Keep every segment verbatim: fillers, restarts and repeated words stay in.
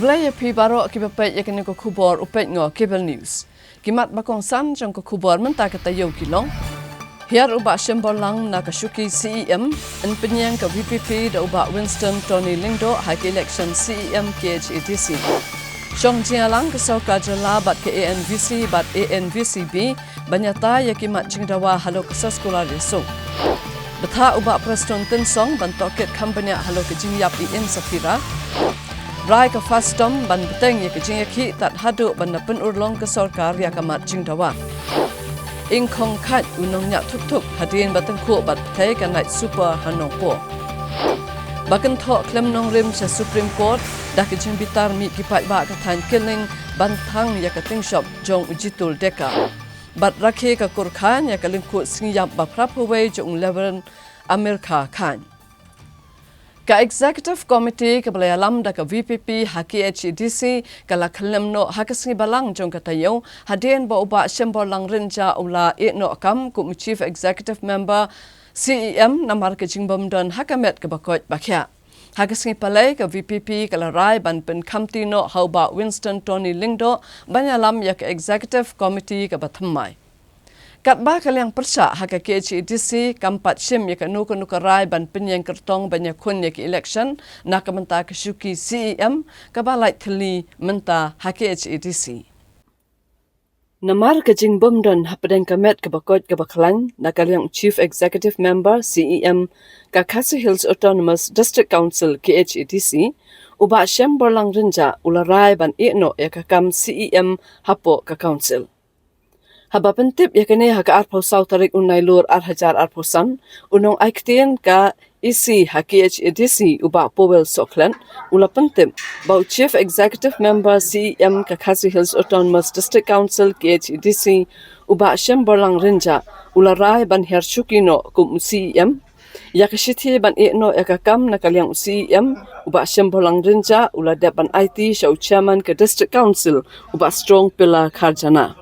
Khublei ïa phi baroh kiba peit ïa kane ka khubor u peit noh Cable News. Ki mat ba kongsan jong ka khubor mynta ka taïew ki long: Hiar u Bah Shemborlang na ka shuki C E M, yn pynïeng ka V P P da u Bah Winston Tony Lyngdoh ha ka election C E M K H A D C. Shong jingïalang ka sorkar jylla bad ka A N V C bad A N V C B ban ïatai ïa ki mat jingdawa halor ka soskular ïasuk. Bthah u Bah Prestone Tynsong ban tohkit kham bniah halor ka jingïap i Ing Saphira. Rai ka FASTOM ban bteng ïa ka jingïakhih tad haduh ban da pynurlong ka sorkar ïa ka mat jingdawa. Ing Khong Khait u nongñiah thuk thuk hadien ba tyngkhuh bad pyrthei ka Night Super ha Nongpoh. Ba kynthoh khlem nongrim sha Supreme Court da ka jingbitar mih ki paidbah ka thaiñ Killing ban thang ïa ka tyngshop jong u Jitul Deka. Bad rakhe ka kur khaiñ ïa ka lyngkhuh sngi ïap ba phra phew wei jong u Reverend Amir Kha Khaiñ. Ka Executive Committee kaba la ïalam da ka V P P ha K H A D C ka la khyllem noh ha ka sngi Balang jong ka taïew hadien ba u Bah Shemborlang Rynjah u la ïeh noh kam kum u Chief Executive Member C E M namar ka jingbym don ha ka met kaba koit ba khiah. Ha ka sngi Palei ka V P P ka la rai ban pynkhamti noh ha u Bah Winston Tony Lyngdoh ban ïalam ïa ka Executive Committee kaba thymmai. Katba ka liang pyrshah ha ka K H A D C kam pat shim ïa kano kano ka rai ban pynïeng kyrtong ban ïakhun ïa ka election na ka bynta ka shuki C E M kaba lait thylli mynta ha K H A D C. Namar ka jingbym don hapdeng ka met kaba koit kaba khlaiñ na ka liang u Chief Executive Member C E M ka Khasi Hills Autonomous District Council K H A D C, u Bah Shemborlang Rynjah u la rai ban ïeh noh ïa ka kam C E M hapoh ka Council. Haba pyntip ïa kane ha ka arphew saw tarik u Nailur ar hajar arphew san, u nongai ktien ka E C ha K H A D C u Bah Powell Sohkhlet u la pyntip ba u Chief Executive Member C E M ka Khasi Hills Autonomous District Council K H A D C u Bah Shemborlang Rynjah u la rai ban hiar shuki noh kum u C E M. Ïa ka shithi ban ïeh noh ïa ka kam na ka liang u C E M u Bah Shemborlang Rynjah u la dep ban aiti sha u Chairman ka District Council u Bah Strong Pilla Kharjana.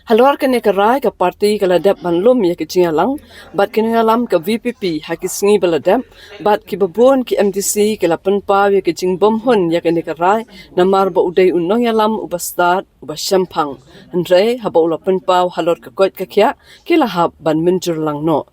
Halor kane ka rai ka party ka la dep ban lum ïa ka jingïalang bad ki nongïalam ka V P P ha ki sngi ba la dep, bad kiba bun ki M D C ki la pynpaw ïa ka jingbymhun ïa kane ka rai namar ba u dei u nongïalam uba stad uba shemphang. Hynrei haba u la pynpaw halor ka koit ka khiah ki la hap ban mynjur lang noh.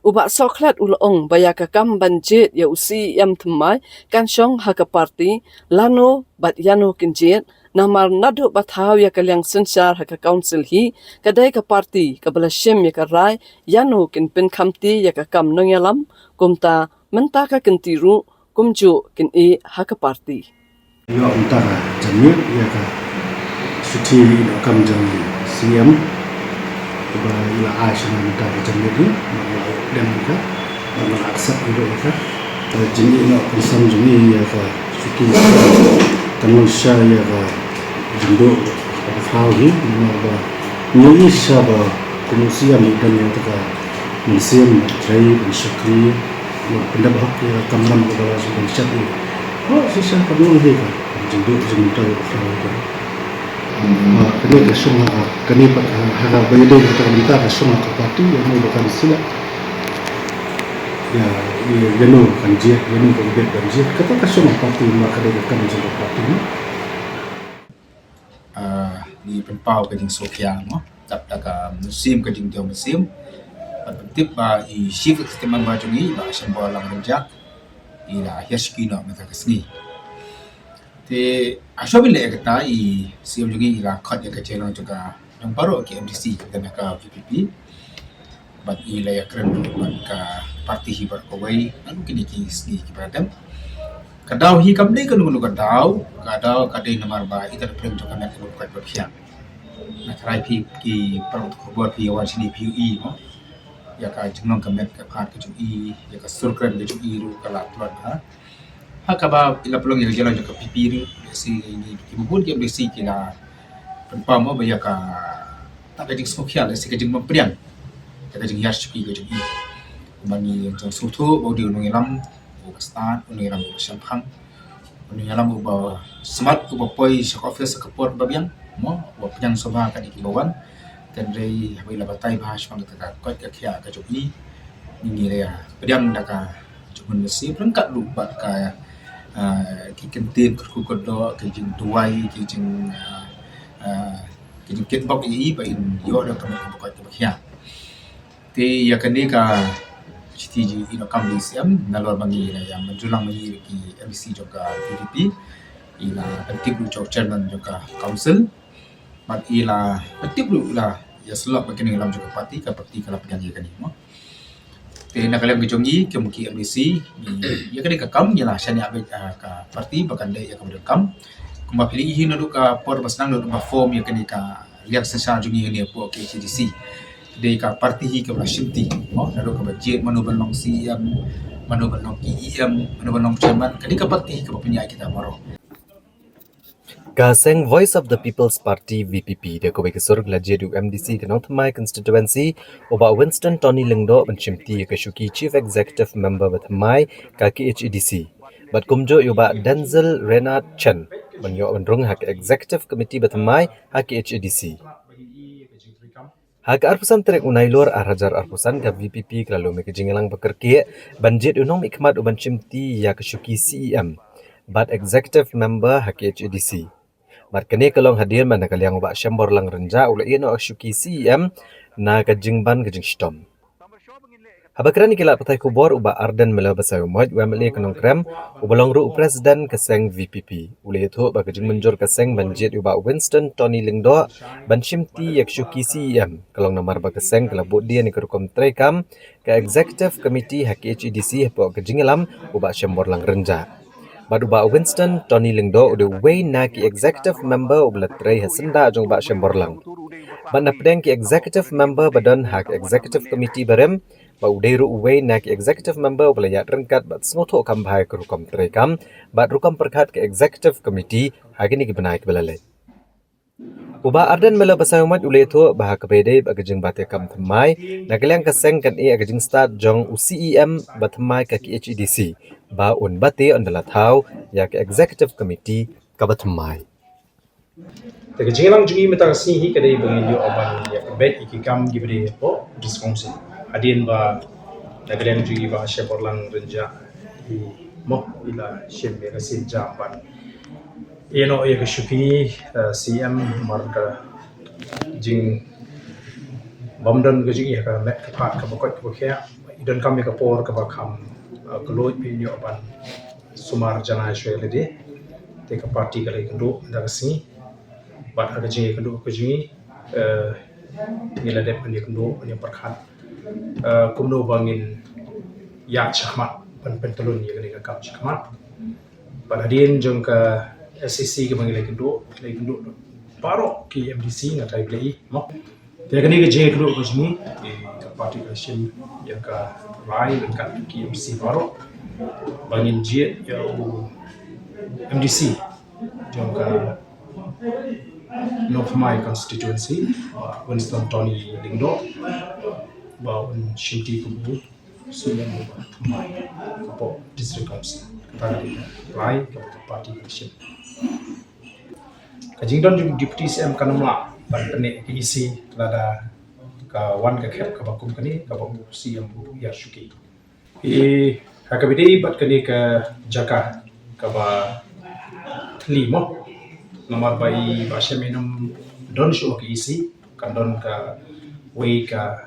U Bah Sohkhlet u la ong ba ïa ka kam ban jied ïa u C E M thymmai kan shong ha ka party, lano bad ïano kin jied, namar naduh ba thaw ïa ka liang synshar ha ka Council hi ka dei ka party kaba la shim ïa ka rai ïano kin pynkhamti ïa ka kam nongïalam, kumta mynta ka kynti ruh kumjuh kin ïeh ha ka party. Ïoh mynta ka janmiet ïa ka shithi ïeh noh kam jong i C E M. Kaba i la ai sha nga mynta ka janmiet hi, nga la dem ïa ka, nga la accept ïa ka. Ka jingïeh noh kongsan jong i ïa ka shuki kan long sha ïa ka jingduh kaba thaw hi, namar ba ngi ïohi shisha ba kum u C E M i don ïa ka mynsiem ban trei, ban shakri, ban pyndep hok ïa ka kamram kaba la shu ban shakri. Hooid, shisha ka long hi ka jingduh jingmyntoi kaba thaw hi ka. Ah, kane ka shong ha, kane pat ha, ha kaba ïadei bad kata ka bynta ka shong ha ka party, ïano ba kan sila. Ïa, ïa, ïano kan jied, ïano ka bit ban jied. Kata ka shong ha party, ma ka dei ka kam jong ka party, no? Ah, ngi pynpaw ka jingsngewkhia, mo, dap da ka mynsiem, ka jingthaw mynsiem. Bad pyntip ba i Chief Executive Member jong ngi, Bah Shemborlang Rynjah, i la hiar shuki noh mynta ka sngi. Te ha shwa ban leh ïa kata, i C E M jong ngi i la khot ïa ka jingïalang jong ka, jong baroh ki M D C kiba don ha ka V P P. Bad i la ïakren bad ka party hi baroh kawei ha kine ki sngi kiba la dep. Ka daw hi kam dei kano kano ka daw, ka daw ka dei namar ba ita la pyrshang jong ka met ka bym koit bym khiah. Nga tharai phi ki paralok khubor phi ïa wan shane phi ïohi, mo, ïa ka jinglong ka met ka phad ka jong i, ïa ka sur kren ka jong i ruh ka la tlot ha. Ha kaba i la pynlong ïa ka jingïalang jong ka P P ruh, lehse ngi kiba bun ki M D C ki la pynpaw mo ba ïa kata ka jingsngewkhia, lehse ka jingbym pdiang, ïa ka jinghiar shuki ka jong i. Kumba ngi ïa sngewthuh ba u dei u nongïalam uba stad, u nongïalam uba shemphang, u nongïalam uba smat, uba poi sha ka office ha ka por kaba biang, mo, uba pdiang sngewbha kat ïa kiba wan. Hynrei haba i la batai bha shaphang kata ka koit ka khiah ka jong i, ngi la ïa pdiang da ka jingmut mynsiem ryngkat ruh bad ka Ah, ki kyntien kyrkhu kyrdoh, ki jingduwai, ki jing, ah, ah, ki jingkitbok ïa i ba in ïoh da ka met kaba koit kaba khiah. Te ïa kane ka shithi jong i, i la kam da i C M, nalor ba ngi la ïa mynjur lang ma ngi ki M D C jong ka V P P, i la pyntip ruh jong chairman jong ka council, bad i la pyntip ruh, i la ïa sylloh ba kane ka lam jong ka party, ka party ka la pyngan ïa kane mo. Te na ka liang ka jong ngi kum ki M D C, ïa kane ka kam ngi la shaniah beit, ah, ka party ba kan dei ïa kaba donkam. Kumba phi la ïohi naduh ka por ba sdang, naduh ba form ïa kane ka liang synshar jong ngi hangne hapoh K H A D C, dei ka party hi kaba la shimti mo, naduh kaba jied mano ban long C E M, mano ban long P E M, mano ban long chairman, ka dei ka party hi kaba pynïaid kita baroh. Ka seng Voice of the People's Party, V P P, da kawei ka sur ka la jied u M D C ka Nongthymmai constituency, u Bah Winston Tony Lyngdoh, ban shimti ïa ka shuki Chief Executive Member bathymmai ka K H A D C. Bad kumjuh ïa u Bah Denzel Renard Chen ban ïoh ban rung ha ka Executive Committee bathymmai ha K H A D C. Ha ka arphew san tarik u Nailur ar hajar arphew san, ka V P P ka la lum ïa ka jingïalang ba kyrkieh ban jied u nongmihkhmat u ban shimti ïa ka shuki C E M bad Executive Member ha K H A D C. Bad kane ka long hadien ba na ka liang u Bah Shemborlang Rynjah u la ïeh noh ïa ka shuki C E M na ka jingban ka jingshitom. Haba kren ïa ki lad pathai khubor, u Bah Ardent Miller Basaiawmoit, u M L A ka Nongkrem, uba long ruh u President ka seng V P P, u la ïathuh ba ka jingmynjur ka seng ban jied ïa u Bah Winston Tony Lyngdoh ban shimti ïa ka shuki C E M ka long namar ba ka seng ka la buddien ïa ka rukom treikam ka Executive Committee ha K H A D C hapoh ka jingïalam u Bah Shemborlang Rynjah. Bad u Bah Winston Tony Lyngdoh u dei uwei na ki Executive Member uba la trei ha syndah jong u Bah Shemborlang. Bad na pdeng ki Executive Member ba don ha ka Executive Committee barim, bad u dei ruh uwei na ki Executive Member uba la ïaid ryngkat bad sngewthuh kham bha ïa ka rukom treikam bad rukom pyrkhat ka Executive Committee ha kine ki bnai kiba la leit. U Bah Ardent Miller Basaiawmoit u la ïathuh ba ha kaba ïadei bad ka jingbat ïa kam thymmai, na ka liang ka seng kan ïeh ïa ka jingstad jong u C E M bathymmai ka K H A D C ba un bat ïa, ynda la thaw ïa ka Executive Committee kaba thymmai. Te ka jingïalang jong ngi mynta ka sngi hi ka dei ba ngin ïoh ban ïa pynbeit ïa ki kam kiba dei hapoh District Council. Hadien ba na ka liang jong ngi Bah Shemborlang Rynjah i mo, i la shim ïa ka sienjam ban ïeh noh ïa ka shuki, eh, C E M namar ka jingbymdon ka jong i ha ka met ka phad kaba koit kaba khiah. I donkam ïa ka por kaba kham, eh, khlaiñ phin ïoh ban sumar janai shuwa ïa lade. Te ka party ka la ïakynduh mynta ka sngi. Bad ha ka jingïakynduh ka jong ngi, eh, ngi la dep ban ïakynduh, ban ïapyrkhat, eh, kumno ba ngin ïaid shakhmat ban pyntlun ïa kane ka kam shakhmat. Bad hadien jong ka S A C kaba ngi la ïakynduh, la ïakynduh baroh ki M D C, nga kyrpad ïa i mo. Te kane ka jingïakynduh ka jong ngi, eh, ka party ka shim ïa ka rai ryngkat ki M D C baroh ba ngin jied ïa u M D C jong ka Nongthymmai constituency, Bah Winston Tony Lyngdoh, ba un shimti kum u C E M bathymmai hapoh District Council. Kata ka dei ka rai kaba ka party ka shim. Ka jingdon jong u Deputy C M kam lah ban pynneh ïa ka E C lada ka wan ka khep kaba kum kane kaba u C M u ïa shuki. I ha kaba ïadei bad kane ka jaka kaba thylli mo, namar ba i Bah Shem i nym don shuh ka E C, kan don kawei ka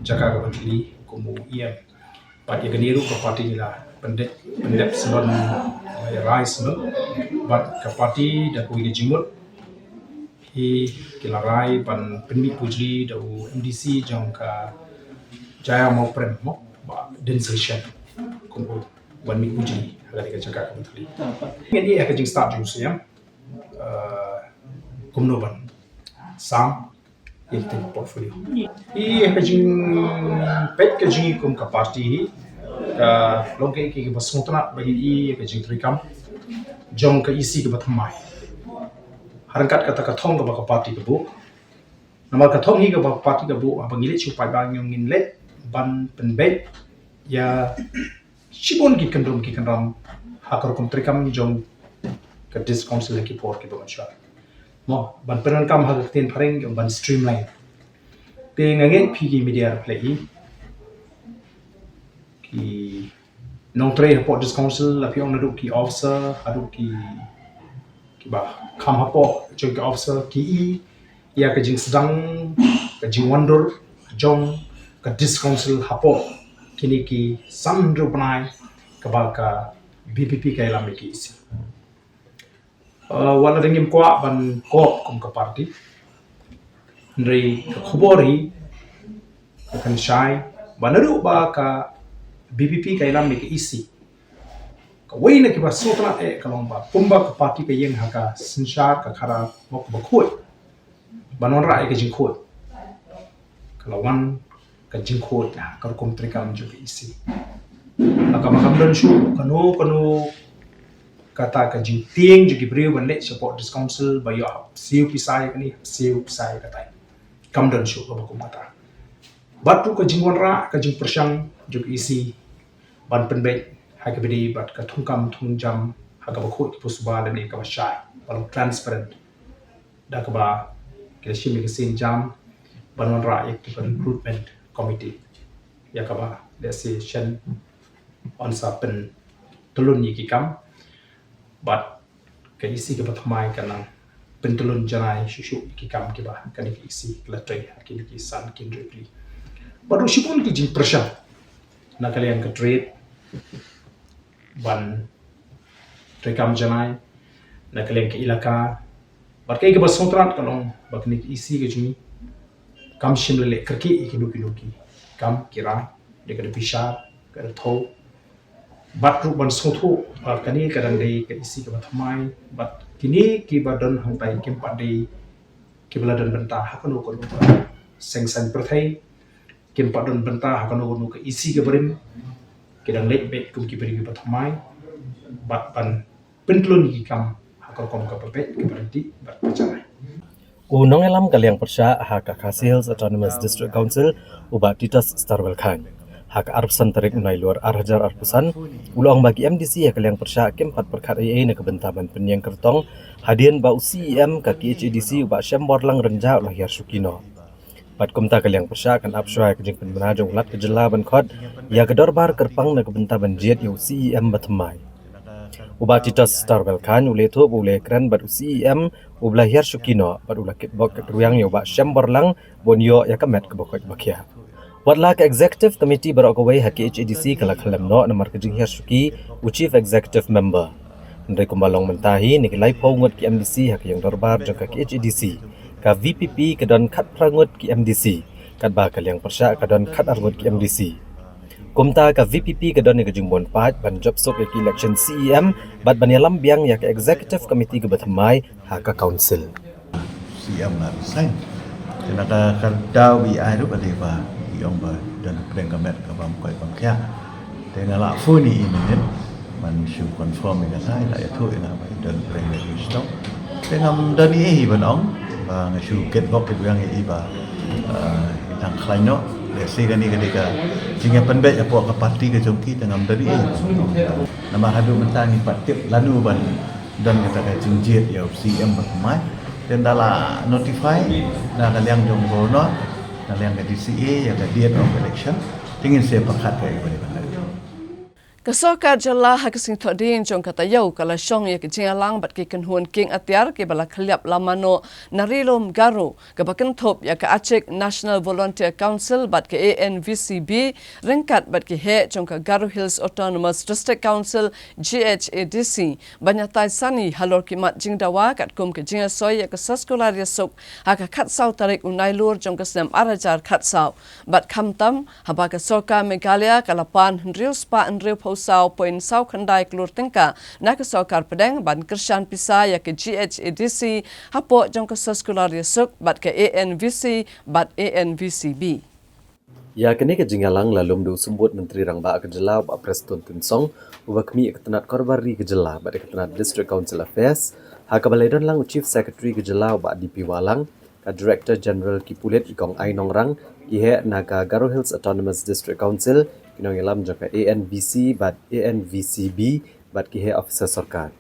jaka kaba thylli kum u E M. Bad ïa kane ruh ka party ngi la pyndep, pyndep shlem rai shlem. Bad ka party da kawei ka jingmut hi ki la rai ban pynmih pujli da u M D C jong ka Jaiaw Mawprem mo, Bah Densel Shen, kum u ban mih pujli ha kane ka jaka kaba thylli. Ngin ïa ka jingstad jong u C M, eh, kumno ban sam ïa kita ki portfolio. Ïa ka jingpeit ka jong ngi kum ka party hi, ka long kaei kaei kaba sngewtynnat ba ngin ïa ka jingtreikam jong ka E C kaba thymmai. Ha ryngkat kata ka thong kaba ka party ka buh. Namar ka thong hi kaba ka party ka buh, haba ngi leit sha u paidbah ngin leit ban pynbeit ïa shibun ki kyndrum ki kyndram ha ka rukom treikam jong ka District Council ha ki por kiba mynshwa. Mo, ban pyndonkam ha ka ktien phareng ban streamline. Te nga ngeit phi ki media phi la i ki nongtrei hapoh District Council, la phi ong naduh ki officer haduh ki, kiba kham hapoh jong ki officer, ki i ïa ka jingsdang, ka jingwandur jong ka District Council hapoh kine ki san hynriew bnai kaba ka VPP ka ïalam ïa ka EC. Uh, wat la dang ngim kwah ban kop kum ka party, hynrei ka khubor hi ka kan shai ba naduh ba ka VPP ka ïalam ïa ka EC, kawei na kiba sngewtynnat eh ka long ba kumba ka party ka ïeng ha ka synshar, ka khadar, mo, kaba khuid, ban wanrah ïa ka jingkhuid, ka la wan ka jingkhuid ha ka rukom treikam jong ka EC. Haba kam don shuh kano kano kata ka jingtieng jong ki briew ban leit shapoh District Council ba ïoh hap siew pisa ïa kane, hap siew pisa ïa katai. Kam don shuh kaba kum kata. Bad ruh ka jingwanrah, ka jingpyrshang jong ka EC ban pynbeit ha kaba dei bad ka thungkam thungjam ha kaba khuid, kaba suba lane kaba shai, ba long transparent, da kaba ki la shim ïa ka sienjam ban wanrah ïa ka recruitment committee, ïa kaba lehse shen yn sa pyntyllun ïa ki kam. Bad ka EC kaba thymmai kan nang pyntyllun janai shuh shuh ïa ki kam kiba kane ka EC ka la trei ha kine ki san ki hynriew tylli. Bad ruh shibun ki jingpyrshang na ka liang ka trade ban treikam janai, na ka liang ka elaka. Bad kaei kaba sngewtynnat ka long ba kane ka EC ka jong ngi kam shym la leh kyrkieh ïa kino kino ki kam, ki rai, dei ka da bishar, ka da thew. Bad ruh ban sngewthuh ba kane ka dang dei ka EC kaba thymmai, bad kine kiba don hangtai kim pat dei kiba la don bynta ha kano kano ka seng saiñ pyrthei, kim pat don bynta ha kano kano ka EC kaba rim, ki dang leit beit kum ki briew kiba thymmai bad ban pyntyllun ïa ki kam ha ka rukom kaba beit, kaba ryntih bad kaba janai. U nongïalam ka liang pyrshah ha ka Khasi Hills Autonomous District Council, u Bah Titus Starwell Chyne, ha ka arphew san tarik u Nailur ar hajar arphew san, u la ong ba ki MDC ha ka liang pyrshah kim pat pyrkhat ei ei na ka bynta ban pynïeng kyrtong hadien ba u CEM ka KHADC, u Bah Shemborlang Rynjah, u la hiar shuki noh. Bad kumta ka liang pyrshah kan ap shuwa ïa ka jingpynbna jong u Lat ka jylla ban khot ïa ka dorbar kyrpang na ka bynta ban jied ïa u CEM ba thymmai. U Bah Titus Starwell Chyne u la ïathuh ba u la ïakren bad u CEM uba la hiar shuki noh, bad u la kitbok kitrwiang ïa u Bah Shemborlang ba un ïoh ïa ka met kaba koit ba khiah. Wat la ka Executive Committee baroh kawei ha KHADC ka la khyllem noh namar ka jinghiar shuki u Chief Executive Member, hynrei kumba long mynta hi, na ki laiphew ngut ki MDC ha ka ïing dorbar jong ka KHADC, ka VPP ka don khatphra ngut ki MDC, katba ka liang pyrshah ka don khatar ngut ki MDC. Kumta ka VPP ka don ïa ka jingbun paid ban jop suk ïa ka election CEM bad ban ïalam biang ïa ka Executive Committee kaba thymmai ha ka Council. CEM la resign. Te na ka, ka daw ba i ai ruh ka dei ba i ong ba don pdeng ka met kaba ym koit ba ym khiah. Te nga la phone ïa i mynnin ban shu confirm ïa kata, i la ïathuh ïa nga ba i don pdeng ka met shuh. Te ngam don ei ei ban ong, ba nga shu kitbok kitwiang ïa i ba, eh, i tang khlaiñ noh. Lehse kane ka dei ka jingïapynbeit hapoh ka party ka jong ki, te ngam don ei ei ban ong. Namar haduh mynta ngim pat tip lano ban don kata ka jingjied ïa u CEM ba thymmai. Te ynda la notify na ka liang jong u Governor, na liang ka DCA, ïa ka date of election, te ngin sa pyrkhat kaei kaba dei ban leh. Ka sorkar jylla ha ka sngi Thohdieng jong ka taïew ka la shong ïa ka jingïalang bad ki kynhun kieng atiar kiba la khylliap la mano na Ri Lum Garo, kaba kynthup ïa ka Achik National Volunteer Council bad ka ANVCB, ryngkat bad ki heh jong ka Garo Hills Autonomous District Council, GHADC, ban ïatai sani halor ki mat jingdawa katkum ka jingïasoi ïa ka soskular ïasuk ha ka khatsaw tarik u Nailur jong ka snem ar hajar khatsaw. Bad khamtam, haba ka sorkar Meghalaya ka la pan hynriew spah hynriewphew saw point saw khyndai klur tyngka na ka sorkar pdeng ban kyrshan pisa ïa ka GHADC hapoh jong ka soskular ïasuk bad ka ANVC bad ANVCB. Ïa kane ka jingïalang la lum da u Symbud Myntri Rangbah ka jylla u Bah Prestone Tynsong, uba khmih ïa ka tnat korbar ri ka jylla bad ïa ka tnat District Council Affairs, ha kaba la ïadon lang u Chief Secretary ka jylla u Bah D P Wahlang, ka Director General ki pulit i Kong Ai Nongrang, ki heh na ka Garo Hills Autonomous District Council, ki nongïalam jong ka ANVC bad ANVCB bad ki heh officer sorkar.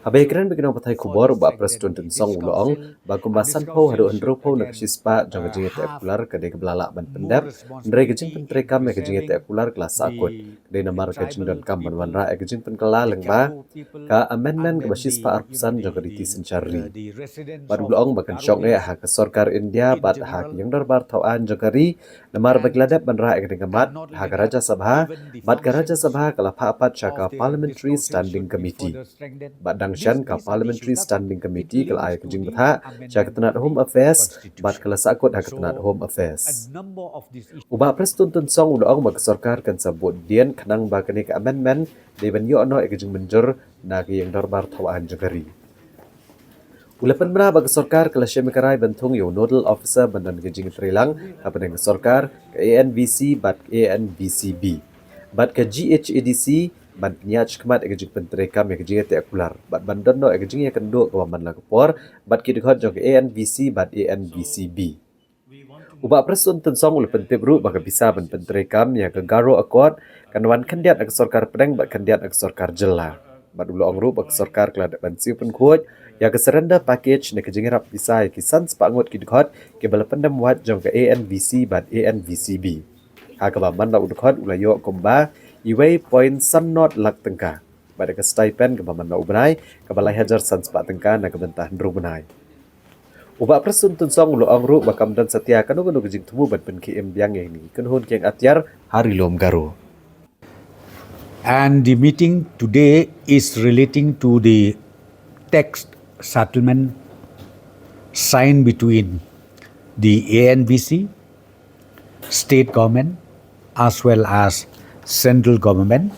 Haba ïakren bad ki nongpathai khubor, u Bah Prestone Tynsong u la ong ba kumba sanphew haduh hynriewphew na ka shispah jong ka jingïateh kular ka dei kaba la lah ban pyndep, hynrei ka jingpyntreikam ïa ka jingïateh kular ka la sahkut, ka dei namar ka jingdonkam ban wanrah ïa ka jingpynkylla lyngba ka amendment kaba shispah arphew san jong ka riti synshar ri. Bad u la ong ba kan shong eh ha ka sorkar India bad ha ka ïing dorbar thaw aiñ jong ka ri, namar ba ki la dep ban rah ïa ka ding ka mat ha ka Rajya Sabha, bad ka Rajya Sabha ka la phah pat sha ka Parliamentary Standing Committee. Bad dang shen ka Parliamentary Standing Committee ka la ai ka jingbthah sha ka tnat Home Affairs, bad ka la sahkut ha ka tnat Home Affairs. U Bah Prestone Tynsong u la ong ba ka sorkar kan sa bud dien khnang ba kane ka amendment dei ban ïoh noh ïa ka jingmynjur na ka ïing dorbar thaw aiñ jong ka ri. U la pynbna ba ka sorkar ka la shim ïa ka rai ban thung ïa u nodal officer ban don ka jingtreilang hapdeng ka sorkar, ka A N V C bad A N V C B bad ka G H A D C, ban pynïaid shakhmat ïa ka jingpyntreikam ïa ka jingïateh kular bad ban don noh ïa ka jingïakynduh kaba man la ka por bad ki dkhot jong ka A N V C bad A N V C B. U Bah Prestone Tynsong u la pyntip ruh ba ka pisa ban pyntreikam ïa ka Garo Accord kan wan khyndiat na ka sorkar pdeng bad khyndiat na ka sorkar jylla. Bad u la ong ruh ba ka sorkar ka la dep ban siew pynkhuid ïa ka surrender package ne ka jingïarap pisa ïa ki san spah ngut ki dkhot kiba la pyndem wad jong ka A N V C bad A N V C B, ha kaba man la u dkhot u la ïoh kumba uwei point san not lak tyngka, bad ïa ka stipend kaba man la u bnai kaba lai hajar san spah tyngka na ka bynta hynriew bnai. U Bah Prestone Tynsong u la ong ruh ba kam don satia kano kano ka jingthmu ban pynkhie im biang ïa kine ki kynhun kieng atiar ha Ri Lum Garo. And the meeting today is relating to the tax settlement signed between the A N V C, state government, as well as central government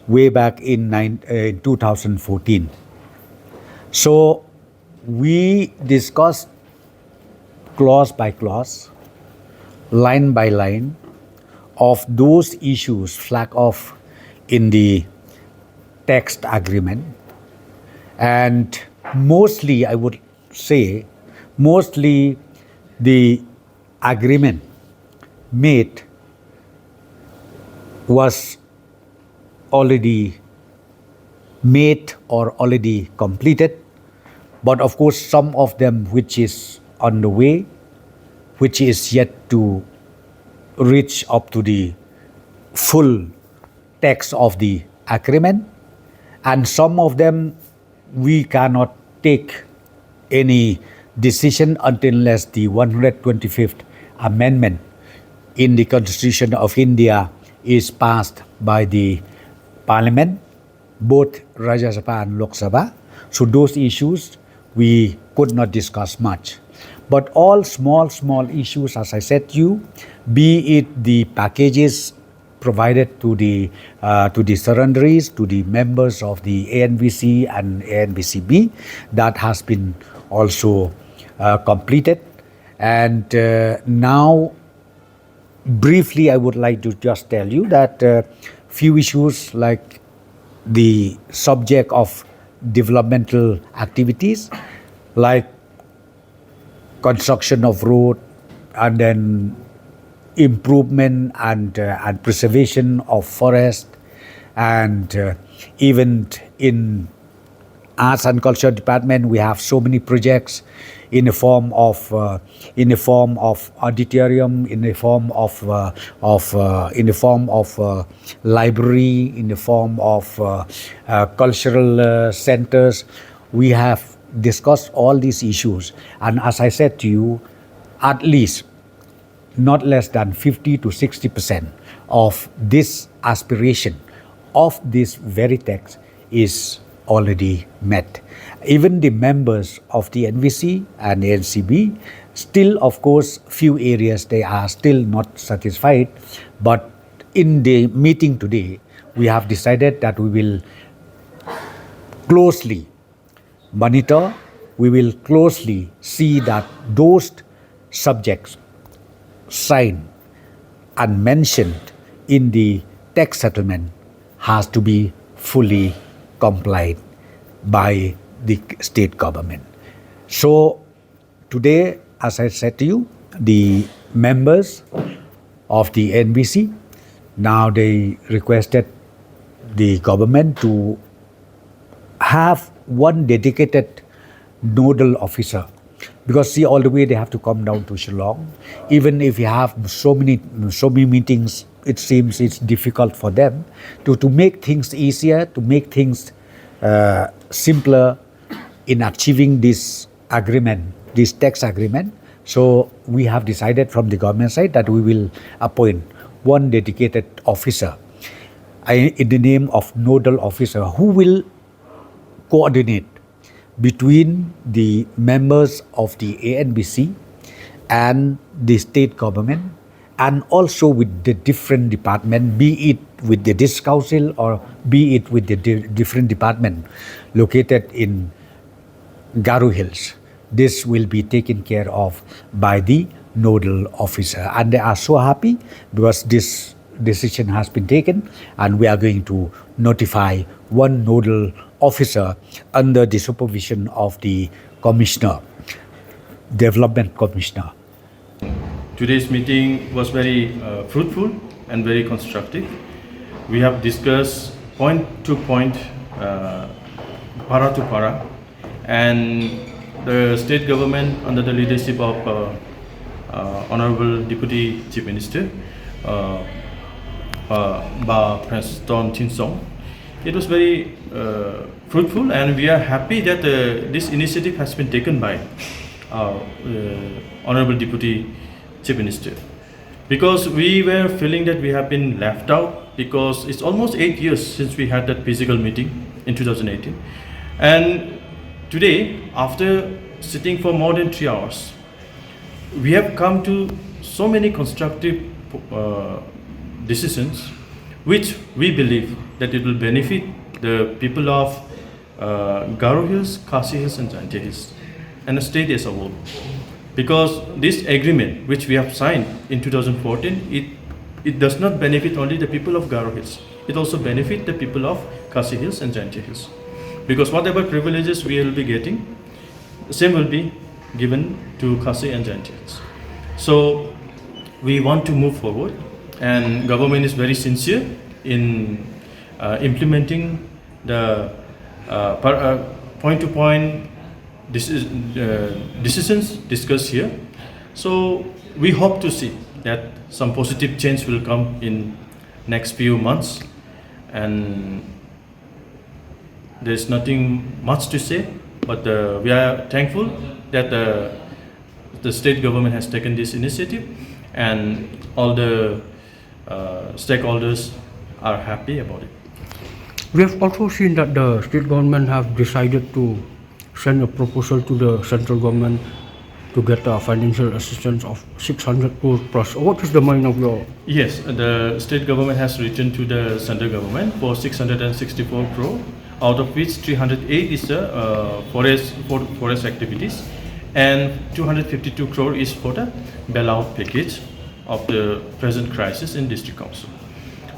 way back in nine, uh, two thousand fourteen. So we discussed clause by clause, line by line, of those issues flagged off in the text agreement. And mostly, I would say, mostly the agreement made was already made or already completed. But of course, some of them which is on the way, which is yet to reach up to the full text of the agreement, and some of them we cannot take any decision until unless the one hundred twenty-fifth amendment in the Constitution of India is passed by the Parliament, both Rajya Sabha and Lok Sabha. So those issues we could not discuss much. But all small, small issues, as I said to you, be it the packages provided to the, uh, to the surrenderies, to the members of the A N V C and A N V C B, that has been also, uh, completed. And, uh, now, briefly, I would like to just tell you that, uh, few issues like the subject of developmental activities, like construction of road, and then improvement and, uh, and preservation of forest, and, uh, even in Arts and Culture Department, we have so many projects in the form of, uh, in the form of auditorium, in the form of, uh, of, uh, in the form of, uh, library, in the form of, uh, uh, cultural, uh, centers. We have discussed all these issues, and as I said to you, at least not less than fifty to sixty percent of this aspiration of this very text is already met. Even the members of the N V C and N C B, still, of course, few areas they are still not satisfied, but in the meeting today, we have decided that we will closely monitor, we will closely see that those subjects signed and mentioned in the tax settlement has to be fully complied by the state government. So today, as I said to you, the members of the N V C, now they requested the government to have one dedicated nodal officer, because see, all the way they have to come down to Shillong. Even if you have so many, so many meetings, it seems it's difficult for them to, to make things easier, to make things uh, simpler in achieving this agreement, this tax agreement. So we have decided from the government side that we will appoint one dedicated officer, uh, in the name of nodal officer, who will coordinate between the members of the A N B C and the state government, and also with the different department, be it with the district council or be it with the di- different department located in Garo Hills. This will be taken care of by the nodal officer, and they are so happy because this decision has been taken, and we are going to notify one nodal officer under the supervision of the commissioner, development commissioner. Today's meeting was very uh, fruitful and very constructive. We have discussed point to point, uh, para to para, and the state government, under the leadership of uh, uh, Honorable Deputy Chief Minister, uh, uh, Bah Prestone Tynsong, it was very uh, fruitful, and we are happy that uh, this initiative has been taken by our uh, Honorable Deputy Chief Minister, because we were feeling that we have been left out, because it's almost eight years since we had that physical meeting in two thousand eighteen, and today, after sitting for more than three hours, we have come to so many constructive uh, decisions, which we believe that it will benefit the people of uh, Garo Hills, Khasi Hills, and Jaintia Hills, and the state as a whole. Because this agreement, which we have signed in two thousand fourteen, it it does not benefit only the people of Garo Hills. It also benefit the people of Khasi Hills and Jaintia Hills. Because whatever privileges we will be getting, same will be given to Khasi and Jaintia Hills. So we want to move forward, and government is very sincere in uh, implementing the uh, par- uh, point-to-point deci- uh, decisions discussed here. So we hope to see that some positive change will come in next few months, and there's nothing much to say, but uh, we are thankful that the, the state government has taken this initiative, and all the uh, stakeholders are happy about it. We have also seen that the state government have decided to send a proposal to the central government to get a financial assistance of six hundred crore plus. What is the mind of your Yes, the state government has written to the central government for six hundred sixty-four crore, out of which three hundred eight is the uh, forest for forest activities, and two hundred fifty-two crore is for the bailout package of the present crisis in district council.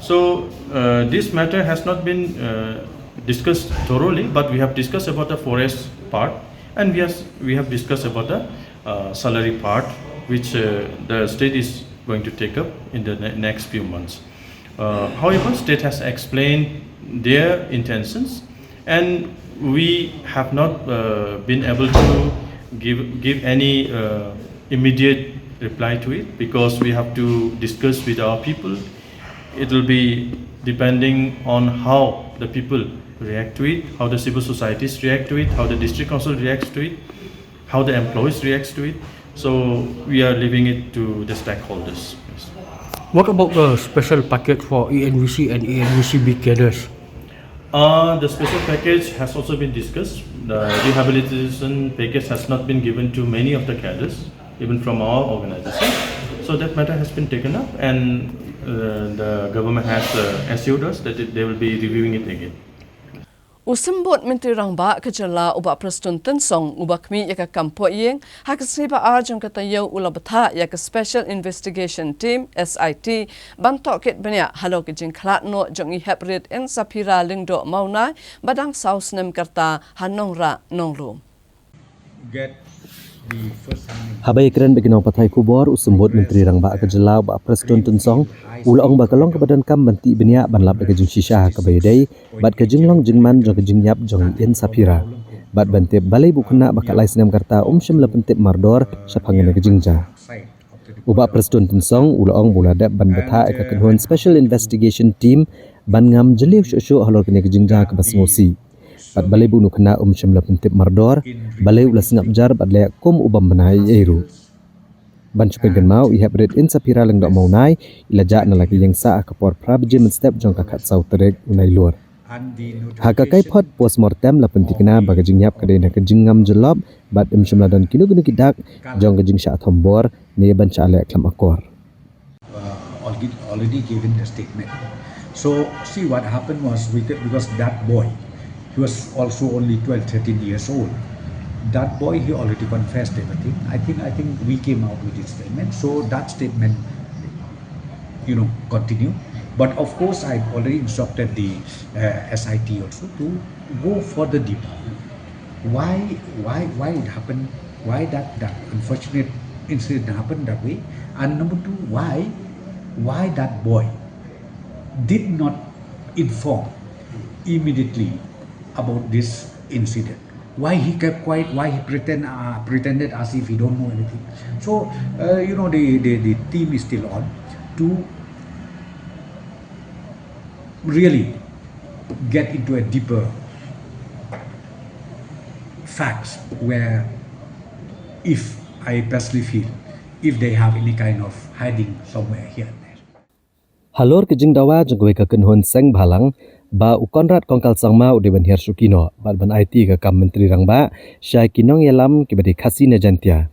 So uh, this matter has not been uh, discussed thoroughly, but we have discussed about the forest part, and we have we have discussed about the uh, salary part, which uh, the state is going to take up in the ne- next few months. Uh, however, state has explained their intentions, and we have not uh, been able to give give any uh, immediate reply to it, because we have to discuss with our people. It will be depending on how the people react to it, how the civil societies react to it, how the district council reacts to it, how the employees reacts to it. So we are leaving it to the stakeholders. Yes. What about the special package for A N V C and A N V C B cadres? Uh, the special package has also been discussed. The rehabilitation package has not been given to many of the cadres, even from our organization. So that matter has been taken up, and uh, the government has uh, assured us that it, they will be reviewing it again. U Symbud Myntri Rangbah ka Jylla u Bah Prestone Tynsong uba khmih ïa ka kam pohïing ha ka sngi ba ar jong ka taïew u la bthah ïa ka Special Investigation Team, S I T, ban tohkit bniah halor ka jingkhlad noh jong i heprit Insaphira Lyngdoh Mawnai ba dang saw snem ka rta ha Nongrah Nonglum. Haba ïakren bad ki nongpathai khubor, u Symbud Myntri Rangbah ka Jylla u Bah Prestone Tynsong u la ong ba ka long kaba donkam ban tih bniah ban lap da ka jingshisha ha kaba ïadei bad ka jinglong jingman jong ka jingïap jong i Insaphira. Bad ban tip balei ba u khynnah ba khatlai snem ka rta um shym la pyntip mardor shaphang kane ka jingjia. U Bah Prestone Tynsong u la ong ba u la dep ban bthah ïa ka kynhun Special Investigation Team ban ngam jylliew shuh shuh halor kane ka jingjia kaba sngewsih. Bad balei ba u khynnah um shym la pyntip mardor, balei u la sngap jar bad leh kum u bym bna ei ei ruh. Ban shu pynkynmaw, i Heprit Insaphira Lyngdoh Mawnai i la jah na la ka ïing sah ha ka por phra baje mynstep jong ka khatsaw tarik u Nailur. Ha ka kaiphod postmortem la pynthikna ba ka jingïap ka dei na ka jingngam jyllop bad um shym la don kino kino ki dak jong ka jingshah thombor ne ban shah leh khlem akor. uh, already, already given the statement. So see what happened was with it, because that boy, he was also only twelve, thirteen years old. That boy, he already confessed everything. I think, I think we came out with this statement. So that statement, you know, continue. But of course, I've already instructed the uh, S I T also to go further deeper. Why, why, why it happened? Why that, that unfortunate incident happened that way? And number two, why, why that boy did not inform immediately about this incident? Why he kept quiet? Why he pretend, uh, pretended as if he don't know anything? So, uh, you know, the, the, the team is still on to really get into a deeper facts where, if I personally feel, if they have any kind of hiding somewhere here and there. Halor ka jingdawa jong kawei ka kynhun seng bhalang ba u Conrad Kongkal Sangma u dei ban hiar shuh ki noh bad ban aiti ka kam Myntri Rangbah sha ki nongïalam kiba dei Khasi ne Jaintia.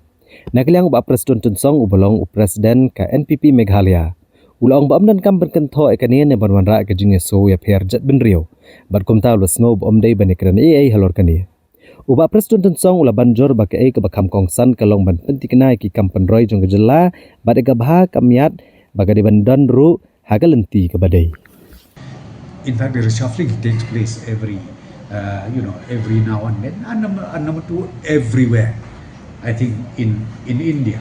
Na ka liang u Bah Prestone Tynsong uba long u President ka N P P Meghalaya u la ong ba ym donkam ban kynthoh ïa kane ne ban wanrah ka jingïasngew ïapher jaitbynriew. Bad kumta u la sngew ba ym dei ban ïakren ei ei halor kane. U Bah Prestone Tynsong u la ban jur ba kaei kaba kham kongsan ka long ban pynthikna ïa ki kam pynroi jong ka jylla bad ïa ka bha ka miat ba ka dei ban don ruh ha ka lynti kaba dei. In fact, the reshuffling takes place every, uh, you know, every now and then, and number, and number two, everywhere, I think, in, in India.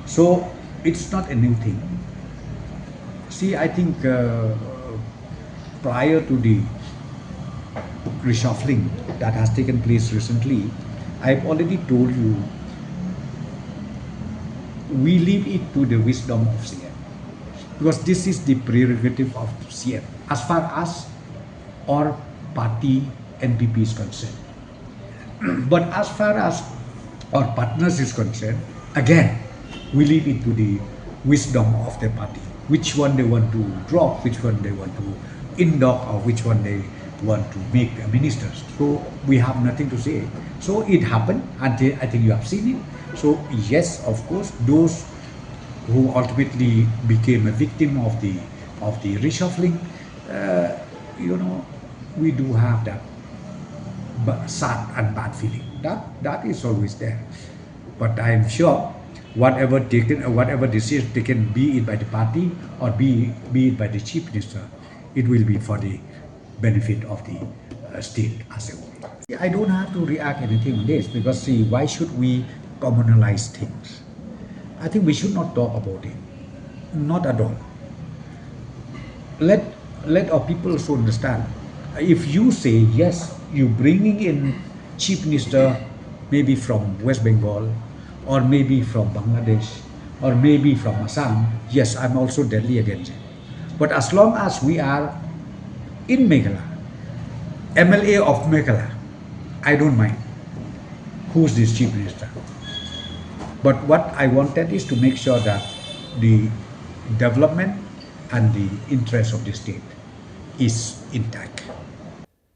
So it's not a new thing. See, I think, uh, prior to the reshuffling that has taken place recently, I've already told you, we leave it to the wisdom of C M, because this is the prerogative of C M as far as our party N P P is concerned. But as far as our partners is concerned, again, we leave it to the wisdom of the party, which one they want to drop, which one they want to induct, or which one they want to make a minister. So we have nothing to say. So it happened, and I think you have seen it. So yes, of course, those who ultimately became a victim of the, of the reshuffling, uh, you know, we do have that ba-, sad and bad feeling. That, that is always there. But I am sure whatever taken, uh, whatever decision taken, be it by the party or be, be it by the chief minister, it will be for the benefit of the, uh, state as a whole. I don't have to react anything on this, because, see, why should we communalize things? I think we should not talk about it. Not at all. Let, let our people also understand. If you say, "Yes, you bringing in chief minister maybe from West Bengal, or maybe from Bangladesh, or maybe from Assam," yes, I'm also deadly against it. But as long as we are in Meghalaya, M L A of Meghalaya, I don't mind who's this chief minister. But what I wanted is to make sure that the development and the interest of the state is intact.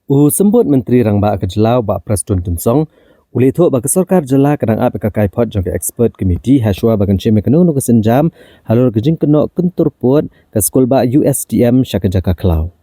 U Symbud Myntri Rangbah ka jylla u Bah Prestone Tynsong u la ïathuh ba ka sorkar jylla ka dang ap ïa ka kaiphod jong ka expert committee ha shuwa ba kan shim ïa kano kano ka sienjam halor ka jingkynnoh kyntur pud ka skulbah U S T M sha ka jaka khlaw.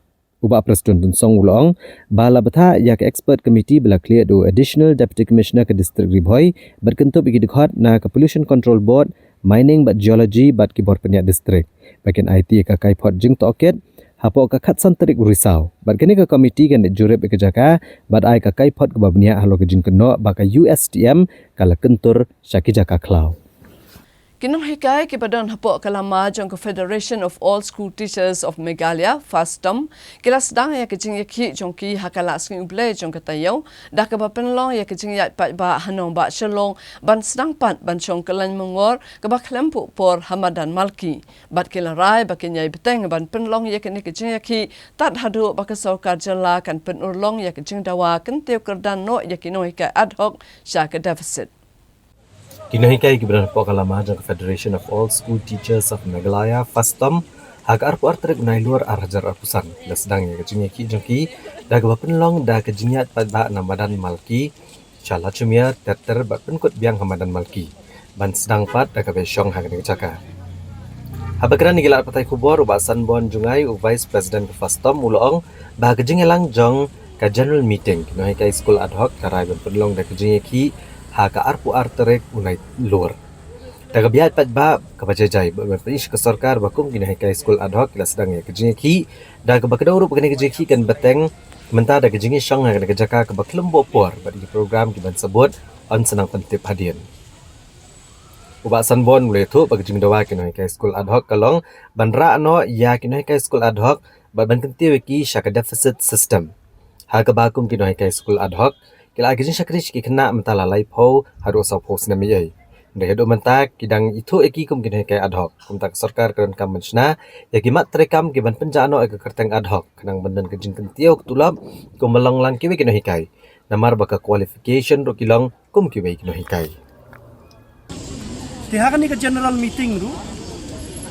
U Bah Prestone Tynsong u la ong ba la bthah ïa ka expert committee ba la khlieh da u Additional Deputy Commissioner ka District Ri Bhoi bad kyntup ïa ki dkhot na ka Pollution Control Board, Mining bad Geology bad ki bor pynïaid district ba kin aiti ïa ka kaiphod jingtohkit hapoh ka khatsan tarik u Risaw. Bad kane ka committee kan leit jurip ïa ka jaka bad ai ka kaiphod kaba bniah halor ka jingkynnoh ba ka U S T M ka la kyntur sha ki jaka khlaw. Ki nonghikai kiba don hapoh ka lama jong ka Federation of All School Teachers of Meghalaya, FASTOM, ki la sdang ïa ka jingïakhih jong ki ha ka la sngi U Blei jong ka taïew, da kaba pynlong ïa ka jingïaid paidbah ha nongbah Shillong, ban sdang pat ban shong kyllain mongor kaba khlem puh por ha madan Malki. Bad ki la rai ba kin ïai bteng ban pynlong ïa kane ka jingïakhih tad haduh ba ka sorkar jylla kan pynurlong ïa ka jingdawa kyntiew kyrdan noh ïa ki nonghikai ad hoc sha ka deficit. Ki nonghikai kiba don hapoh ka lama jong ka Federation of All School Teachers of Meghalaya, FASTOM, ha ka arphew ar tarik u Nailur ar hajar arphew san, ki la sdang ïa ka jingïakhih jong ki da kaba pynlong da ka jingïaid paidbah na madan Malki sha Lachumiere, Ter Ter bad pynkut biang ha madan Malki, ban sdang pat da kaba shong ha kane ka jaka. Haba kren ïa ki lad pathai khubor, u Bah Sanborn Jngai, u Vice President ka FASTOM, u la ong ba ka jingïalang jong ka general meeting ki nonghikai skul ad hoc ka rai ban pynlong da ka jingïakhih ha ka arphew ar tarik u Nailur. Da kaba ïaid paidbah kaba jai jai, bad ban pyni sha ka sorkar ba kum ki nonghikai skul ad hoc ki la sdang ïa ka jingïakhih, da kaba kdew ruh ba kane ka jingïakhih kan bteng mynta da ka jingïashong ha kane ka jaka kaba khlem buh por bad ki program kiban sa bud yn sa nang pyntip hadien. U Bah Sanborn u la ïathuh ba ka jingdawa ki nonghikai skul ad hoc ka long ban rah noh ïa ki nonghikai skul ad hoc bad ban kyntiew ïa ki sha ka deficit system. Ha kaba kum ki nonghikai skul ad hoc ki la ai ka jingshakri sha ki khynnah mynta la laiphew haduh sawphew snem eiei. Hynrei haduh mynta ki dang ithuh ïa ki kum ki nonghikai ad hoc. Kumta ka sorkar ka donkam ban shna ïa ki mat treikam kiban pynjah noh ïa ka kyrteng ad hoc, khnang ban don ka jingkyntiew ka tulop kumba long lang kiwei ki nonghikai, namar ba ka qualification ruh ki long kum kiwei ki nonghikai. Te ha kane ka general meeting ruh,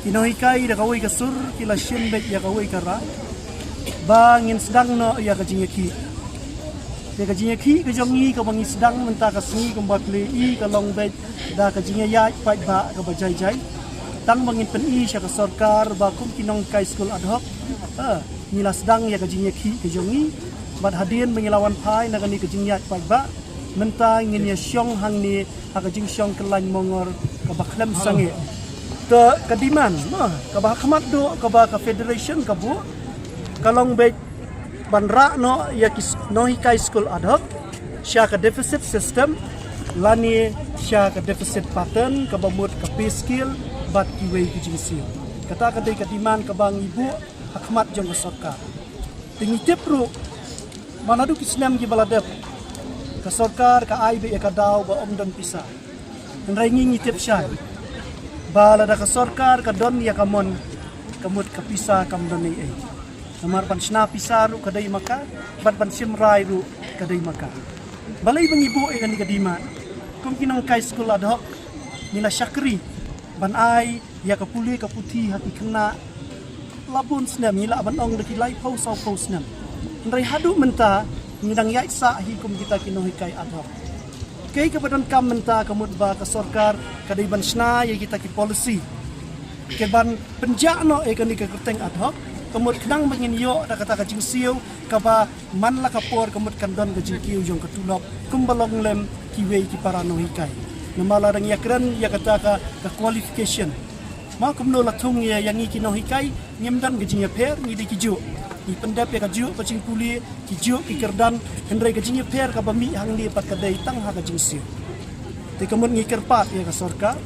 ki nonghikai da kawei ka sur ki la shim beit ïa kawei ka rai ba ngin sdang noh ïa ka jingïakhih. Te ka jingïakhih ka jong ngi kaba ngi sdang mynta ka sngi kumba phi la ïohi ka long beit da ka jingïaid paidbah kaba jai jai. Tang ba ngin pyni sha ka sorkar ba kum ki nonghikai skul ad hoc, eh, ngi la sdang ïa ka jingïakhih ka jong ngi. Bad hadien ba ngi la wan phai na kane ka jingïaid paidbah, mynta ngin ïa shong hangne ha ka jingshong kyllain mongor kaba khlem sangeh. Te ka demand, ma, kaba ha khmat duh kaba ka federation ka buh, ka long beit ban rah noh ïa ki s-, nonghikai skul ad hoc sha ka deficit system lane sha ka deficit pattern, kaba mut ka pay scale bad kiwei ki jingsiew. Kata ka dei ka demand kaba ngi buh ha khmat jong ka sorkar. Te ngi tip ruh ba naduh ki snem kiba la dep, ka sorkar ka ai beit ïa ka daw ba ym don pisa. Hynrei ngi ngi tip shai ba lada ka sorkar ka don ïa ka mon, ka mut ka pisa kam don eiei. Namar ban shna pisa ruh ka dei ma ka, bad ban shim rai ruh ka dei ma ka. Balei ba ngi buh ïa kane ka demand? Kum ki nonghikai skul ad hoc, ngi la shakri ban ai ïa ka pule ka puthi ha ki khynnah la bun snem, ngi lah ban ong da ki laiphew sawphew snem. Hynrei haduh mynta ngi dang ïaid sah hi kum kita ki nonghikai ad hoc. Kaei kaba donkam mynta ka mut ba ka sorkar ka dei ban shna ïa kita ki policy kiban pynjah noh ïa kane ka kyrteng ad hoc, ka mut khnang ba ngin ïoh da kata ka jingsiew kaba man la ka por ka mut kan don ka jingkiew jong ka tulop kumba long lem kiwei ki para nonghikai. Namar lada ngi ïakren ïa kata ka, ka qualification, ma kumno la thung ïa, ïa ngi ki nonghikai, ngim don ka jingïapher, ngi dei kijuh. Ngi pyndep ïa kajuh ka jingpule, kijuh ki kyrdan, hynrei ka jingïapher kaba mih hangne pat ka dei tang ha ka jingsiew. Te ka mut ngi kyrpad ïa ka sorkar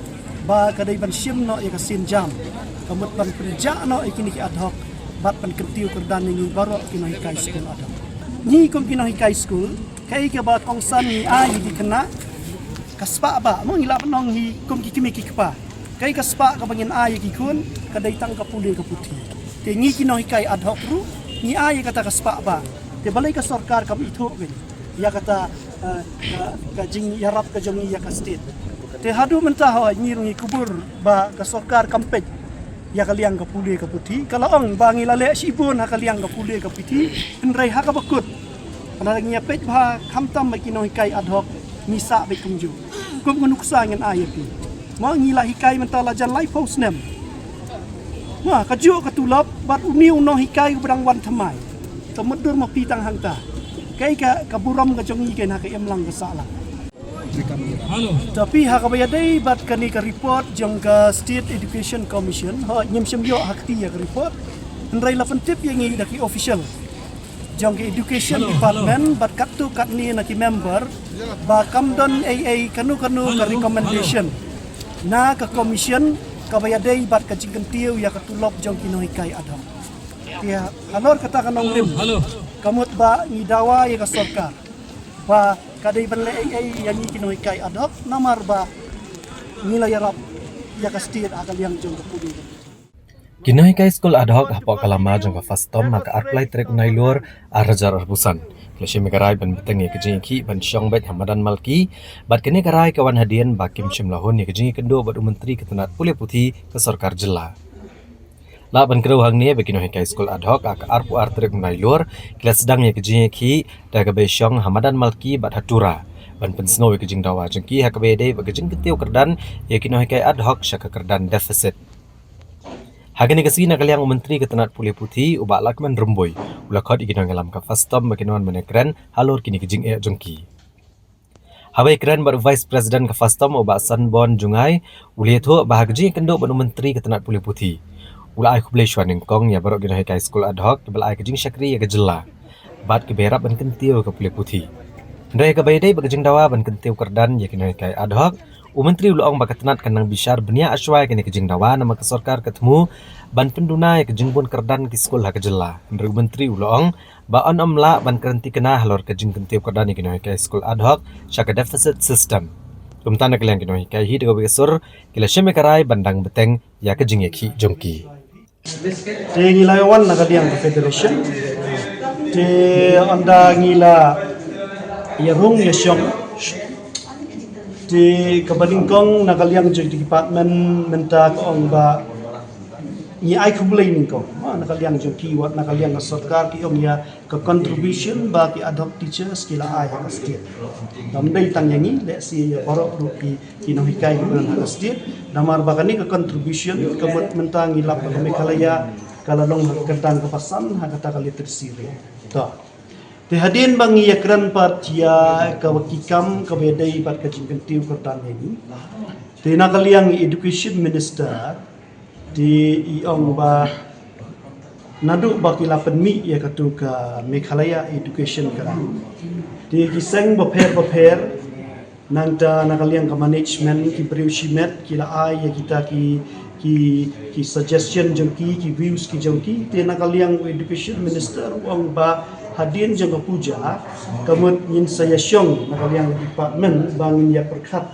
ba ka dei ban shim noh ïa ka sienjam, ka mut ban pynjah noh ïa kine ki ad hoc bad ban kyntiew kyrdan ïa ngi baroh ki nonghikai skul ad hoc. Ngi kum ki nonghikai skul, kaei kaba kongsan ngi ai ïa ki khynnah, ka spah bah, mo, ngi lah ban ong ngi kum ki kmie ki kpa, kaei ka spah kaba ngin ai ïa ki khun, ka dei tang ka pule ka puthi. Te ngi ki nonghikai ad hoc ruh ngi ai ïa kata ka spah bah. Te balei ka sorkar kam ithuh kane ïa kata, eh, ka, ka jingïarap ka jong ngi ïa ka state? Te haduh mynta hooid ngi ruh ngi kubur ba ka sorkar kam peit ïa ka liang ka pule ka puthi. Ka la ong ba ngi la leh shibun ha ka liang ka pule ka puthi, hynrei ha kaba kut, lada ngi ïa peit bha khamtam ba ki nonghikai ad hoc, ngi sah beit kumjuh. Kum ka nuksa ngin ai ïa phi, ma, ngi la hikai mynta la jan laiphew snem. Ma, kajuh ka tulop bad une u nonghikai uba dang wan thymmai. Te mutdur ma phi tang hangta. Kaei ka, ka burom ka jong ngi kein ha ka imlang ka sahlang. Te phi, ha kaba ïadei bad kane ka report jong ka State Education Commission, hooid ngim shym ïoh ha kti ïa ka report, hynrei la pyntip ïa ngi da ki official jong ka Education Department bad katto katne na ki member ba kam don ei ei kano kano ka recommendation Na ka commission kaba ïadei bad ka jingkyntiew ïa ka tulop jong ki nonghikai ad hoc. Te halor kata ka nongrim, ka mut ba ngi dawa ïa ka sorkar ba ka dei ban leh ei ei ïa ngi ki nonghikai ad hoc, namar ba ngi la ïarap ïa ka state ha ka liang jong ka pule. Ki nonghikai skul ad hoc hapoh ka lama jong ka FASTOM ha ka arphew lai tarik u Nailur ar hajar arphew san ki la shim ïa ka rai ban bteng ïa ka jingïakhih ban shong beit ha Madan Malki, bad kane ka rai ka wan hadien ba kim shym la hun ïa ka jingïakynduh bad u Myntri ka tnat pule puthi ka sorkar jylla. Lah ban kdew hangne ba ki nonghikai skul ad hoc ha ka arphew ar tarik u Nailur ki la sdang ïa ka jingïakhih da kaba ïashong ha Madan Malki bad ha Tura, ban pynsngew ïa ka jingdawa jong ki ha kaba ïadei bad ka jingkyntiew kyrdan ïa ki nonghikai ad hoc sha ka kyrdan deficit. Ha kane ka sngi na ka liang u Myntri ka tnat pule puthi u Bah Lahkmen Rymbui u la khot ïa ki nongïalam ka FASTOM ba kin wan ban ïakren halor kine ki jingeh jong ki. Haba ïakren bad u Vice President ka FASTOM u Bah Sanborn Jngai u la ïathuh ba ha ka jingïakynduh bad u Myntri ka tnat pule puthi, u la ai khublei shwa nyngkong ïa baroh ki nonghikai skul ad hoc kiba la ai ka jingshakri ïa ka jylla bad kiba ïarap ban kyntiew ïa ka pule puthi. Hynrei ha kaba ïadei bad ka jingdawa ban kyntiew kyrdan ïa ki nonghikai ad hoc, u Myntri u la ong ba ka tnat kan nang bishar bniah shwa ïa kane ka jingdawa namar ka sorkar ka thmu ban pynduna ïa ka jingbun kyrdan ki skul ha ka jylla. Hynrei u Myntri u la ong ba yn ym lah ban kren thikna halor ka jingkyntiew kyrdan ïa ki nonghikai skul ad hoc sha ka deficit system. Kumta na ka liang ki nonghikai hi da kawei ka sur ki la shim ïa ka rai ban dang bteng ïa ka jingïakhih jong ki. Te ngi la wan na ka liang ka federation. Te ynda ngi la ïarung ïashong. Te kaba nyngkong na ka liang jong ki department mynta ka ong ba ngi ai khublei nyngkong. Ma na ka liang jong ki wat na ka liang ka sorkar ki ong ïa ka contribution ba ki ad hoc teachers ki la ai ha ka state. Kam dei tang ïa ngi, lehse ïa baroh ruh ki, ki nonghikai kiba don ha ka state. Namar ba kane ka contribution ka mut mynta ngi lap ba ka Meghalaya ka la long ha ka kyrdan kaba san ha kata ka literacy rate. To. Te hadien ba ngi ïakren pat ïa kaba ki kam kaba ïadei bad ka jingkyntiew kyrdan ïa ngi. Te na ka liang education minister te i ong ba naduh ba ki la pynmih ïa katu ka Meghalaya Education Grant, te ki seng bapher bapher nangta na ka liang ka management ki briew shimet ki la ai ïa kita ki, ki, ki suggestion jong ki, ki views ki jong ki. Te na ka liang u education minister u ong ba hadien jong ka puja ka mut ngin sa ïashong na ka liang department ba ngin ïa pyrkhat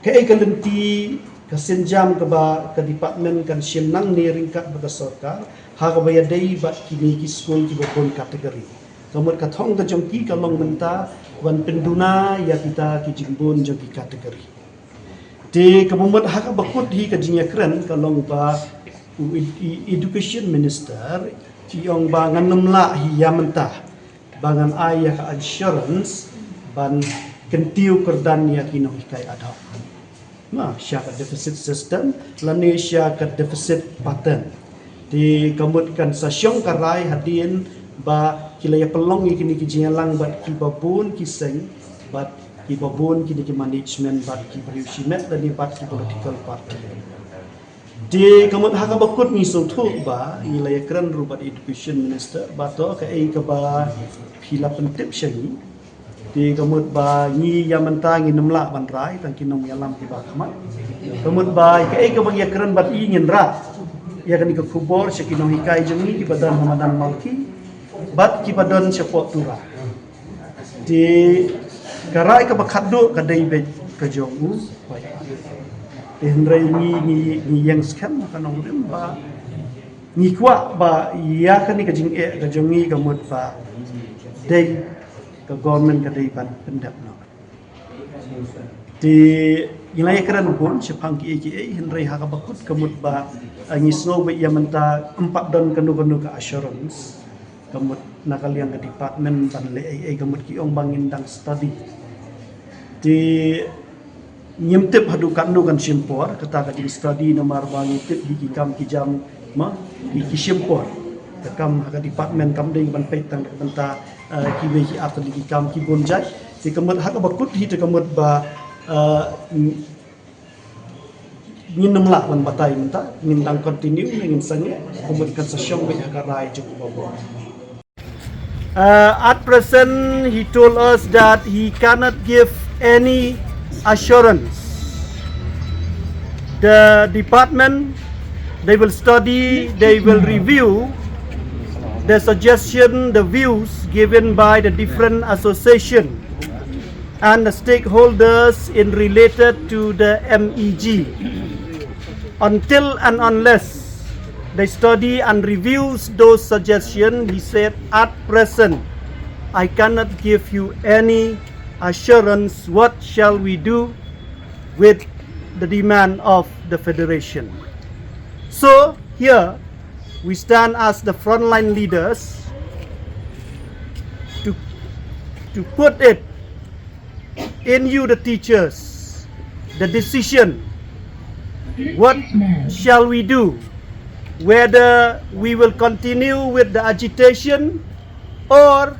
kaei ka lynti ka sienjam kaba ka department kan shim nangne ryngkat bad ka sorkar ha kaba ïadei bad kine ki skul kiba bun category. Ka mut ka thong ka jong ki ka long mynta ban pynduna ïa kita ki jingbun jong ki category. Te kaba mut ha kaba kut hi ka jingïakren ka long ba u ed-, i-, education minister i ong ba ngan ym lah hi ïa mynta ba ngan ai ïa ka assurance ban kyntiew kyrdan ïa ki nonghikai ad hoc. Na, sha ka deficit system lane sha ka deficit pattern. Te ka mut kan sa shong ka rai hadien ba ki la ïa pynlong ïa kine ki jingïalang bad kiba bun ki seng, bad kiba bun kine ki management, bad ki briew shimet lane bad ki political party. Te ka mut ha kaba kut ngi sngewthuh ba ngi la ïakren ruh bad education minister ba to kaei kaba phi la pyntip sha ngi. Te ka mut ba ngi ïa mynta ngin ym lah ban rai tang ki nongïalam kiba khmat. Ka mut ba kaei kaba ngi ïakren bad i ngin rah ïa kane ka khubor sha ki nonghikai jong ngi kiba don ha madan Malki bad kiba don shapoh Tura. Te ka rai kaba khatduh ka dei beit ka jong u. Te hynrei ngi, ngi, ngi ïeng skhem ka nongrim ba ngi kwah ba ïa kane ka jingeh ka jong ngi ka mut ba dei ka government ka dei ban pyndep noh. Te ngi la ïakren bun shaphang kiei kiei hynrei ha kaba kut ka mut ba, eh, ngi sngew ba ïa mynta ym pat don kano kano ka assurance. Ka mut na ka liang ka department ban leh ei ei ka mut ki ong ba ngin dang study. Te ngim tip haduh katno kan shim por kata ka jingstudy namar ba ngi tip hi ki kam ki jam ma hi ki shim por. Ka kam ha ka department kam dei ban peit tang ka bynta, eh, kiwei ki ar tylli ki kam ki bun jait. Te ka mut ha kaba kut hi te ka mut ba, eh, ngin ym lah ban batai mynta, ngin dang continue, ngin sangeh, ka mut kan sa shong beit ha ka rai jong u Bah Bor. Uh, at present, he told us that he cannot give any assurance. The department, they will study, they will review the suggestion, the views given by the different association and the stakeholders in related to the M E G. Until and unless they study and reviews those suggestions, he said, at present, I cannot give you any assurance what shall we do with the demand of the federation. So here we stand as the frontline leaders to, to put it in you, the teachers, the decision. What shall we do? Whether we will continue with the agitation or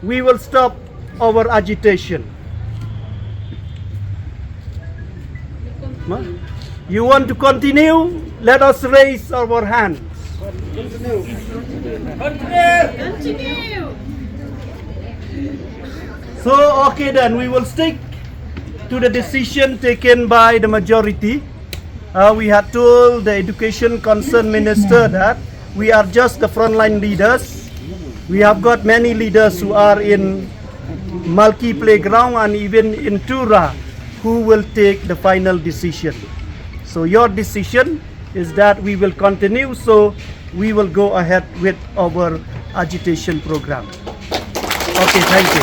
we will stop our agitation. Huh? You want to continue? Let us raise our hands. Continue. So, okay then, we will stick to the decision taken by the majority. Uh, we had told the education concern minister that we are just the frontline leaders. We have got many leaders who are in Malki Playground and even in Tura who will take the final decision. So your decision is that we will continue, so we will go ahead with our agitation program. Okay, thank you.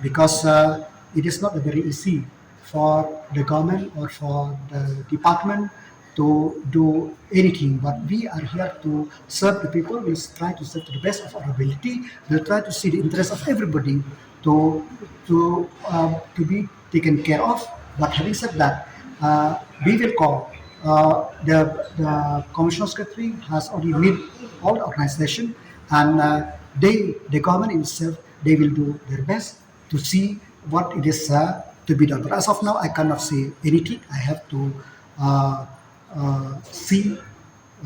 Because uh, it is not very easy for the government or for the department to do anything, but we are here to serve the people. We'll try to serve to the best of our ability. We'll try to see the interest of everybody to to um, to be taken care of. But having said that, uh, we will call uh, the the commissioner secretary has already met all the organization, and uh, they, the government itself, they will do their best to see what it is uh, to be done. But as of now, I cannot say anything. I have to uh, uh, see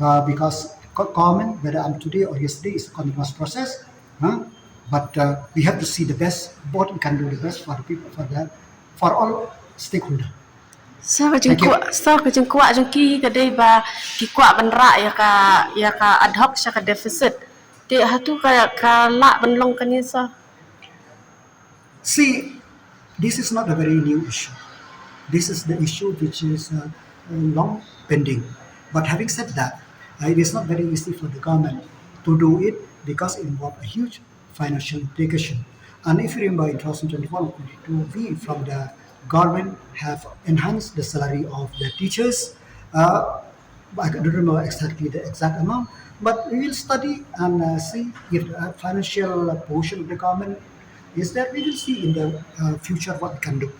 uh, because co- comment whether I'm today or yesterday is a continuous process. Huh? But uh, we have to see the best, what we can do the best for the people, for the for all stakeholder. Sa ka Thank you. Jingkwah, sa ka jingkwah jong ki ka dei ba ki kwah ban rah ïa ka ïa ka ad hoc sha ka deficit. Te hato ka ka lah ban long kane sa. See, this is not a very new issue. This is the issue which is uh, long pending. But having said that, uh, it is not very easy for the government to do it because it involves a huge financial implication. And if you remember in two thousand twenty-one or twenty-two, we from the government have enhanced the salary of the teachers. Uh, I don't remember exactly the exact amount, but we will study and uh, see if the uh, financial position of the government is there. We will see in the uh, future what we can do.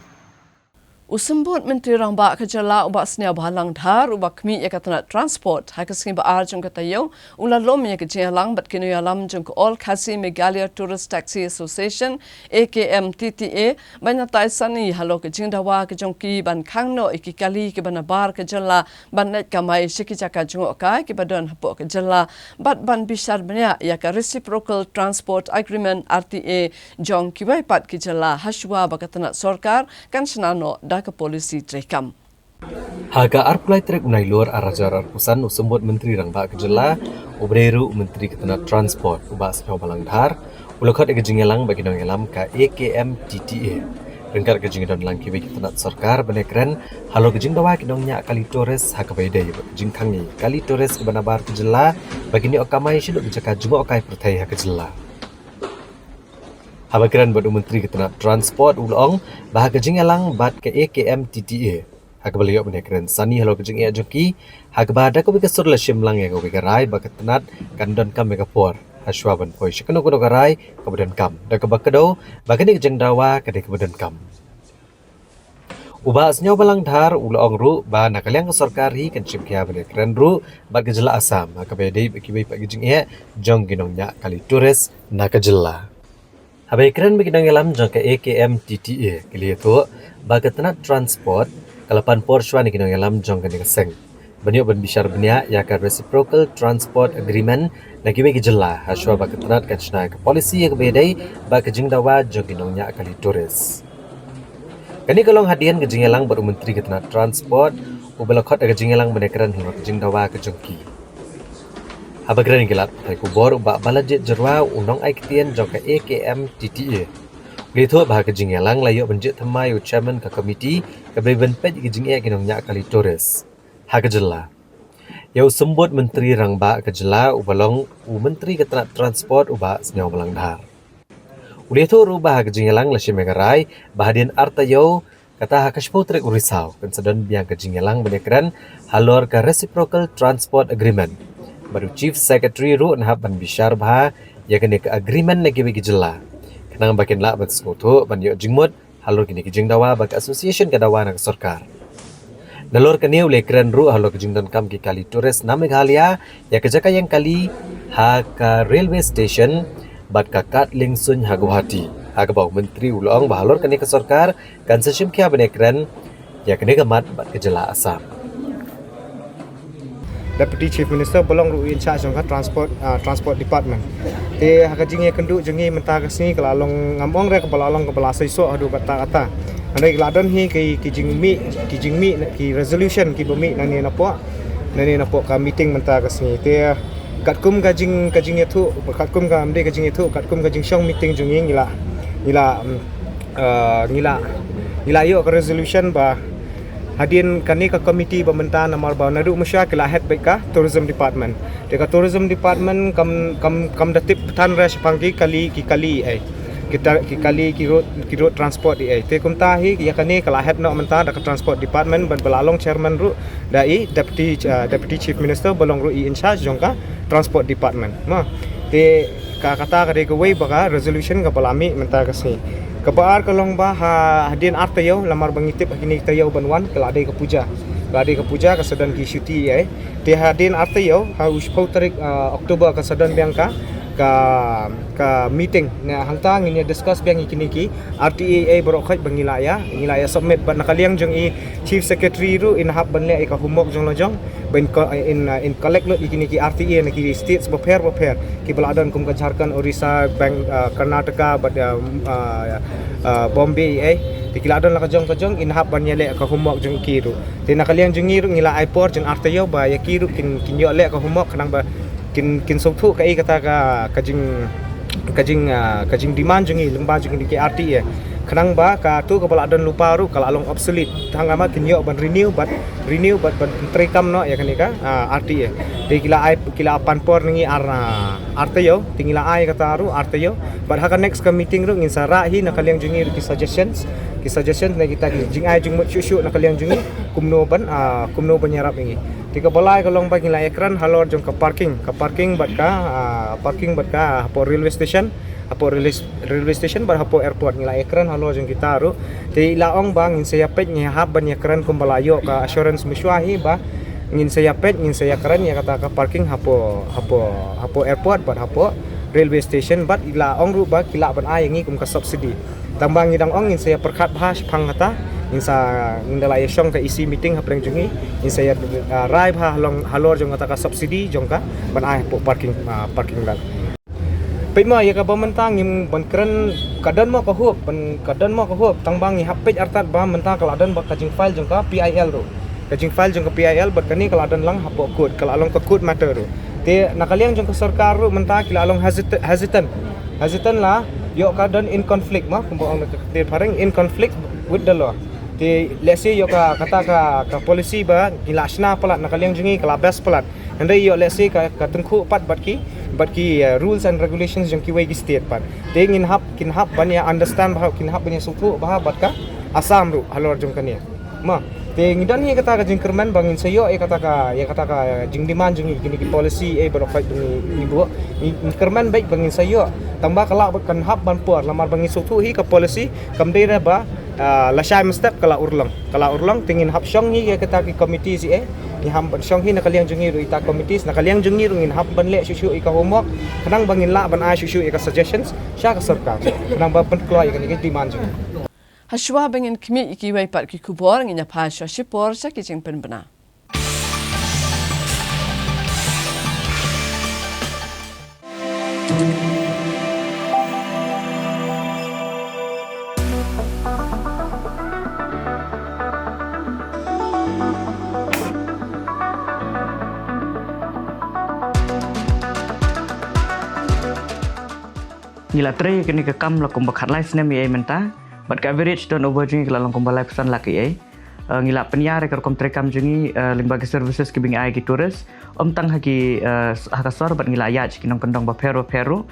U Symbud Myntri Rangbah ka Jylla u Bah Sniawbhalang Dhar uba khmih ïa ka tnat transport ha ka sngi ba ar jong ka taïew u la lum ïa ka jingïalang bad ki nongïalam jong ka All Khasi Meghalaya Tourist Taxi Association, A K M T T A, ban ïatai sani halor ka jingdawa ka jong ki ban khang noh ïa ki kali kiba nabar ka jylla ban leit kamai sha ki jaka jngohkai kiba don hapoh ka jylla bad ban bishar bniah ïa ka Reciprocal Transport Agreement, R T A, jong kiwei pat ki jylla hashwa ba ka tnat sorkar kan shna noh da ka polisi treikam. Ha ka arphew lai tarik u Nailur ar hajar arphew san u Symbud Myntri Rangbah ka Jylla uba dei ruh u Myntri ka tnat Transport u Bah Sniawbhalang Dhar u la khot ïa ka jingïalang bad ki nongïalam ka A K M T T A ryngkat ka jingdon lang kiwei ki tnat sorkar ban ïakren halor ka jingdawa ki nongñiah kali tourist ha kaba ïadei bad ka jingkhang ïa ki kali tourist kiba nabar ka jylla ba kin ïoh kamai sha ki jaka jngohkai pyrthei ha ka jylla. Haba kren bad u Myntri ka tnat Transport u la ong ba ha ka jingïalang bad ka A K M T T A ha kaba la ïoh ban ïakren sani halor ka jingeh jong ki ha kaba da kawei ka sur la shim lang ïa kawei ka rai ba ka tnat kan donkam ïa ka por hashwa ban poi sha kano kano ka rai kaba donkam, da kaba kdew ba kane ka jingdawa ka dei kaba donkam. U Bah Sniawbhalang Dhar u la ong ruh ba na ka liang ka sorkar hi kan shim khia ban ïakren ruh bad ka jylla Assam ha kaba ïadei bad kiwei pat ki jingeh jong ki nongñiah kali tourist na ka jylla. Haba ïakren bad ki nongïalam jong ka A K M T T A ki la ïathuh ba ka tnat Transport ka la pan por shuwa na ki nongïalam jong kane ka seng ban ïoh ban bishar bniah ïa ka Reciprocal Transport Agreement na kiwei ki jylla hashwa ba ka tnat kan shna ïa ka polisi ha kaba ïadei bad ka jingdawa jong ki nongñiah kali tourist. Kane ka long hadien ka jingïalang bad u Myntri ka tnat Transport, uba la khot da ka jingïalang ban ïakren halor ka jingdawa ka jong ki. Haba kren ïa ki lad pathai khubor, u Bah Balajied Jyrwa, u nongai ktien jong ka A K M T T A, u la ïathuh ba ha ka jingïalang la ïoh ban jied thymmai ïa u Chairman ka komiti kaba dei ban peit ïa ka jingeh ki nongñiah kali tourist ha ka jylla. Ïa u Symbud Myntri Rangbah ka jylla, uba long u Myntri ka tnat Transport, u Bah Sniawbhalang Dhar, u la ïathuh ruh ba ha ka jingïalang la shim ïa ka rai ba hadien ar taïew, kata ha ka shiphew tarik u Risaw, kan sa don biang ka jingïalang ban ïakren halor ka Reciprocal Transport Agreement. Bad u Chief Secretary ruh yn hap ban bishar bha ïa kane ka agreement na kiwei ki jylla, khnang ba kin lah ban sngewthuh ban ïoh jingmut halor kine ki jingdawa ba ka association ka dawa na ka sorkar. Nalor kane u la ïakren ruh halor ka jingdonkam ki kali tourist na Meghalaya, ïa ka jaka ïeng kali ha ka railway station bad ka kad liengsuiñ ha Guwahati, ha kaba u Myntri u la ong ba halor kane ka sorkar kan sa shim khia ban ïakren ïa kane ka mat bad ka jylla Assam. Deputy Chief Minister ba long ruh in charge jong ka transport, ah, transport department. Te ha ka jingïakynduh jong ngi mynta ka sngi ka la long, ngam ong re kaba la long kaba la seisoh haduh katta katta. Hynrei ka la don hi ki, ki jingmih, ki jingmih, ki resolution kiba mih nangne napoh, nangne napoh ka meeting mynta ka sngi. Te katkum ka jing, ka jingïathuh, katkum ka, ym dei ka jingïathuh, katkum ka jingshong meeting jong ngi, ngi la, ngi la, mm, ah, ngi la, ngi la ïoh ka resolution ba hadien kane ka komiti ba mynta, namar ba naduh mynshuwa ki la head beit ka tourism department. Te ka tourism department kam, kam, kam da tip than re shaphang ki kali, ki kali ei, ki ta-, ki kali, ki road, ki road transport ei. Te kumta hi ïa kane ka la head noh mynta da ka transport department, bad ba la long chairman ruh da i deputy, ah, deputy chief minister ba long ruh i in charge jong ka transport department. Ma, te ka, kata ka dei kawei ba ka resolution kaba la mih mynta ka sngi. Kaba ar ka long ba ha, hadien ar taïew, lamar ba ngi tip ha kine ki taïew ban wan ka la dei ka puja. Ka la dei ka puja, ka sa don ki shuti ei. Te hadien ar taïew, ha u shiphew tarik, ah, October, ka sa don biang ka, ka, ka meeting. Na hangta ngin ïa discuss biang ïa kine ki R T A ei baroh khoit ba ngi la ïa, ngi la ïa submit. Bad na ka liang jong i Chief Secretary ruh in hap ban leh ïa ka homework jong la jong, ban co-, in, uh, in collect lut ïa kine ki R T A na ki states bapher bapher kiba la don kum ka Jharkhand, Orissa, Bang-, uh, Karnataka bad, uh, uh, uh, Bombay ei. Te ki la don la ka jong ka jong, in hap ban ïa leh ka homework jong ki ruh. Te na ka liang jong ngi ruh ngi la ai por jong ar taïew ba ïa ki ruh kin, kin ïoh leh ka homework khnang ba kin, kin sngewthuh kaei kata ka, ka jing, ka jing, ah, ka jingdemand jong ngi lyngba jong kine ki R T A. Khnang ba kato kaba la don lypa ruh ka la long obsolete. Tang ba kin ïoh ban renew bad, renew bad ban treikam noh ïa kane ka, ah, R T A. Te ki la ai, ki la pan por na ngi ar, ah, ar taïew, te ngi la ai kata ruh ar taïew. Bad ha ka next ka meeting ruh ngin sa rah hi na ka liang jong ngi ruh ki suggestions, ki suggestions na kita ki jingai jingmut shuh shuh na ka liang jong ngi kumno ban, ah, kumno ban ïarap ïa ngi. Te kaba lai ka long ba ngi la ïakren halor jong ka parking, ka parking bad ka, ah, parking bad ka hapoh railway station, hapoh railway, railway station bad hapoh airport, ngi la ïakren halor jong kita ruh. Te i la ong ba ngin sa ïa peit, ngi hap ban ïakren kumba la ïoh ka assurance mynshuwa hi ba ngin sa ïa peit, ngin sa ïakren ïa kata ka parking hapoh, hapoh, hapoh airport bad hapoh railway station, bad i la ong ruh ba ki lah ban ai ïa ngi kum ka subsidy. Tang ba ngi dang ong ngin sa ïa pyrkhat bha shaphang kata, ngin sa, ngin da la ïa shong ka E C meeting hapdeng jong ngi, ngin sa ïa, ah, rai bha halong, halor jong kata ka subsidy jong ka ban ai hapoh parking, ah, parking lot. Peit mo ïa kaba mynta ngim ban kren, ka don mo ka hup, ban, ka don mo ka hup, tang ba ngi hap peit artat ba mynta ka la don ba ka jingfile jong ka P I L ruh. Ka jingfile jong ka P I L bad kane ka la don lang hapoh court, ka la long ka court matter ruh. Te na ka liang jong ka sorkar ruh mynta ki la long hesit-, hesitant. Hesitant la ïoh ka don in conflict mo, kumba ong ka ktien phareng, in conflict with the law. Te lehse ïoh ka, kata ka, ka policy ba ngi la shna palat, na ka liang jong ngi ka la best palat. Hynrei ïoh lehse ka, ka tyngkhuh pat bad ki, bad ki, eh, rules and regulations jong kiwei ki state pat. Te ngin hap, kin hap ban ïa understand bha, kin hap ban ïa sngewthuh bha bad ka Assam ruh halor jong kane. Ma, te ngi don hi kata ka jingkyrmen ba ngin sa ïoh ïa kata ka, ïa kata ka jingdemand jong ngi, kine ki policy ei baroh khoit ba ngi, ngi buh. Ngi, ngi kyrmen beit ba ngin sa ïoh. Tang ba ka lah ba kan hap ban por, lamar ba ngi sngewthuh hi ka policy kam dei re ba, ah, lashai mynstep ka la urlong. Ka la urlong, te ngin hap shong hi ïa kita ki committees ei. Ngi hap ban shong hi na ka liang jong ngi ruh ita committees, na ka liang jong ngi ruh ngin hap ban leh shuh shuh ïa ka homework, khnang ba ngin lah ban ai shuh shuh ïa ka suggestions sha ka sorkar, khnang ba pynkloi ïa kane ka demand jong ngi. Hashwa ba ngin khmih ïa kiwei pat ki khubor, ngin ïa phai sha shipor sha ki jingpynbna. Ngi la trei kane ka kam la kumba khatlai snem ïa mynta, bad ka average turnover jong ngi ka la long kumba laiphew san lak ïa. Eh, ngi la pynïar ïa ka rukom trei kam jong ngi, eh, lyngba ki services kiba ngi ai ki tourist, ym tang ha ki, eh, ha ka sor bad ngi la ïaid ki nongkyndong bapher bapher ruh.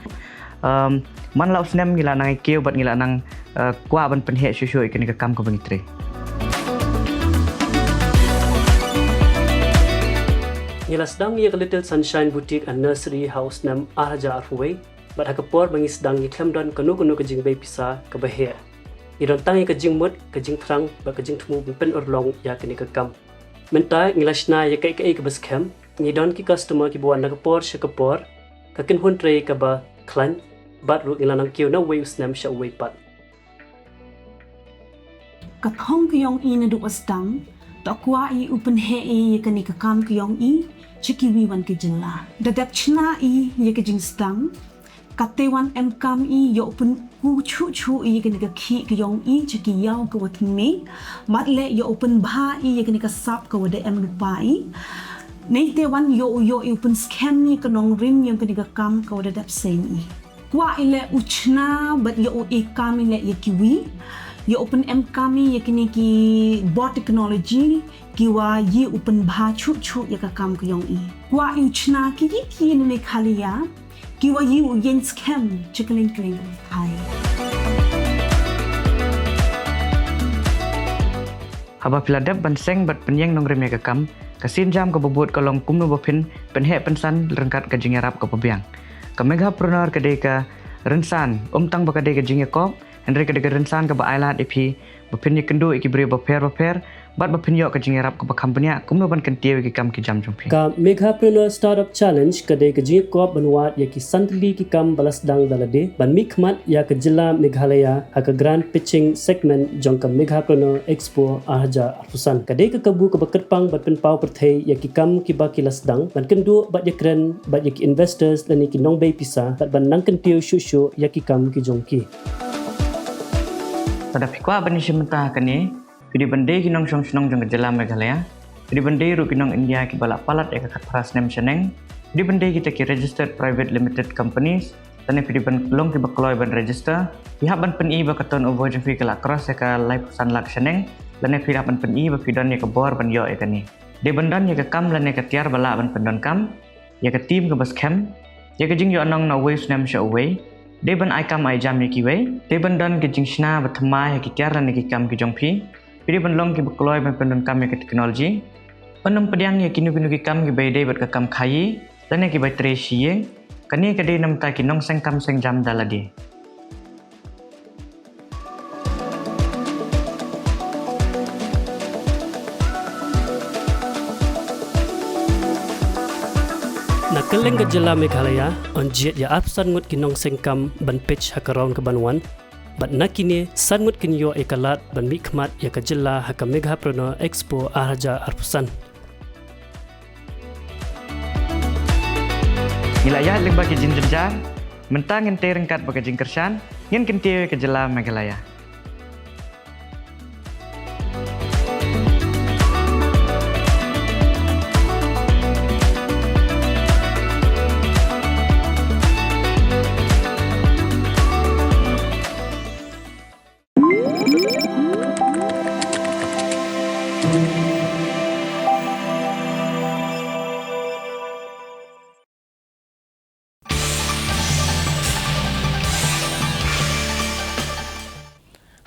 Um, man la u snem ngi la nang ïa kiew bad ngi la nang, eh, kwah ban pynheh shuh shuh ïa kane ka kam kaba ngi trei. Ngi la sdang ïa ka Little Sunshine Boutique and Nursery ha u snem ar hajar arphew wei, bad ha ka por ba ngi sdang ngi khlem don kano kano ka jingbei pisa kaba heh. Ngi don tang ïa ka jingmut, ka jingthrang, bad ka jingthmu ban pynurlong ïa kane ka kam. Mynta ngi la shna ïa kaei kaei kaba skhem, ngi don ki customer kiba wan na ka por sha ka por, ka kynhun trei kaba khlaiñ, bad ruh ngi la nang kiew na uwei u snem sha uwei pat. Ka thong ka jong i naduh ba sdang, to kwah i u pynheh i ïa kane ka kam ka jong i sha kiwei wan ki jylla. Da dep chna i ïa ka jingsdang, kata wan em kam i ïa u pynkup shuh shuh i ïa kane ka khih ka jong i sha ki ïew kiwa thymmai, bad leh ïa u pynbha i ïa kane ka sap kawa da em lypa i. Neite wan ïa u, ïa u pynskhem i ïa ka nongrim ïa kane ka kam kawa da dep seng i. Kwah i leh u chna bad ïa u i kam i leh ïa kiwei, ïa u pynem kam i ïa kine ki bor technology kiwa ïa u pynbha shuh shuh ïa ka kam ka jong i. Kwah i u chna ki ki ki ne Meghalaya kiwa ïa u ïeng skhem sha kylleng kylleng ka pyrthei. Haba phi la dep ban seng bad pynïeng nongrim ïa ka kam, ka sienjam kaba bud ka long kumno ba phin pynheh pynsan ryngkat ka jingïarap kaba biang. Ka Meghapreneur ka dei ka rynsan, ym tang ba ka dei ka jingïakop, hynrei ka dei ka rynsan kaba ailad ïa phi ba phin ïakynduh ïa ki briew bapher bapher, bad ba phin ïoh ka jingïarap kaba kham bniah kumno ban kyntiew ïa ki kam ki jam jong phi. Ka Meghapreneur Startup Challenge ka dei ka jingïakop ban wad ïa ki san tylli ki kam ba la sdang da lade ban mihkhmat ïa ka jylla Meghalaya ha ka grant pitching segment jong ka Meghapreneur Expo ar hajar arphew san. Ka dei ka kabu kaba kyrpang ban pynpaw pyrthei ïa ki kam kiba ki la sdang, ban kynduh bad ïakren bad ïa ki investors lane ki nongbei pisa, bad ban nang kyntiew shuh shuh ïa ki kam ki jong ki. Lada phi kwah ban ïashim bynta ha kane, phi dei ban dei ki nongshong shnong jong ka jylla Meghalaya, phi dei ban dei ruh ki nong India kiba la palat ïa ka khatphra snem shaneng, phi dei ban dei kita ki registered private limited companies, lane phi dei ban long kiba kloi ban register. Phi hap ban pyni ba ka turnover jong phi ka la cross ïa ka laiphew san lak shaneng, lane phi hap ban pyni ba phi don ïa ka bor ban ïoh ïa kane. Dei ban don ïa ka kam lane ka tiar ba lah ban pyndonkam, ïa ka team kaba skhem, ïa ka jingïohnong na uwei u snem sha uwei. Dei ban ai kam ai jam ïa kiwei. Dei ban don ka jingshna ba thymmai ha ki tiar lane ki kam ki jong phi. Phi dei ban long kiba kloi ban pyndonkam ïa ka technology. Yn ym pdiang ïa kino kino ki kam kiba ïadei bad ka kam khaïi lane kiba trei shi ïing. Kane ka dei na bynta ki nongseng kam seng jam da lade. Na kylleng ka jylla Meghalaya, yn jied ïa arphew san ngut ki nongseng kam ban pitch ha ka round ka ban wan. Bad na kine, san ngut kin ïoh ïa ka lad ban mihkhmat ïa ka jylla ha ka Meghapreneur Expo ar hajar arphew san. Ngi la ïaid lyngba ki jingjynjar, mynta ngin tei ryngkat bad ka jingkyrshan, ngin kyntiew ïa ka jylla Meghalaya.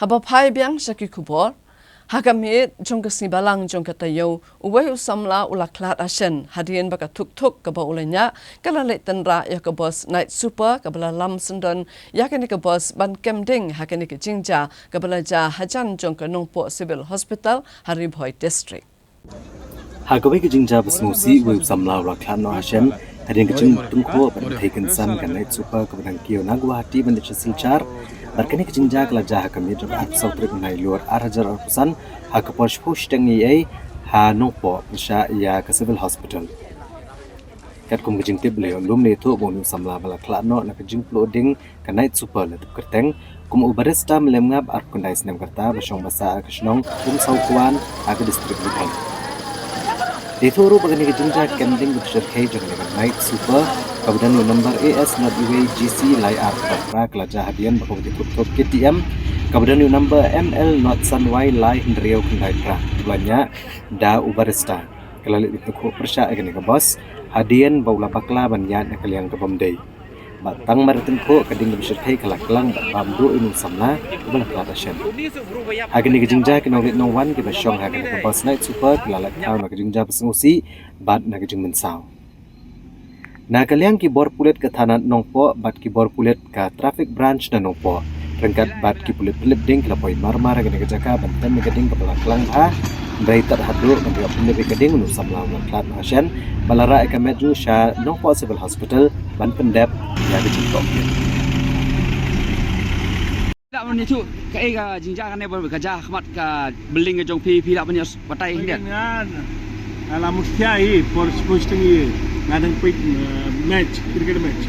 Haba phai biang sha ki khubor, ha ka miet jong ka sngi Balang jong ka taïew, uwei u samla u la khlad hashen, hadien ba ka thuk thuk kaba u la ñiah ka la leit tynrah ïa ka bus Night Super kaba la lam syndon ïa kane ka bus ban kem ding ha kane ka jingjia kaba la jia hajan jong ka Nongpoh Civil Hospital ha Ri Bhoi District. Ha kawei ka jingjia ba sngewsih, uwei u samla u la khlad noh hashen hadien ka jingtyngkhuh bad ka thei kynsan ka Night Super kaba dang kiew na Guwahati ban leit sha Silchar. Bad kane ka jingjia ka la jia ha ka miet jong ka arphew saw tarik u Nailur ar hajar arphew san, ha ka por shiphew shiteng eiei ha Nongpoh, pyrshah ïa ka Civil Hospital. Katkum ka jingtip, la ïoh lum la ïathuh ba une u samla ba la khlad noh na ka jingpluh ding ka Night Super la tip kyrteng kum u Barrister Mlem Ngap, arphew khyndai snem ka rta, ba shong ba sah ha ka shnong Umsawkwan ha ka district Ri Bhoi. La ïathuh ruh ba kane ka jingjia kem ding ka bishar khei jong kane ka Night Super kaba don ïa u number A S not uwei G C lai ar khyndai phra ka la jia hadien ba ka bus thup thup K T M kaba don ïa u number M L not san wei lai hynriew khyndai phra, ba la ñiah da u barista. Ka la leit ban tyngkhuh pyrshah ïa kane ka bus hadien ba u la bakla ban ïaid na ka liang ka bym dei. Bad tang mar tyngkhuh ka ding kaba shyrkhei ka la klang bad bam duh ïa u nongsamla uba la khlad hashem. Ha kane ka jingjia ki nongleit nongwan kiba shong ha kane ka bus Night Super ki la lait thaw na ka jingjia ba sngewsih bad na ka jingmynsaw. Na ka liang ki bor pulit ka thana Nongpoh bad ki bor pulit ka traffic branch na Nongpoh ryngkat bad ki pulit pynlip ding ki la poi mar mar ha kane ka jaka ban tem ïa ka ding kaba la klang bha. Hynrei tad haduh ban ïoh pynlip ïa ka ding u nongsamla u la khlad noh hashem bad la rah ïa ka met jong u sha Nongpoh Civil Hospital ban pyndep ïa ka jingtohkit. Lah ban ïathuh kaei ka jingjia kane ba ka jia ha khmat ka building ka jong phi, phi lah ban ïa batai khyndiat. Nga la mut khia i por posting i nga dang peit, eh, match, cricket match.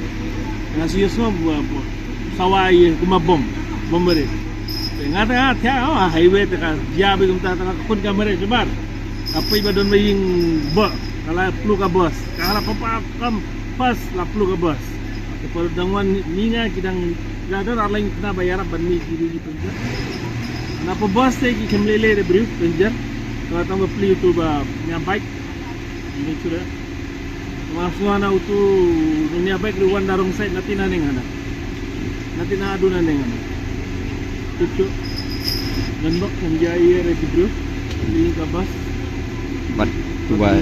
Nga shu ïohsngew, eh, sawa i kumba bom, bom mare. Te nga ta nga khia, oh, highway te ka jia ba kumta ta nga khun ka mare jemar. Ka peit ba don ba ïing ba ka la plu ka bus. Ka la papa kam pas la plu ka bus. Te por dang wan ni nga ki dang ki la don ar lain kena ba ïarap ban mih ki ri ki passenger. Na pa bus te ki khlem leh leh de briew passenger. Ka la tang ba plie uto ba nia bike. Ni sura. Wa sngewna uto nia bike ruh wan da wrong side na tina neng hana. Na tina adu na neng hana. Tutu. Dan bak kan jia ïa re ki briew. Ni ka bus. Bad tu ba.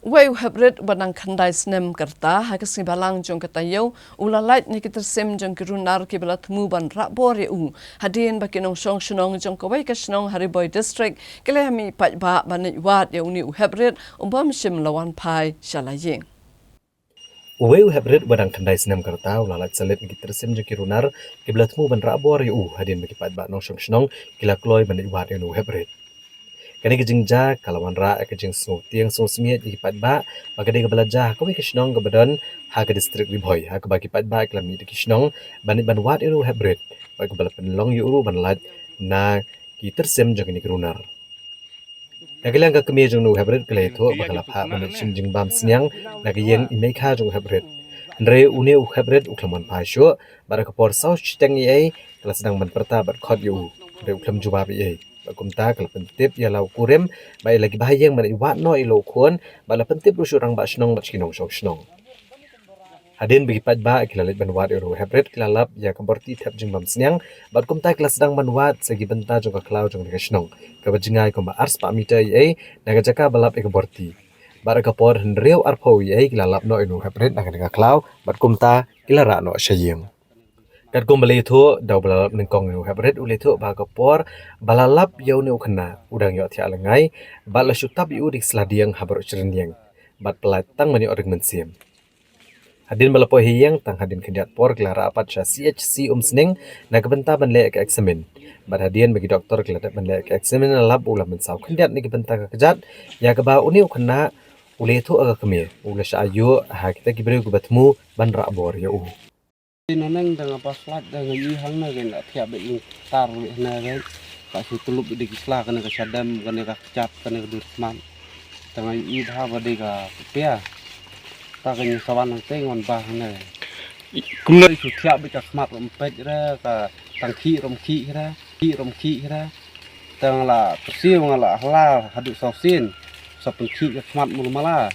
Uwei u heprit uba dang khyndai snem ka rta ha ka sngi Balang jong ka taïew u la lait na ki tyrsim jong ki runar kiba la thmu ban rah bor ïa u hadien ba ki nongshong shnong jong kawei ka shnong ha Ri Bhoi District ki la mih paidbah ban leit wad ïa une u heprit u bym shym la wan phai sha la ïing. Uwei u heprit uba dang khyndai snem ka rta u la lait sa leit na ki tyrsim jong ki runar kiba la thmu ban rah bor ïa u hadien ba ki paidbah nongshong shnong ki la kloi ban leit wad ïa une u heprit. Kane ka jingjia ka la wanrah ïa ka jingsngewtieng sngewsmiej ïa ki paidbah ba ka dei kaba la jia ha kawei ka shnong kaba don ha ka district Ri Bhoi ha kaba ki paidbah ki la mih da ki shnong ban leit ban wad ïa une u heprit bad kaba la pynlong ïa u ruh ban lait na ki tyrsim jong kine ki runar. Na ka liang ka kmie jong une u heprit ka la ïathuh ba ka la phah ban leit shim jingbam sniang na ka ïing i mei kha jong u heprit. Hynrei une u heprit u khlem wan phai shuh bad ha ka por saw shiteng eiei ka la sdang ban pyrta bad khot ïa u. Hynrei u khlem jubab eiei. Bad kumta ka la pyntip ïa la u kurim bad ïa la ki bahaïing ban ïa wad noh ïa la u khun bad la pyntip ruh sha u rangbah shnong bad sha ki nongshong shnong. Hadien ba ki paidbah ki la leit ban wad ïa u heprit ki la lap ïa ka borti thep jingbam sniang bad kumta ki la sdang ban wad sa ki bynta jong ka khlaw jong ka shnong kaba jngai kumba arspah meter eiei na ka jaka ba lap ïa ka borti. Bad ha ka por hynriew arphew eiei ki la lap noh ïa u heprit na ka khlaw bad kumta ki la rah noh sha ïing. Katkum ba la ïathuh da uba la lap nyngkong ïa u heprit u la ïathuh ba ha ka por ba la lap ïa une u khynnah u dang ïohthiah lyngngai bad la shu tap ïa u da ki sla dieng ha baroh shi rynïeng bad pynlait tang ban ïoh ring mynsiem. Hadien ba la poi ha ïing tang hadien khyndiat por ki la rah pat sha C H C Umsning na ka bynta ban leh ka eksamin. Bad hadien ba ki doktor ki la dep ban leh ka eksamin la lap u la mynsaw khyndiat na ka bynta ka kjat ïa kaba une u khynnah u la ïathuh ha ka kmie u la shah ïoh ha kita ki briew kiba thmu ban rah bor ïa u. Naneng da nga bas lait da nga ïohi hangne kein la thiah beit ïing tar beit hangne kein. Ka shu tyllup beit da ki sla kane ka shadem kane ka kjat kane ka dur khmat. Da nga ïohi bha ba dei ka pia. Ta ka ngi sa wan hangtei ngan bah hangne. Kumno? Shu thiah beit ka khmat ruh ym peit re ka tang khih ruh ym khih re khih ruh ym khih re. Te nga la kyrsiew nga la hla haduh saw sien sa pynkhih ka khmat mulu mala.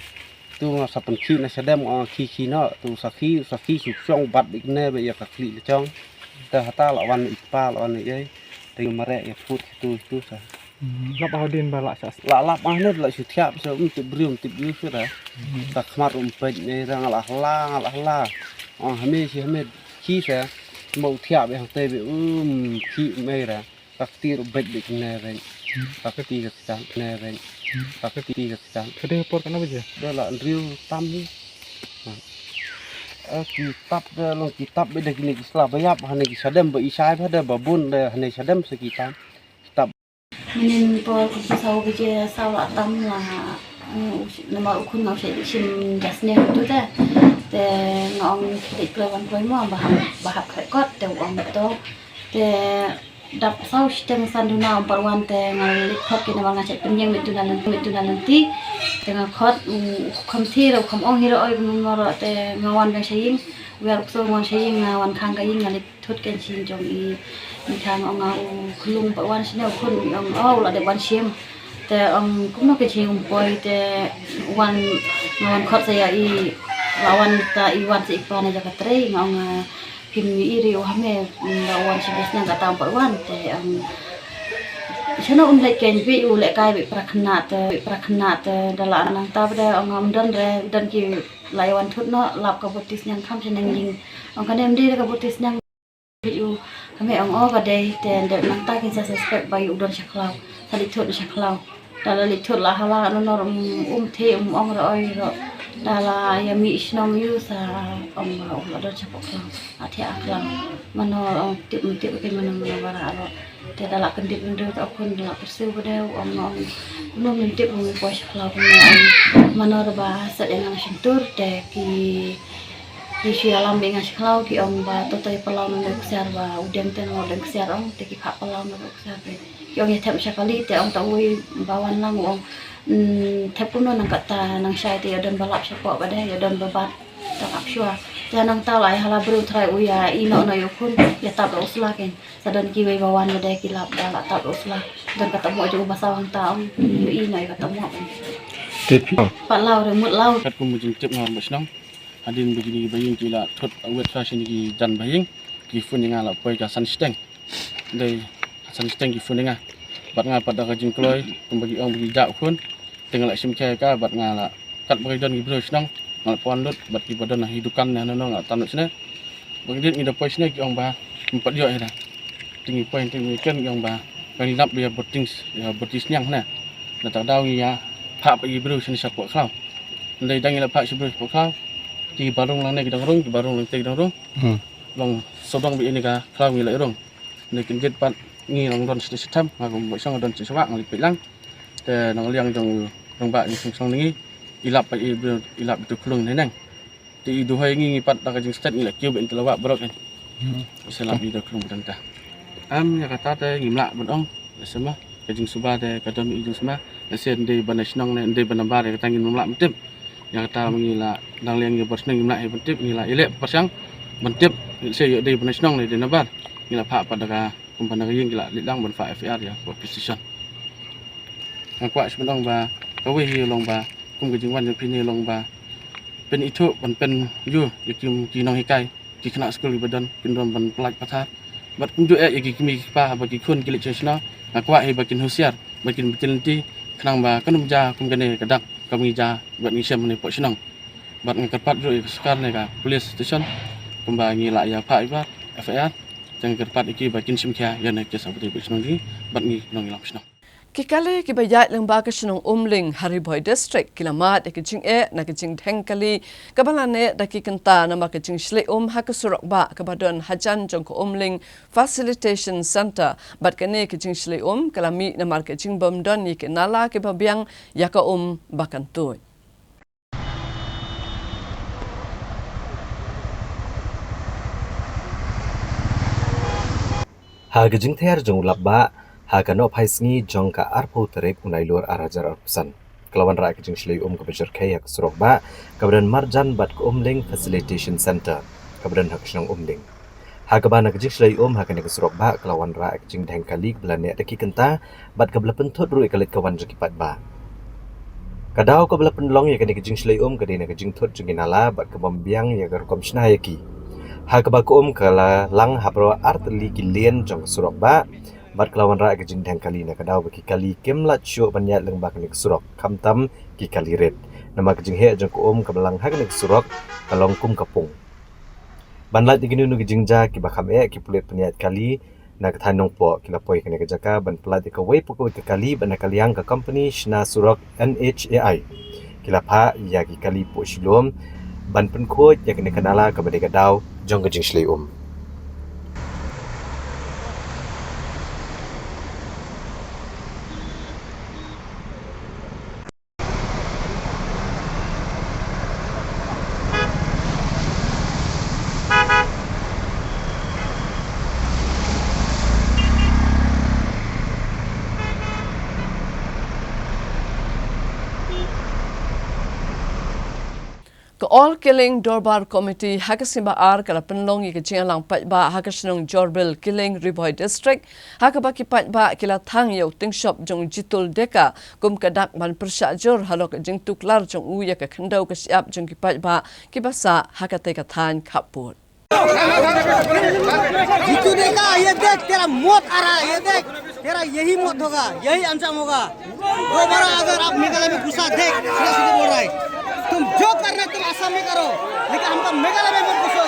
Tu nga sa pynkhih na shadem nga khih khih noh tu sa khih sa khih shu shong bat beit kane beit ïa ka khlieh la jong. Te hata la wan i kpa la wan i ei te nga mareh ïa put tu tu sa. Hmm, lap hadien ba la sa. La lap ah ne la shu thiah sa um tip briew um tip briew shu da. Hmm. Sa khmat um peit ne ra nga la hla nga la hla. Ong hame shi hame khih sa. Mo thiah beit hangtei beit um khih um ei ra. Ka kti ruh beit beit kane beit. Ka kti ka kjat kane beit. Ka kti ka kjat. Ka dei por katno baje? Da la hynriew tam hi. Eh, ki tap da long ki tap beit da kine ki sla ba ïap hane ki shadem ba i shai ba da ba bun da hane shadem sa ki tam. Ki tap. Mynnin por ki saw baje saw la tam la, mm, namar u khun nga u shim jasne tu te. Te nga ong ki dei kloi wan kloi mo ba hap ba hap khleh kot te u ong to. Te Dap saw shiteng san duna um pat wan te nga leit khot ki namar nga shait pynïeng mih duna lynti, mih duna lynti. Te nga khot, mm, u kham thi ruh, u kham ong hi ruh oi kumno ruh te nga wan biang sha ïing. Wer u ksew nga wan sha ïing, nga wan khang ka ïing, nga leit thut kein sha ïing jong i. Ni kha nga ong nga u khlung pat wan shane, u khun ong, oh, u la dep wan shim. Te ong kumno kein sha ïing um poi te wan, nga wan khot sa ïa i, la wan ta i wan sa i kpa na jaka trei, nga ong nga Phim ïohi re u ha me, mm, ba wan shi bes nang kata um pat wan te, um, shano um leit kein, beit u lehkai beit pra khynnah te, beit pra khynnah te, da la nangta ba de ong um don re, don ki la ïa wan thut noh, lap ka burti sniang kham sha neng ïing. Ong kane ym dei re ka burti sniang. Beit u ha me ong o ka dei te, de nangta kin sa suspect ba ïa u don sha khlaw, sa leit thut sha khlaw. Da la leit thut la hala, no no um, um the um ong ruh oi ruh. Da la ïa mih shnong ïa u sa ong ba u la don shapoh khlaw. A the a khlaw. Mano ong tip um tip kein mano mano ba la ruh. Te da la kyndit bynriew ta u khun da la pyrshah ba dei u ong ong. Mano mano tip um poi sha khlaw kumno ong. Mano ruh ba set ïa nang shyntur te ki ki shu ïalam beit nga sha khlaw ki ong ba to to ïa pynlaw na u ksiar ba u dem te na u dem ksiar ong te ki phah pynlaw na u ksiar te. Ki ong ïa thep sha kali te ong ta uwei ba wan lang u ong, mm, thep kumno nang kata nang shai te ïa don ba lap shapoh ba dei ïa don ba bat ta kap shwa. Te nangta la ïa hala briew trai u ïa i noh noh ïa u khun ïa tap da u sla kein. Sa don kiwei ba wan ba dei ki lap da la tap da u sla. Don kata mo jong u ba saw hangta ong ïa i noh ïa kata mo. Te phi pat law re mut law. Kat kum jingtip nga ba shnong. Hadien ba kine ki ba ïing ki la thut wet sha shane ki jan ba ïing ki phone ïa nga la poi ka san shiteng. Dei san shiteng ki phone ïa nga. Bad nga pat da ka jingkloi kumba ki ong ba ki jah u khun. Te nga la shim khia ïa ka bad nga la kat ba ki don ki briew shnong nga la poi lut bad ki ba don ha ki dukan ne hano hano nga la tan lut shane. Ba ngi dei ngi da poi shane ki ong ba ngim pat ïoh ïa da. Te ngi poi te ngi ken ki ong ba ba ngi lap ïa burti, ïa burti sniang hane. Na ta daw ngi ïa phah bad ki briew shane shapoh khlaw. Ndei dang ngi la phah shi briew shapoh khlaw. Ki ba rung lang ne ki dang rung, ki ba rung lang te ki dang rung. Hmm. Long sawdong beit ïa ne ka khlaw ngi la rung. Ngi kyndit pat ngi long don shi shitom, nga kum ba shong don shi shwa nga leit peit lang. Te nang liang jong u rangbah ngi song song ngi. I lap pat i briew, i lap i tu khlung ne neng. Te i duhoi ngi ngi pat da ka jingstet ngi la kiew beit te la wah brok in. Hmm. Sa lap i da khlung tang ta. Am ïa kata te ngim lah ban ong. Lehse ma ka jingsuba te ka don i jingsma. Lehse ndei ban shnong ne ndei ban nabar ïa kata ngim lah ban tip. Ïa kata ngi la dang liang ïa bar shnong ngim lah ïa ban tip, ngi la ïaleh pyrshang ban tip. Lehse ïa dei ban shnong ne dei nabar. Ngi la phah pat da ka kumba na ka ïing ki la leit lang ban phah F I R ïa police station. Nga kwah shu ban ong ba kawei hi long ba kum ka jingwan jong phi ne long ba pynithuh ban pynïoh ïa ki, ki nonghikai, ki khynnah skul kiba don, kin don ban pyllait pathar. Bad kumjuh eh ïa ki kmie ki kpa haba ki khun ki leit sha shnong, nga kwah hi ba kin husiar, ba kin bit lynti, khnang ba kan ym jia kum kane ka dak kaba ngi jia bad ngi shem hangne hapoh shnong. Bad nga kyrpad ruh ïa ka sorkar ne ka police station kumba ngi la ïa phah iba F I R, te nga kyrpad ïa ki ba kin shim khia ïa kane ka case haba dei hapoh shnong jong ngi bad ngi nongïalam shnong. Ki kali kiba ïaid lyngba ka shnong Umling ha Ri Bhoi District ki la mad ïa ka jingeh na ka jingdheng kali kaba la neh da ki kynta namar ka jingshlei um ha ka surok bah kaba don hajan jong ka Umling Facilitation Centre. Bad kane ka jingshlei um ka la mih namar ka jingbym don ïa ki nala kiba biang ïa ka um ba kan tuid. Ha ka jingthiar jong u lap bah ha ka nohphai sngi jong ka arphew tarik u Nailur ar hajar arphew san, ka la wanrah ka jingshlei um kaba jyrkhei ha ka surok bah kaba don marjan bad ka Umling Facilitation Centre kaba don ha ka shnong Umling. Ha kaba na ka jingshlei um ha kane ka surok bah ka la wanrah ka jingdheng kali kaba la neh da ki kynta bad kaba la pynthut ruh ïa ka leit ka wan jong ki paidbah. Ka daw kaba la pynlong ïa kane ka jingshlei um ka dei na ka jingthut jong ki nala bad kabym biang ïa ka rukom shna ïa ki. Ha kaba ka um ka la lang ha baroh ar tylli ki lane jong ka surok bah bad ka la wanrah ïa ka jingdheng kali na ka daw ba ki kali kim lah shuh ban ïaid lyngba kane ka surok khamtam ki kali rit. Namar ka jingheh jong ka um kaba lang ha kane ka surok ka long kum ka pung. Ban lait ïa kino kino ki jingjia kiba kham eh, ki pulit pynïaid kali na ka thaiñ Nongpoh ki la poi kane ka jaka ban pyllait ïa kawei pa kawei ka kali bad na ka liang ka kompani shna surok N H A I ki la phah ïa ki kali poh shilum ban pynkhuid ïa kane ka nala kaba dei ka daw jong ka jingshlei um. Ka All Killing Dorbar Committee ha ka sngi Ba-ar ka la pynlong ïa ka jingïalang paidbah ha ka shnong Jorbil, Killing, Ri Bhoi District, ha kaba ki paidbah ki la thang ïa u tyngshop jong u Jitul Deka kum ka dak ban pyrshah jur halor ka jingtuklar jong u ïa ka khyndew ka shyiap jong ki paidbah kiba sah ha katei ka thaiñ khappud. जीतू देखा, ये देख, तेरा मौत आ रहा है, ये देख, तेरा यही मौत होगा, यही अंजाम होगा। दोबारा अगर आप मेघालय में घुसा, देख, सीधा सीधा बोल रहा है। तुम जो करना है, तुम आसाम में करो, लेकिन हमको मेघालय में मत घुसो।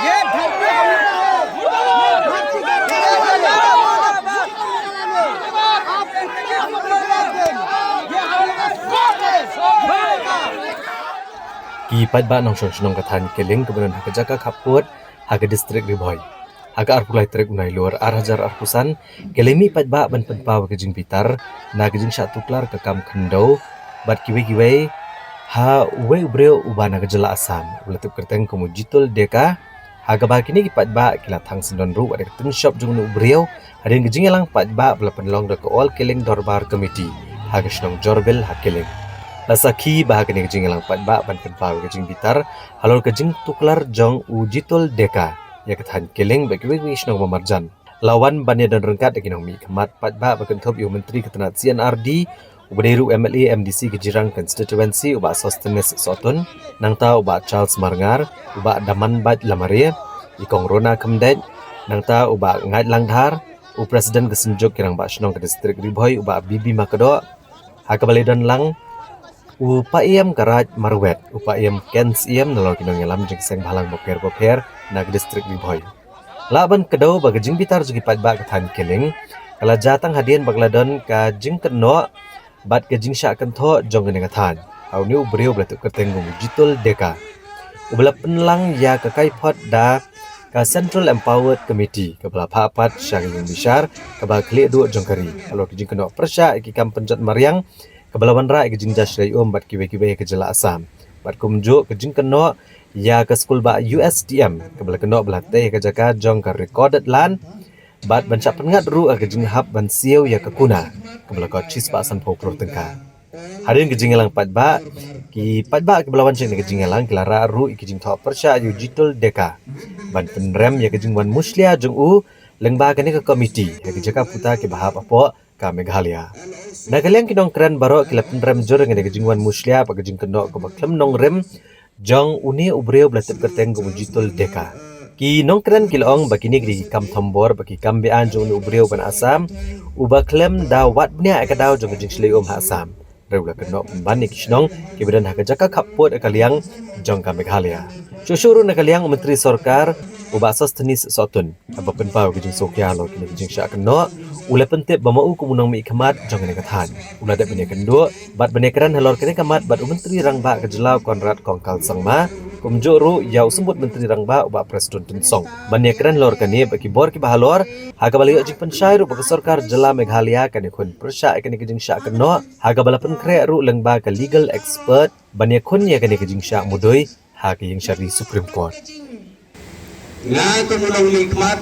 ये धरती हम लोग का है, ये धरती का है। आप ये हम लोग का स्वार्थ है। Ki paidbah nongshong shnong ka thaiñ Killing kaba don ha ka jaka khappud ha ka district Ri Bhoi. Ha ka arphew lai tarik u Nailur ar hajar arphew san, ki la mih paidbah ban pynpaw ka jingbitar na ka jingshah tuklar ka kam khyndew bad kiwei kiwei, ha uwei u briew uba na ka jylla Assam uba la tip kyrteng kum u Jitul Deka. Ha kaba kine ki paidbah ki la thang syndon ruh bad ka tyngshop jong une u briew hadien ka jingïalang paidbah ba la pynlong da ka All Killing Dorbar Committee ha ka shnong Jorbil ha Killing. La sakhi ba ha kane ka jingïalang paidbah ban pynpaw ka jingbitar halor ka jingtuklar jong u Jitul Deka ïa ka thaiñ Killing bad kiwei kiwei ki shnong ba marjan. La wan ban ïadon ryngkat da ki nongmihkhmat paidbah ba kynthup ïa u Myntri ka tnat C and R D, uba dei ruh M L A M D C ka Jirang Constituency u Bah Sosthenes Sohtun, nangta u Bah Charles Marngar, u Bah Damanbait Lamare, i Kong Rona Khymdeit, nangta u Bah Ngait Langdhar, u President ka Synjuk ki Rangbah Shnong ka District Ri Bhoi u Bah B B Makdoh, ha kaba la don lang u Paiem Karaj Marwet, u Paiem Ken Siem, nalor ki nongïalam jong ki seng bhalang bapher bapher na ka District Ri Bhoi. Lah ban kdew ba ka jingbitar jong ki paidbah ka thaiñ Killing ka la jia tang hadien ba ka la don ka jingkynnoh bad ka jingshah kynthoh jong kane ka thaiñ ha une u briew ba la tip kyrteng kum u Jitul Deka, uba la pynlang ïa ka kaiphod da ka Central Empowered Committee kaba la phah pat sha ka ïing bishar kaba khlieh duh jong ka ri halor ka jingkynnoh pyrshah ïa ki kam pynjot mariang kaba la wanrah ïa ka jingjia shlei um bad kiwei kiwei ha ka jylla Assam, bad kumjuh ka jingkynnoh ïa ka skul bah U S T M kaba la kynnoh ba la tei ha ka jaka jong ka recorded land, bad ban shah pynngat ruh ha ka jinghap ban siew ïa ka kuna kaba la kot shispah sanphew klur tyngka. Hadien ka jingïalang paidbah, ki paidbah kiba la wan sha kane ka jingïalang ki la rah ruh ïa ka jingthoh pyrshah ïa u Jitul Deka ban pynrem ïa ka jingwan mushlia jong u lyngba kane ka komiti ha ki jaka puta kiba hap hapoh ka Meghalaya. Na ka liang ki nongkren baroh ki la pynrem jur ïa kane ka jingwan mushlia bad ka jingkynnoh kaba khlem nongrim jong une u briew ba la tip kyrteng kum u Jitul Deka. Ki nongkren ki la ong ba kine ki dei ki kam thombor bad ki kam be-aiñ jong une u briew ban Assam uba khlem da wad bniah ïa ka daw jong ka jingshlei um ha Assam. Hynrei u la kynnoh pynban ïa ki shnong kiba don ha ka jaka khappud ha ka liang jong ka Meghalaya. Shuh shuh ruh na ka liang u Myntri Sorkar u Bah Sosthenes Sohtun, haba pynpaw ka jingsngewkhia halor kine ki jingshah kynnoh, u la pyntip ba ma u kum u nongmihkhmat jong kane ka thaiñ u la dep ban ïakynduh bad ban ïakren halor kane ka mat bad u Myntri Rangbah ka jylla u Conrad Kongkal Sangma, kumjuh ruh ïa u Symbud Myntri Rangbah u Bah Prestone Tynsong, ban ïakren halor kane bad ki bor kiba halor, ha kaba la ïoh jingpynshai ruh ba ka sorkar jylla Meghalaya kan ïakhun pyrshah ïa kane ka jingshah kynnoh, ha kaba la pynkhreh ruh lyngba ka legal expert ban ïakhun ïa kane ka jingshah mudui ha ka ïingshari Supreme Court. Nga kum u nongmihkhmat,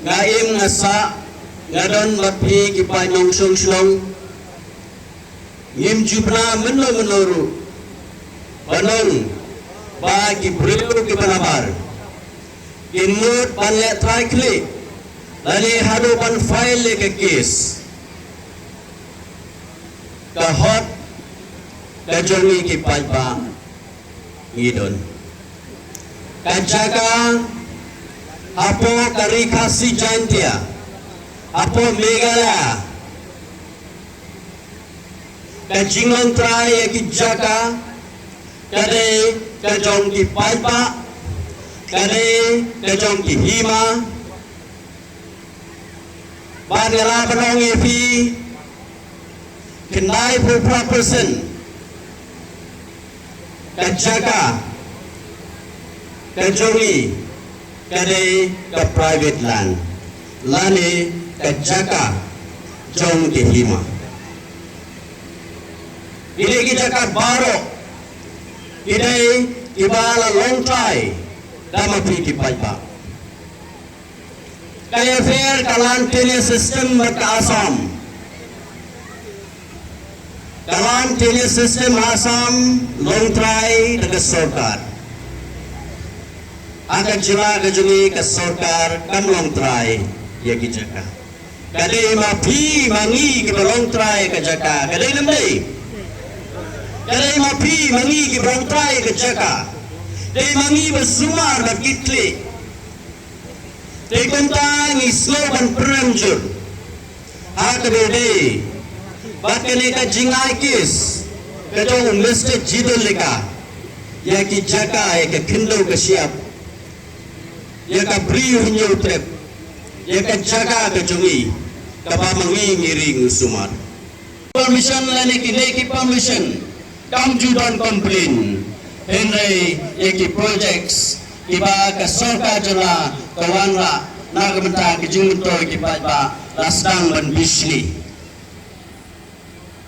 nga im nga sah, nga don bad phi ki paid nongshong shnong. Ngim ju bna mynno mynno ruh ban ong ba ki briew kiba nabar kin mut ban leh trai khlieh lane haduh ban file ïa ka case. Ka hok ka jong ngi ki paidbah ngi don. Ka jaka hapoh ka Ri Khasi Jaintia, hapoh Meghalaya, ka jinglong trai ïa ki jaka ka dei ka jong ki paidbah, ka dei ka jong ki hima. Bad nga lah ban ong ïa phi, khyndai phew phra percent ka jaka ka jong ngi ka dei ka private land lane ka jaka jong ki hima. Kine ki jaka baroh ki dei kiba la long trai da ma phi ki paidbah. Ka ïapher ka land tenure system bad ka Assam. Ka land tenure system ha Assam long trai da ka sorkar. Ha ka jylla ka jong ngi ka sorkar kam long trai ïa ki jaka. Ka dei ma phi ma ngi kiba long trai ka jaka. Ka dei lem dei. Ka dei ma phi ma ngi kiba long trai ka jaka. Dei ma ngi ba sumar ba kitli. Te kumta ngi sngew ban pynrem jur ha kaba dei bad kane ka jingai kes ka jong u Mister Jidol Leka ïa ki jaka, ïa ka khyndew ka shyiap, ïa ka briew hynñiew trep, ïa ka jaka ka jong ngi kaba ma ngi ngi ri ngi sumar. Permission lane kine ki permission kam ju don complain. Hynrei ïa ki projects kiba ka sorkar jylla ka wanrah na ka bynta ka jingmyntoi ki paidbah la sdang ban bishni.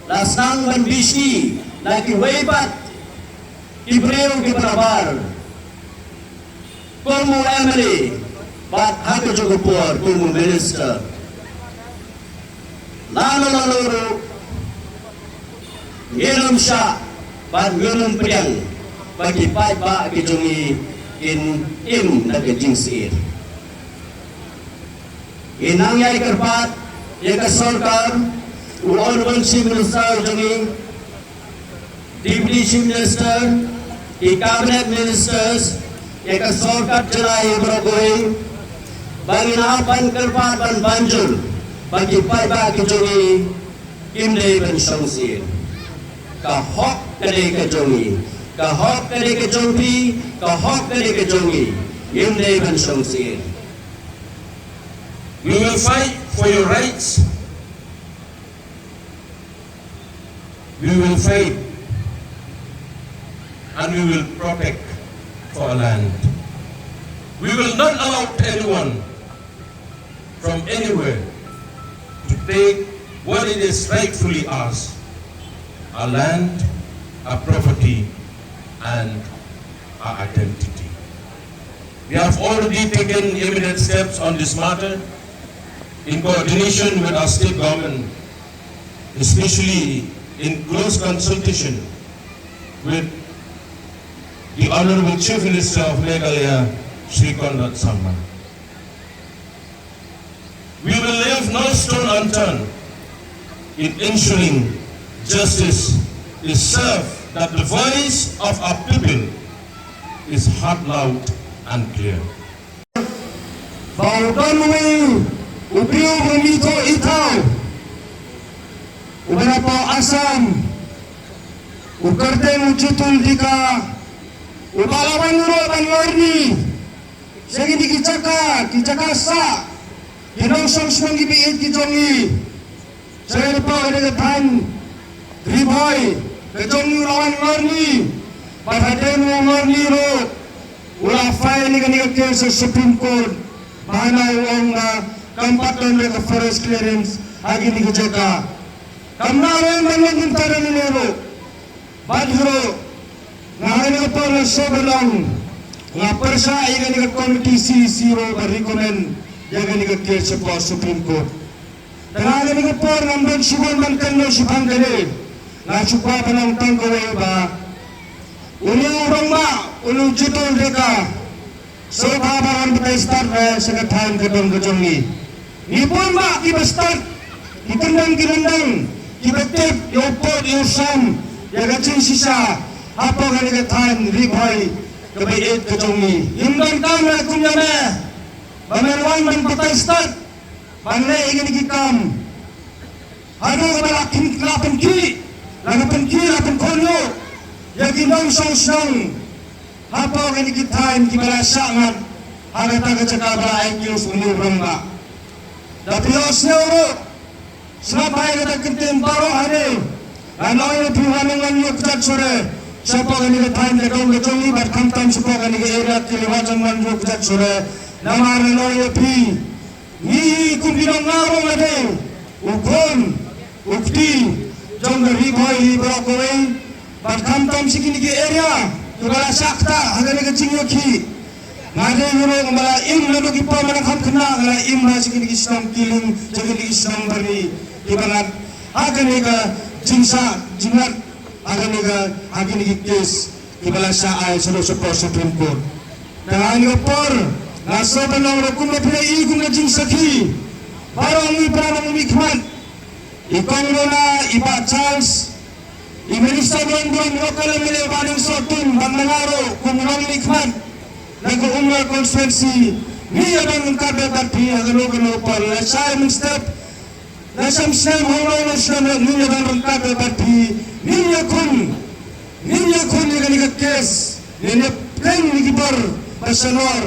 La sdang ban bishni na kiwei pat ki briew kiba nabar kum u M L A bad ha kajuh ka por kum u minister. Lano lano ruh ngin ym shah bad ngin ym pdiang ba ki paidbah ki jong ngi kin im da ka jingsyier. Ngi nang ïai kyrpad ïa ka sorkar, u Honourable Chief Minister jong ngi, Deputy Chief Minister, ki Cabinet Ministers, ïa ka sorkar jylla baroh kawei, ba ngin hap ban kyrpad ban ban jur ba ki paidbah ki jong ngi kim dei ban shong syier. Ka hok ka dei ka jong ngi, ka hok ka dei ka jong phi, ka hok ka dei ka jong ngi, kim dei ban shong syier. We will fight for your rights. We will fight and we will protect for our land. We will not allow anyone from anywhere to take what it is rightfully ours, our land, our property, and our identity. We have already taken immediate steps on this matter in coordination with our state government, especially in close consultation with the Honorable Chief Minister of Meghalaya, Shri Conrad Sangma. We will leave no stone unturned in ensuring justice is served, that the voice of our people is heard loud and clear. Ba u don uwei u briew ba ngi thoh i thaw, uba na poh Assam, u kyrteng u Jitul Dika, uba la wan ruh ban lorni sha kine ki jaka, ki jaka sah, ki nongshong shnong kiba ïeit ki jong ngi. Sha kane ka por kane ka thaiñ Ri Bhoi ka jong ngi u la wan lorni, bad hadien u lorni ruh u la file ïa kane ka case ha Supreme Court, ba hana u ong ba kam pat don ka forest clearance ha kine ki jaka. Kam lah ruh ban long kumta ruh. Bad ruh nga ha kane ka por nga shu ban ong, nga pyrshah ïa kane ka committee C E C ruh ban recommend ïa kane ka case shapoh Supreme Court. Te nga ha kane ka por ngam don shuh ban kynnoh shaphang kane. Nga shu kwah ban ong tang kawei ba une u rangbah, une u Jitul Deka, sngewbha ba wan batai stad re sha ka thaiñ ka dong ka jong ngi. Ngi bun bah kiba stad, ki kyndang ki ryndang, kiba tip ïa u pud ïa u sam, ïa ka jingshisha hapoh kane ka thaiñ Ri Bhoi kaba ïeit ka jong ngi. Ngim donkam re kum ïa me ba men wan ban batai stad ban leh ïa kine ki kam. Haduh kaba la pyn-, la pynkhih, la ka pynkhih, la pynkhih ïa ki nongshong shnong hapoh kine ki thaiñ kiba la shah ngat ha kata ka jaka ba la ai kiew sha une u rangbah. Da phi ïohsngew ruh, sngap bha ïa kata ka ktien baroh hangne. Ngan ong ïa phi, wan ïa ngan ïoh kjat shuh re shapoh kane ka thaiñ ka dong ka jong ngi bad khamtam shapoh kane ka area Khliehriat wan ïoh kjat shuh re. Namar ngan ong ïa phi, ngi kum ki nong Garo nga dei u khun u kti jong ka Ri Bhoi hi baroh kawei. Bad khamtam sha kine ki area kiba la shah ktah ha kane ka jingïakhih, nga dei u ruh uba la im naduh ki por ba la kham khynnah, nga la im ha sha kine ki shnong Killing, sha kine ki shnong Bari kiba ngat ha kane ka jingshah jingmat ha kane ka, ha kine ki kes kiba la shah ai shaduh shapoh Supreme Court. Te ha kane ka por nga sngew ban ong ruh kumba phi la ïohi kum ka jingsakhi baroh ngi para nongmihkhmat, i Kong Rona, i Bah Charles, i Minister Don Don, local M L A Bah Ding Sohtun, bad nga ruh kum u nongmihkhmat na ka Umroi constituency, ngi ïa ban ryngkat bad phi ha kano kano ka por. Lashai mynstep, lashai snem, hangno hangno snem, ngi ïa ban ryngkat bad phi, ngin ïakhun, ngin ïakhun ïa kane ka kes, ngin ïa pynlong ïa ki bor ba shalor,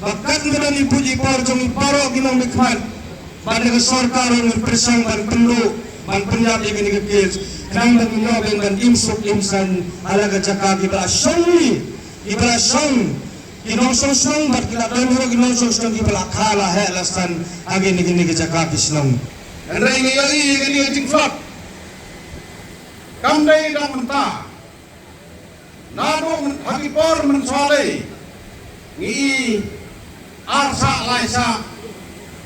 ba katno don i buit i bor jong ngi baroh ki nongmihkhmat. Bad na ka sorkar ruh ngi pyrshang ban pynduh, ban pynïap ïa kane ka kes, khnang ba ngin ïoh ban im suk im saiñ ha la ka jaka kiba la shong ngi, kiba la shong ki nongshong shnong, bad ki la don ruh ki nongshong shnong kiba la kha la heh la san ha kine, kine ki jaka ki shnong. Hynrei ngi ïohi ïa kane ka jingflot kam dei tang mynta. Naduh myn-, ha ki por mynshuwa dei ngi i ar shah lai shah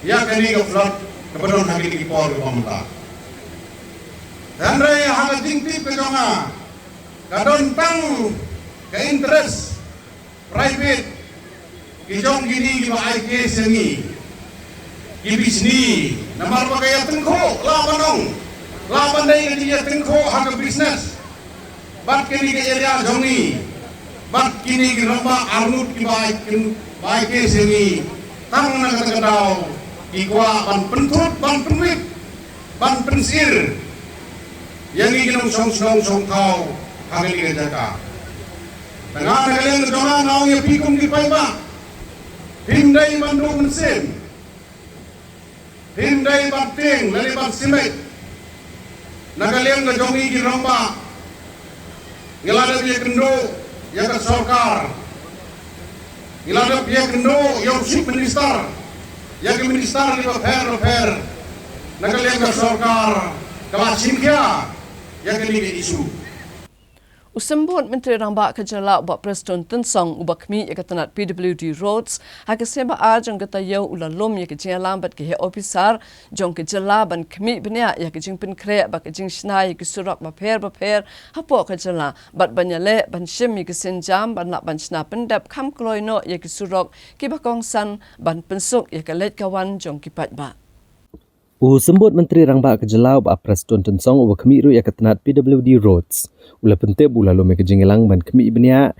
ïa kane ka flood kaba don ha kine ki por kiba mynta. Hynrei ha ka jingtip ka jong nga, ka don tang ka interest private ki jong kine kiba ai case ïa ngi, ki bishni, namar ba ka ïatyngkhuh, lah ban ong, lah ban dei ka jingïatyngkhuh ha ka business bad kine ki area jong ngi, bad kine ki rangbah arngut kiba ai kin-, ba ai case ïa ngi, tang na kata ka daw ki kwah ban pynthut, ban pynwit, ban pynsir ïa ngi ki nongshong shnong shong thaw ha kane ka jaka. Te nga na ka liang ka jong nga nga ong ïa phi kum ki paidbah, phim dei ban duh mynsiem, phim dei ban tieng lane ban simet. Na ka liang ka jong ngi ki rangbah, ngi la dep ïakynduh ïa ka sorkar, ngi la dep ïakynduh ïa u Chief Minister, ïa ki minister kiba pher bapher. Na ka liang ka sorkar ka la shim khia ïa kane ka issue. U Symbud Myntri Rangbah ka jylla u Bah Prestone Tynsong uba khmih ïa ka tnat P W D Roads ha ka sngi ba ar jong ka taïew u la lum ïa ka jingïalang bad ki heh ophisar jong ka jylla ban khmih bniah ïa ka jingpynkhreh bad ka jingshna ïa ki surok bapher bapher hapoh ka jylla bad ban ïaleh ban shim ïa ki sienjam ban lah ban shna pyndep kham kloi noh ïa ki surok kiba kongsan ban pynsuk ïa ka leit ka wan jong ki paidbah. U Symbud Myntri Rangbah ka jylla u Bah Prestone Tynsong uba khmih ruh ïa ka tnat P W D Roads u la pyntip ba u la lum ïa ka jingïalang ban khmih bniah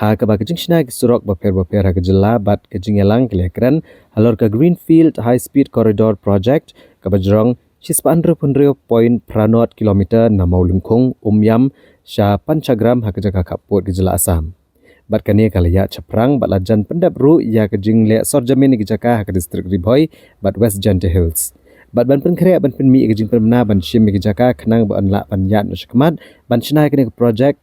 ha kaba ka jingshna ki surok bapher bapher ha ka jylla bad ka jingïalang ka la ïakren halor ka Greenfield High Speed Corridor Project kaba jrong shispah hynriewphew hynriew point phra not kilometer na Mawlyngkhung, Umiam sha Panchagram ha ka jaka khappud ka jylla Assam. Bad kane ka la ïaid shaphrang bad la jan pyndep ruh ïa ka jingleh sorjamin ïa ka jaka ha ka district Ri Bhoi bad West Jaintia Hills. Bad ban pynkhreh ban pynmih ïa ka jingpynbna ban shim ïa ka jaka khnang ba yn lah ban ïaid noh shakhmat ban shna ïa kane ka project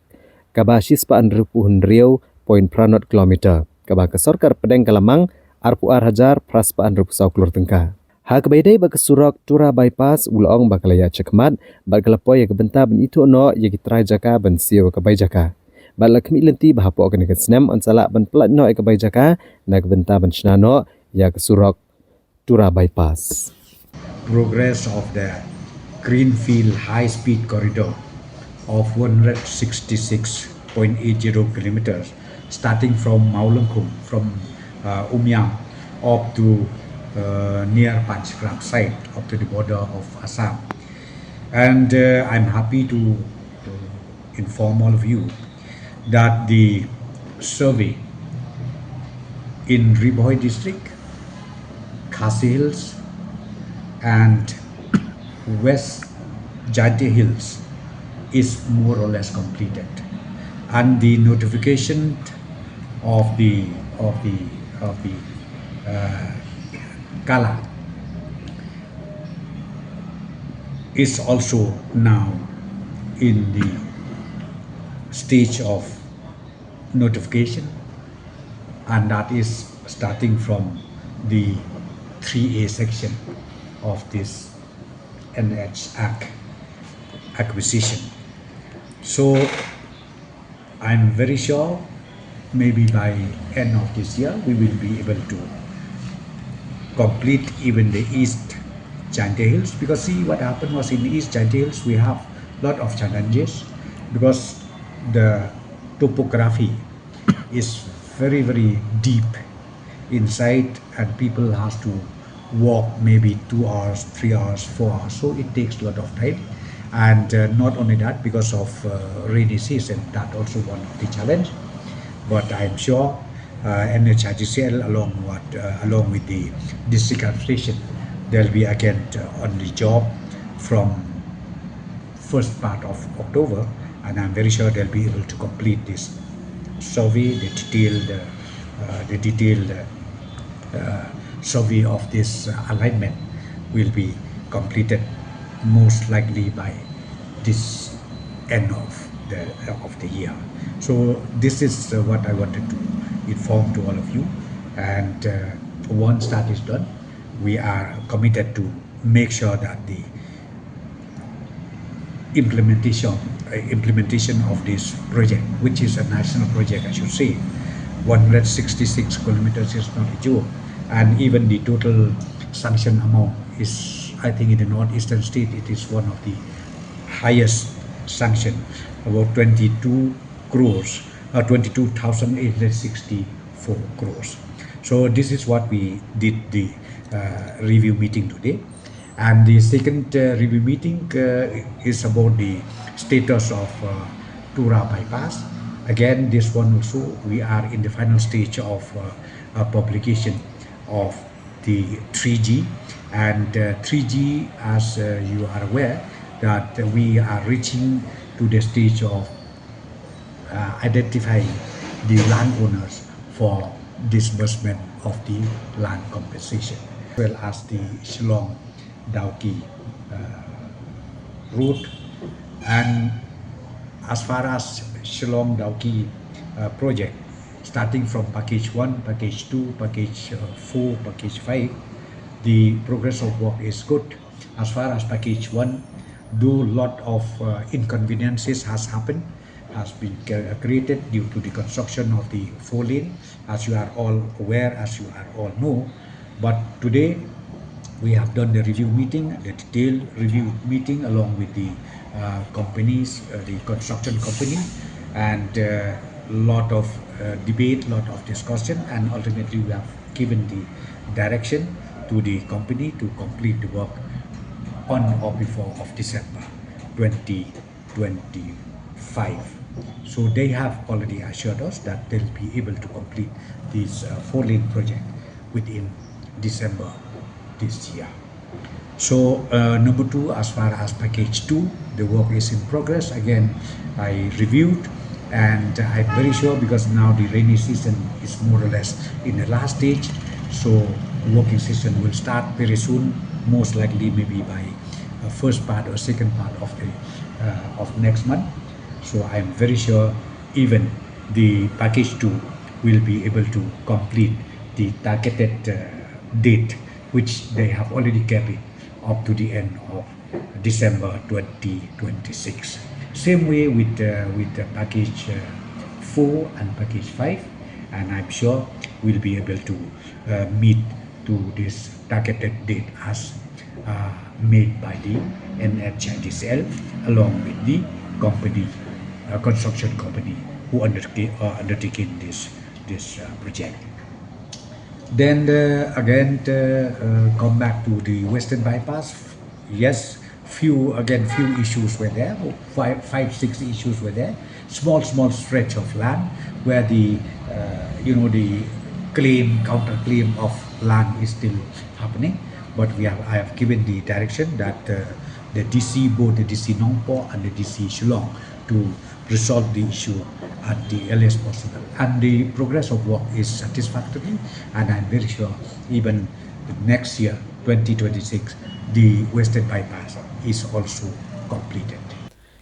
kaba shispah hynriewphew hynriew point phra not kilometer, kaba ka sorkar pdeng ka la mang arphew ar hajar phra spah hynriewphew saw klur tyngka. Ha kaba ïadei bad ka surok Tura Bypass u la ong ba ka la ïaid shakhmat bad ka la poi ïa ka bynta ban ithuh noh ïa ki trai jaka ban siew ïa ka bai jaka. Bad la khmih lynti ba hapoh kane ka snem yn sa lah ban pyllait noh ïa ka bai jaka na ka bynta ban shna noh ïa ka surok Tura Bypass. Progress of the Greenfield High Speed Corridor of one hundred sixty-six point eight zero kilometers, starting from Mawlyngkhung, from, uh, Umiam, up to, uh, near Panchgram side, up to the border of Assam. And, uh, I'm happy to, uh, inform all of you that the survey in Ri Bhoi district, Khasi Hills, and West Jaintia Hills is more or less completed, and the notification of the, of the, of the, uh, CALA is also now in the stage of notification, and that is starting from the three A section of this N H Act acquisition. So I'm very sure maybe by end of this year we will be able to complete even the East Jaintia Hills, because see what happened was in East Jaintia Hills we have Lot of challenges because the topography is very, very deep inside, and people has to walk maybe two hours, three hours, four hours. So it takes a lot of time. And uh, not only that, because of uh, rainy season, that also one of the challenge. But I'm sure uh, N H I D C L along what uh, along with the district administration, they'll be again uh, on the job from first part of October, and I'm very sure they'll be able to complete this survey, the detailed, uh, uh, the detailed uh, uh, survey of this uh, alignment will be completed most likely by this end of the of the year. So this is uh, what I wanted to inform to all of you, and uh, once that is done, we are committed to make sure that the implementation uh, implementation of this project, which is a national project, I should say, one hundred sixty-six kilometers is not a joke, and even the total sanction amount is, I think, in the northeastern state, it is one of the highest sanction, about twenty-two crores, uh, twenty-two thousand eight hundred sixty-four crores. So this is what we did the uh, review meeting today. And the second uh, review meeting uh, is about the status of uh, Tura bypass. Again, this one also, we are in the final stage of uh, a publication of the three G. And uh, three G, as uh, you are aware, that we are reaching to the stage of uh, identifying the landowners for disbursement of the land compensation, as well as the Shillong Dawki uh, road. And as far as Shillong Dawki uh, project, starting from package one, package two, package uh, four, package five, the progress of work is good. As far as package one, though lot of uh, inconveniences has happened, has been cre- created due to the construction of the four lane, as you are all aware, as you are all know. But today, we have done the review meeting, the detailed review meeting along with the uh, companies, uh, the construction company, and uh, lot of uh, debate, lot of discussion, and ultimately we have given the direction to the company to complete the work on or before of December twenty twenty-five. So they have already assured us that they'll be able to complete this uh, four-lane project within December this year. So uh, number two, as far as package two, the work is in progress. Again, I reviewed, and I'm very sure, because now the rainy season is more or less in the last stage, so working season will start very soon, most likely maybe by uh, first part or second part of the uh, of next month. So I'm very sure even the package two will be able to complete the targeted uh, date, which they have already kept it up to the end of December twenty twenty-six. Same way with uh, with the package uh, four and package five, and I'm sure we'll be able to uh, meet to this targeted date as uh, made by the N H I D C L along with the company, uh, construction company who undertake, uh, undertaking this this uh, project. Then uh, again, uh, uh, come back to the Western Bypass. Yes, few again, few issues were there. Five, five, six issues were there. Small, small stretch of land where the uh, you know the claim, counterclaim of land is still happening. But we have, I have given the direction that uh, the D C, both the D C Nongpoh and the D C Shillong, to resolve the issue at the earliest possible. And the progress of work is satisfactory, and I'm very sure even next year, twenty twenty-six, the Western Bypass is also completed.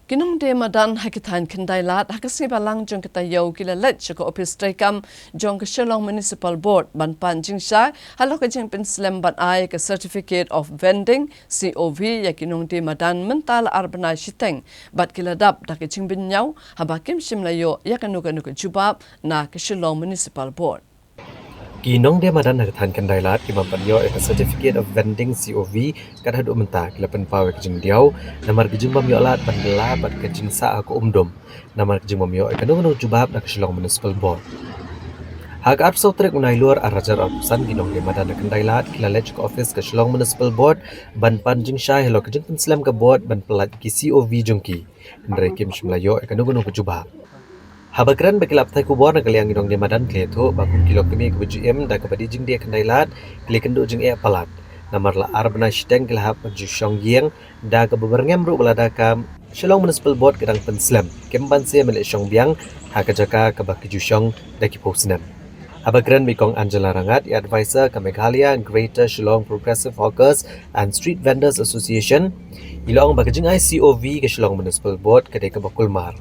Ki nongdie madan ha ki thaiñ Khyndailad ha ka sngi Balang jong ka taïew ki la leit sha ka ophis treikam jong ka Shillong Municipal Board ban pan jingshai halor ka jingpynslem ban ai ka Certificate of Vending, C O V, ïa ki nongdie madan mynta la ar bnai shiteng, bad ki la dap da ka jingbynñiaw haba kim shym la ïoh ïa kano kano ka jubab na ka Shillong Municipal Board. Ki nongdie madan ha ka thaiñ Khyndai Lad ki bym pat ïoh ïa ka Certificate of Vending, C O V, kat haduh mynta ki la pynpaw ïa ka jingdiaw namar ka jingbym ïoh lad ban bylla bad ka jingsah ha ka umdum namar ka jingbym ïoh ïa kano kano ka jubab na ka Shillong Municipal Board. Ha ka arphew saw tarik u Nailur ar hajar arphew san, ki nongdie madan ha Khyndai Lad ki la leit sha ka office ka Shillong Municipal Board ban pan jingshai halor ka jingpynslem ka board ban pyllait ïa ki C O V jong ki. Hynrei kim shym la ïoh ïa kano kano ka jubab. Haba kren bad ki lad pathai khubor na ka liang ki nongdie madan ki la ïathuh ba kum ki longkmie kiba ju im da kaba die jingdie ha Khyndai Lad ki la ïakynduh jingeh palat namar la ar bnai shiteng ki la hap ban ju shong ïing da kaba byrngem ruh ba lada ka Shillong Municipal Board ka dang pynslem kim banse ban leit shong biang ha ka jaka kaba ki ju shong da ki phew snem. Haba kren bad i Kong Angela Rangat, i advisor ka Meghalaya Greater Shillong Progressive Hawkers and Street Vendors Association, i la ong ba ka jingai C O V ka Shillong Municipal Board ka dei kaba kulmar.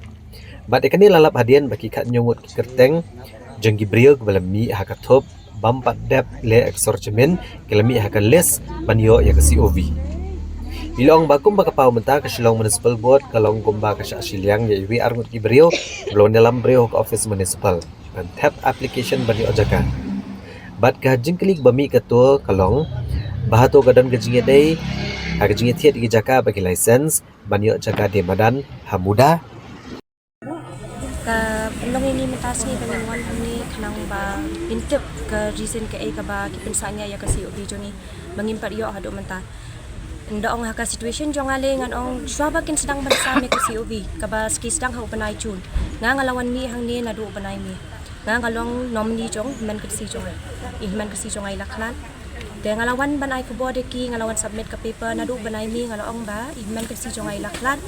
Bad ïa kane la lap hadien ba ki khathynñiew ngut ki kyrteng jong ki briew kiba la mih ha ka thup bym pat dep leh ïa ka sor jamin ki la mih ha ka list ban ïoh ïa ka C O V. I la ong ba kumba ka paw mynta ka Shillong Municipal Board ka long kumba ka shah shiliang ïa iwei ar ngut ki briew kiba la wan ïalam briew ha ka office municipal ban thep application ban ïoh jaka. Bad ka jingkylli kaba mih kato ka long ba hato ka don ka jingïadei ha ka jingïathied ïa ki jaka bad ki license ban ïoh jaka die madan ha MUDA. Ka pynlong ïa ngi mynta sngi ba ngin wan hangne khnang ba ngin tip ka reason kaei kaba ki pynsangeh ïa ka C O V jong ngi ba ngim pat ïoh haduh mynta. Nda ong ha ka situation jong nga lei ngan ong shuwa ba kin sdang ban sam ïa ka C O V kaba ki sdang ha u bnai June. Nga nga la wan mih hangne naduh u bnai May. Nga nga long nominee jong hynmen ka C jong nga. I hynmen ka C jong nga i la khlad. Te nga la wan ban ai khubor ïa ki, nga la wan submit ka paper naduh u bnai May, nga la ong ba i hynmen ka C jong nga i la khlad.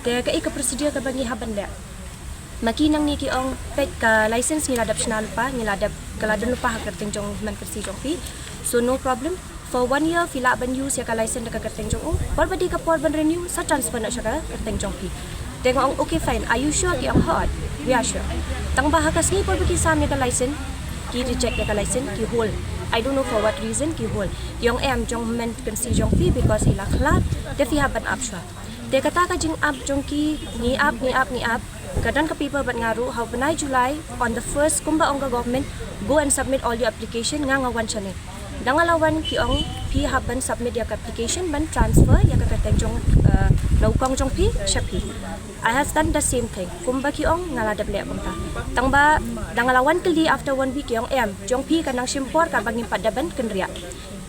Te kaei ka procedure kaba ngi hap ban leh? Ma ki nangne ki ong peit ka license ngi la dep shna lypa, ngi la dep, ka la don lypa ha ka kyrteng jong hynmen ka C jong phi. So no problem. For one year phi lah ban use ïa ka license da ka kyrteng jong u. Por ba dei ka por ban renew sa transfer noh sha ka kyrteng jong phi. Te nga ong okay fine, are you sure? Ki ong hooid, we are sure. Tang ba ha ka sngi por ba ki sam ïa ka license ki reject ïa ka license, ki hold. I don't know for what reason ki hold. Ki ong em, jong hynmen ka C jong phi because i la khlad, te phi hap ban ap shuwa. Te kata ka jingap jong ki, ngi ap, ngi ap, ngi ap. Ka don ka paper bad nga ruh, ha u bnai July, on the first, kumba ong ka government, go and submit all your application, nga nga wan shane. Da nga la wan ki ong phi hap ban submit ïa ka application ban transfer ïa ka kyrteng jong, eh, na u kong jong phi sha phi. I has done the same thing. Kumba ki ong nga la dep leh kumta. Tang ba da nga la wan kylli after one week ki ong em, jong phi ka nang shim por kaba ngim pat dep ban kynriah.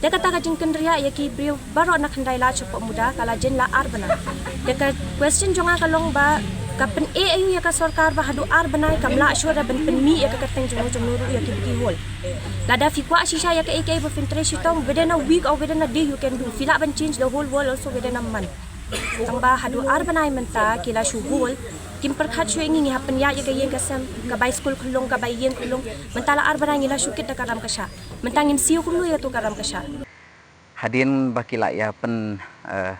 Te kata ka jingkynriah ïa ki briew baroh na Khyndai Lad shapoh MUDA ka la jin la ar bnai. Te ka question jong nga ka long ba ka pyn-e aïu ïa ka sorkar ba haduh ar bnai kam lah shuh da ban pynmih ïa ka kyrteng jong u jong u ruh ïa ki ba ki hold. Lada phi kwah shisha ïa kaei kaei ba phin trei shitom, within a week or within a day you can do. Phi lah ban change the whole world also within a month. Tang ba haduh ar bnai mynta ki la shu hold, kim pyrkhat shuh ïa ngi, ngi hap pynïaid ïa ka ïing ka sem, ka bai skul khunlung, ka bai ïing khunlung. Mynta la ar bnai ngi la shu kit da ka ram ka shah. Mynta ngin siew kumno ïa tu ka ram ka shah? Hadien ba ki la ïa pyn, eh,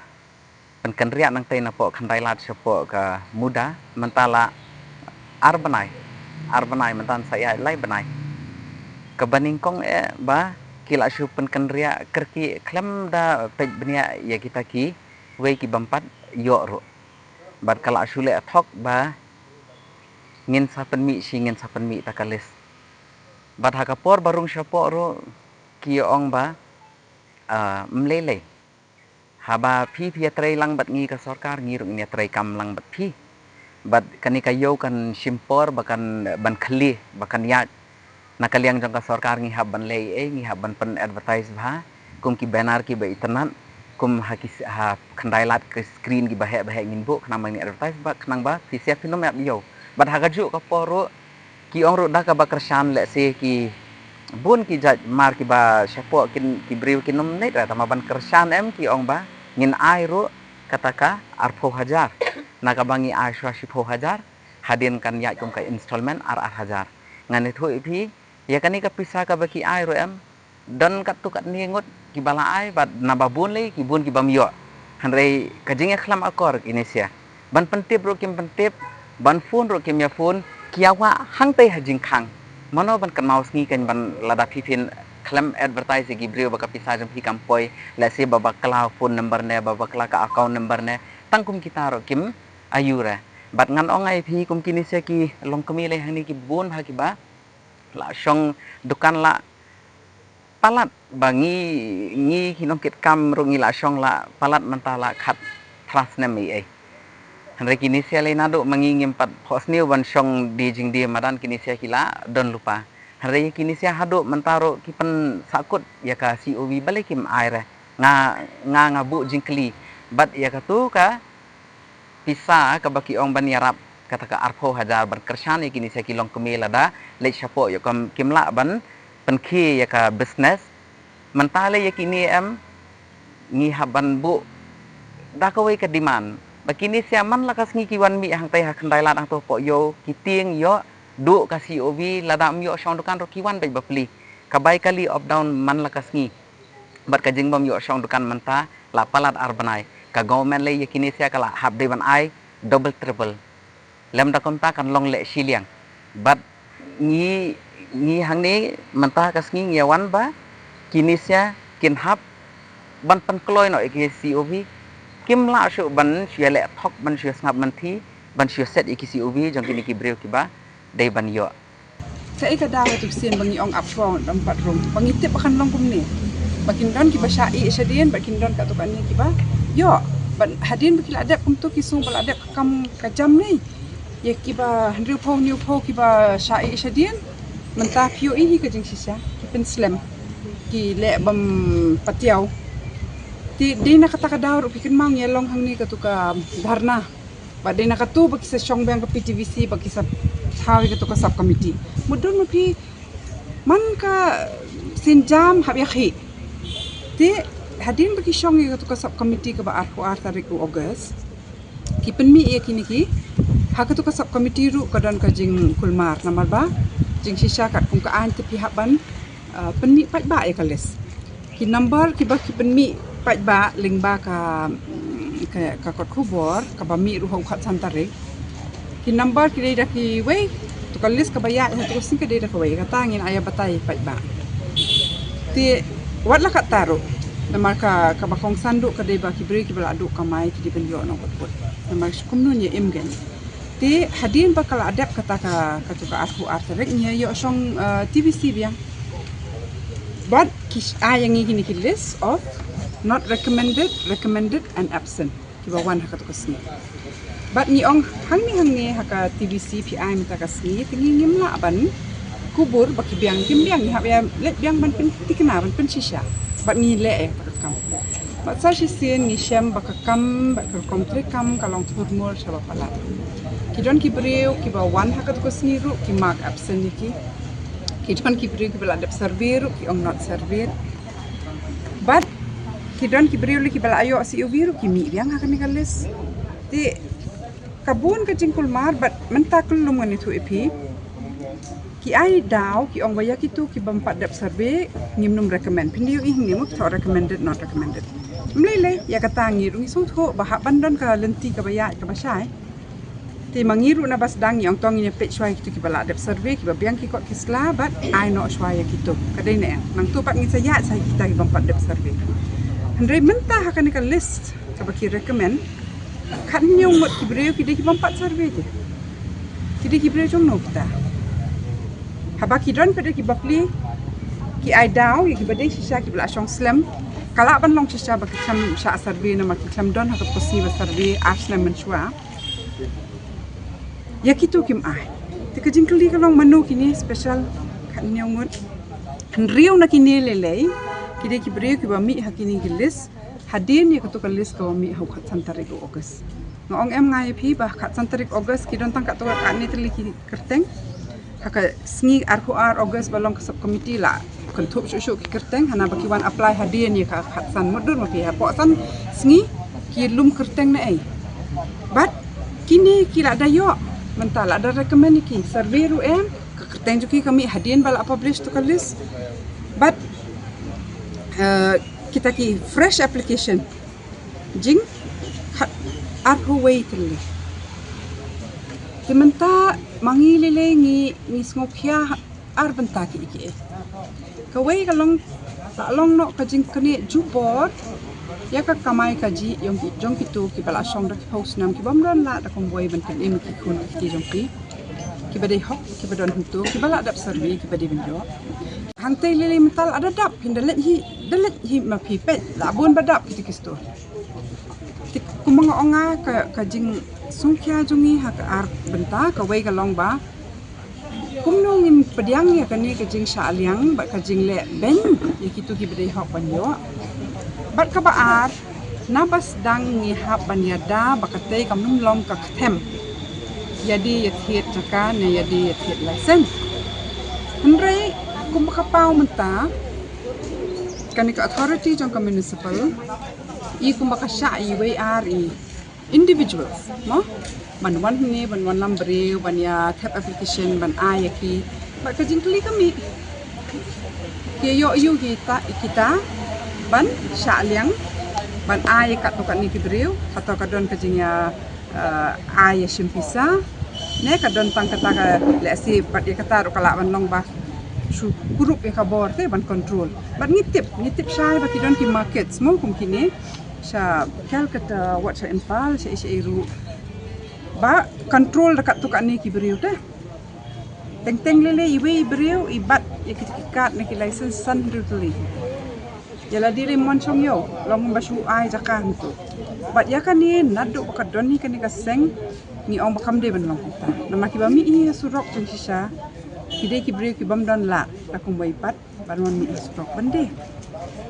pynkynriah nangtei napoh Khyndai Lad shapoh ka MUDA, mynta la ar bnai, ar bnai mynta sa ïa lai bnai. Kaba nyngkong eh ba ki la shu pynkynriah kyrkieh khlem da peit bniah ïa kita kiwei ki bym pat ïoh ruh. Bad ka la shu leh thok ba ngin sa pynmih shi, ngin sa pynmih ta ka list. Bad ha ka por ba rung shapoh ruh ki ong ba, ah, ym lei lei. Haba phi phi ïatrei lang bad ngi ka sorkar, ngi ruh ngin ïatrei kam lang bad phi. Bad kane ka ïew kan shim por ba kan ban khlieh, ba kan ïaid. Na ka liang jong ka sorkar ngi hap ban leh ei, ngi hap ban pyn advertise bha kum ki banner kiba itynnad, kum ha ki s-, ha Khyndai Lad ki screen kiba heh ba heh ngin buh khnang ba ngin advertise bha, khnang ba phi sha phin ym ïap ïew. Bad ha kajuh ka por ruh ki ong ruh da kaba kyrshan, lehse ki bun ki jait mar kiba shapoh kin, ki briew kin ym nit ra, tangba ban kyrshan em ki ong ba ngin ai ruh kata ka arphew hajar. Na kaba ngi ai shuwa shiphew hajar, hadien kan ïaid kum ka installment ar ar hajar. Ngan ïathuh ïa phi, ïa kane ka pisa kaba ki ai ruh em, don katto katne ngut kiba la ai, bad naba bun lei ki bun ki bym ïoh. Hynrei ka jingïakhlem akor kine sia. Ban pyntip ruh kim pyntip, ban phone ruh kim ïa phone, ki ïa wah hangtei ha jingkhang. Mano ban kynmaw sngi kan ban lada phi phin khlem advertise ïa ki briew ba ka pisa jong phi kam poi, lehse ba bakla phone number ne, ba bakla ka account number ne, tang kum kita ruh kim aiu re. Bad ngan ong ïa phi kum kine sia ki longkmie lei hangne ki bun bha kiba la shong dukan, la Palat ba ngi, ngi ki nongkitkam ruh ngi la shong la palat mynta la khat phra snem ei ei. Hynrei kine sia lei naduh ma ngi ngim pat phohsniew ban shong die jingdie madan, kine sia ki la don lypa. Hynrei kine sia haduh mynta ruh ki pynsahkut ïa ka C O V balei kim ai re. Nga, nga, nga buh jingkylli bad ïa katu ka pisa kaba ki ong ban ïarap kata ka arphew hajar ban kyrshan ïa kine sia ki longkmie lada leit shapoh ïoh kam kim lah ban pynkhie ïa ka business. Mynta lei ïa kine em ngi hap ban buh da kawei ka demand ba kine sia man la ka sngi ki wan mih hangtai ha Khyndailad hangto poh ïew ki tieng ïoh duh ka C O V, lada ym ïoh shong dukan ruh ki wan beit bapli. Ka bai kali up down man la ka sngi. Bad ka jingbym ïoh shong dukan mynta la palat ar bnai. Ka government lei ïa kine sia ka la hap dei ban ai double triple. Lem da kumta kan long leh shiliang. Bad ngi, ngi hangne mynta ka sngi ngi ïa wan ba kine sia kin hap ban pynkloi noh ïa ki C O V. Kim lah shuh ban shu ïa leh thok, ban shu ïa sngap mynthi, ban shu ïa set ïa ki C O V jong kine ki briew kiba dei ban ïoh. Kaei ka daw ha tu ka sien ba ngi ong ap shuwa ym pat rung, ba ngi tip ba kan long kumne. Ba kin don kiba shah ïeh shadien, ba kin don katto katne kiba ïoh. Bad hadien ba ki la dep kumto ki sngew ba la dep ka kam ka jam ne. Ïa kiba hynriewphew hynñiewphew kiba shah ïeh shadien, mynta phi ïohi hi ka jingshisha, ki pynslem, ki leh bym patiaw. Te dei na kata ka daw ruh phi kynmaw ngi ïa long hangne katu ka dharna. Bad dei na katu ba ki sa shong biang ka P T V C, ba ki sa thaw ïa katu ka sub committee. Mutdur ma phi man ka sienjam hap ïakhih. Te hadien ba ki shong ïa katu ka sub committee kaba arphew ar tarik u August, ki pynmih ïa kine ki. Ha katu ka sub committee ruh ka don ka jingkulmar namar ba jingshisha katkum ka aiñ te phi hap ban, ah, pynmih paidbah ïa ka list. Ki number kiba ki pynmih paidbah lyngba ka, mm, ka, ka kot khubor kaba mih ruh ha u khatsan tarik. Ki number ki dei da kiwei, tu ka list kaba ïaid ha tu ka sngi ka dei da kawei, kata ngin ïa batai paidbah. Te wat la katta ruh, namar ka, kaba kongsan duh ka dei ba ki briew kiba la duh kamai ki dei ban ïoh noh kut kut. Namar kumno ngi ïa im gen. Te hadien ba ka la dep kata ka, katu ka arphew ar tarik ngi ïa ïoh shong, eh, T V C biang. Bad ki ai ïa ngi kine ki list of not recommended, recommended and absent. Kiba wan ha katu ka sngi. Bad ngi ong hangne hangne ha ka T V C phi ai mynta ka sngi, te ngi ngim lah ban kubur ba ki biang kim biang, ngi hap ïa leit biang ban pynthikna ban pynshisha. Bad ngi leh ïa kata ka kam. Bad sa shisien ngi shem ba ka kam, bad ka rukom treikam ka long thurmur shaba palat. Ki don ki briew kiba wan ha katu ka sngi ruh ki mark absent ïa ki. Ki don ki briew kiba la dep survey ruh ki ong not surveyed. Bad ki don ki briew lei kiba la ïoh C O V ruh ki mih biang ha kane ka list. Te ka bun ka jingkulmar bad mynta kyllum ngan ïathuh ïa phi. Ki ai daw ki ong ba ïa kitu ki bym pat dep survey ngim num recommend. Phin ïohi hangne mo ki thoh recommended, not recommended. Ym lei lei, ïa kata ngi ruh ngi sngewthuh ba hap ban don ka lynti kaba ïaid kaba shai. Te ma ngi ruh naba sdang ngi ong to ngin ïa peit shuwa ïa kitu kiba la dep survey, kiba biang ki kot ki sla bad ai noh shuwa ïa kitu. Ka dei ne em? Nangtu pat ngin sa ïaid sa ïa kita ki bym pat dep survey. Hynrei mynta ha kane ka list kaba ki recommend, khathynñiew ngut ki briew ki dei ki bym pat survey te. Ki dei ki briew jong no kita? Haba ki don pat de ki bapli, ki ai daw ïa kiba dei shisha kiba la shong slem. Ka lah ban long shisha ba ki khlem shah survey namar ki khlem don ha ka pasi ba survey ar snem mynshuwa. Ïa kitu kim ai. Te ka jingkylli ka long mano kine special khathynñiew ngut? Hynriew na kine lei lei ki dei ki briew kiba mih ha kine ki list hadien ïa katu ka list kaba mih ha u khatsan tarik u August. Nga ong em nga ïa phi ba khatsan tarik August ki don tang katto katne tylli ki kyrteng. Ha ka sngi arphew ar August ba long ka sub committee la kynthup shuh shuh ki kyrteng, hana ba ki wan apply hadien ïa ka khatsan, mutdur ma phi, hapoh san sngi ki lum kyrteng ne ei. Bad kine ki la da ïoh, mynta la da recommend ïa ki, survey ruh em, ka kyrteng jong ki ka mih hadien ba la publish tu ka list. Bad, eh, kita ki fresh application jing khat arphew wei tylli. Te mynta ma ngi lei lei ngi, ngi sngewkhia ar bynta kiei kiei. Kawei ka long, la long noh ka jingknieh jubor ïa ka kamai kajih jong ki, jong kitu kiba la shong da ki phew snem, ki bym don lad da kumwei ban pynim ïa ki khun ki kti jong ki, kiba dei hok, kiba don hangtu, kiba la dep survey, kiba dei ban ïoh. Hangtei lili mynta la da dap, phin da leit hi, da leit hi ma phi peit, la bun ba dap kita ki store. Te kumba nga ong nga ka, ka jingsngewkhia jong ngi ha ka ar bynta, kawei ka long ba kumno ngin pdiang ïa kane ka jingshah liang bad ka jingleh beiñ ïa kito kiba dei hok ban ïoh. Bad kaba ar, naba sdang ngi hap ban ïada ba katei kam long ka kthem ïadei ïa thied jaka ne ïadei ïa thied license. Hynrei kumba ka paw mynta, kane ka authority jong ka municipal i kumba ka shah iwei ar i individuals, mo? Ban wan hangne, ban wanlam briew, ban ïa thep application, ban ai ïa ki. Bad ka jingkylli ka mih, ki ïoh ïa kita, kita ban shah liang, ban ai ïa katto katne ki briew, hato ka don ka jingïa, eh, ai ïa shim pisa, ne ka don tang kata ka lehse, bad ïa kata ruh ka lah ban long ba shu kurup ïa ka bor te ban control. Bad ngi tip, ngi tip shai ba ki don ki markets, mo, kum kine sha Calcutta, wat sha Imphal, sha, sha ruh. Ba control da katto katne ki briew te. Teng teng lele iwei i briew i bat ïa ki, ki card ne ki license san hynriew tylli. Ïa lade ruh mon shong ïew, long ba shu ai jaka hangto. Bad ïa kane naduh ba ka don hi kane ka seng, ngi ong ba kam dei ban long kumta. Namar kiba mih hi ha surok jingshisha ki dei ki briew kibym don lad, da kumwei pat ban wan mih ha surok ban die.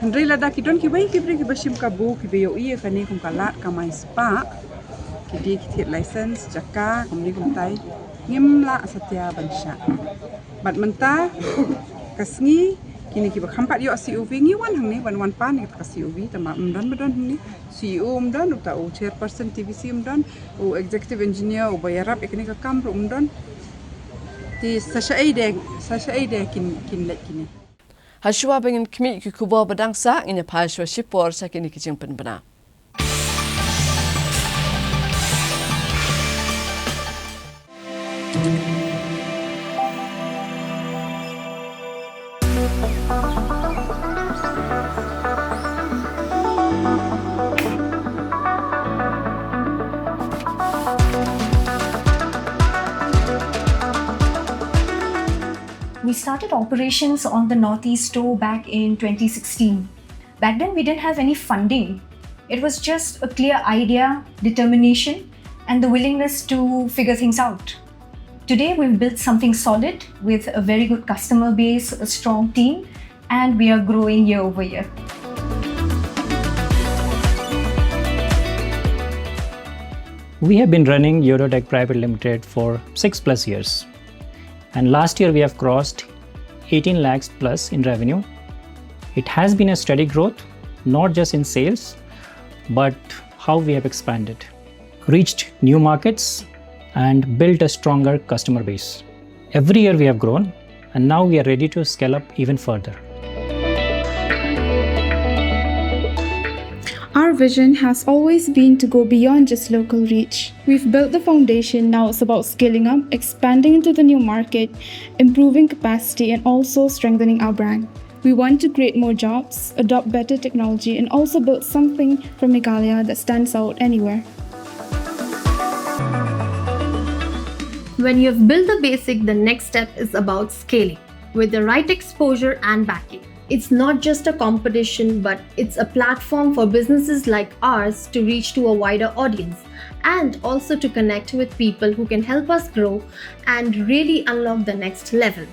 Hynrei lada ki don kiwei ki briew kiba shim kabu, kiba ïohi ïa kane kum ka lad kamai spah, ki die ki thied license jaka kumne kumtai, ngim lah satia ban shah. Bad mynta ka sngi kine kiba kham pat ïoh C O V ngi wan hangne ban wan pan ïa ka C O V, tangba ym don ba don hangne. C E O ym don, uta u chairperson T V C ym don, u executive engineer uba ïarap ïa kane ka kam ruh ym don. Te sa shaei de, sa shaei de kin, kin leit kine. Hashwa ba ngin khmih ki khubor ba dang sah, ngin ïa phai shwa shipor sha kine ki jingpynbna. We started operations on the Northeast Store back in twenty sixteen. Back then, we didn't have any funding. It was just a clear idea, determination, and the willingness to figure things out. Today, we've built something solid with a very good customer base, a strong team, and we are growing year over year. We have been running Eurotech Private Limited for six plus years. And last year we have crossed eighteen lakhs plus in revenue. It has been a steady growth, not just in sales, but how we have expanded, reached new markets, and built a stronger customer base. Every year we have grown, and now we are ready to scale up even further. Our vision has always been to go beyond just local reach. We've built the foundation, now it's about scaling up, expanding into the new market, improving capacity, and also strengthening our brand. We want to create more jobs, adopt better technology, and also build something from Meghalaya that stands out anywhere. When you've built the basic, the next step is about scaling with the right exposure and backing. It's not just a competition, but it's a platform for businesses like ours to reach to a wider audience and also to connect with people who can help us grow and really unlock the next level.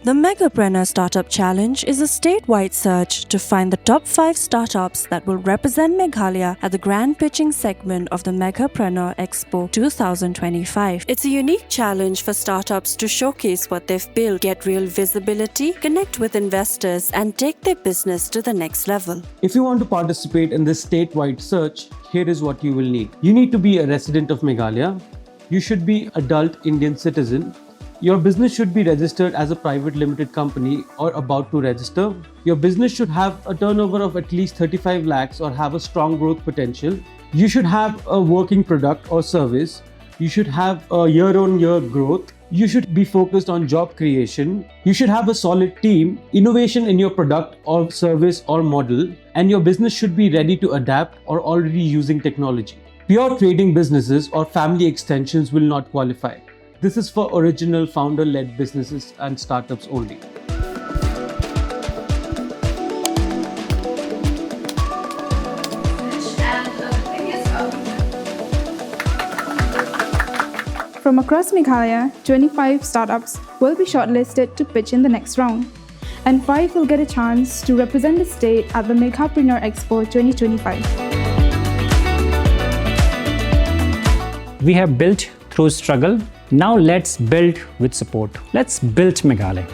The Megapreneur Startup Challenge is a statewide search to find the top five startups that will represent Meghalaya at the grand pitching segment of the Megapreneur Expo two thousand twenty-five. It's a unique challenge for startups to showcase what they've built, get real visibility, connect with investors, and take their business to the next level. If you want to participate in this statewide search, here is what you will need. You need to be a resident of Meghalaya. You should be adult Indian citizen. Your business should be registered as a private limited company or about to register. Your business should have a turnover of at least thirty-five lakhs or have a strong growth potential. You should have a working product or service. You should have a year on year growth. You should be focused on job creation. You should have a solid team, innovation in your product or service or model, and your business should be ready to adapt or already using technology. Pure trading businesses or family extensions will not qualify. This is for original founder led businesses and startups only. From across Meghalaya, twenty-five startups will be shortlisted to pitch in the next round, and five will get a chance to represent the state at the Meghapreneur Expo twenty twenty-five. We have built through struggle. Now let's build with support. Let's build Meghalaya.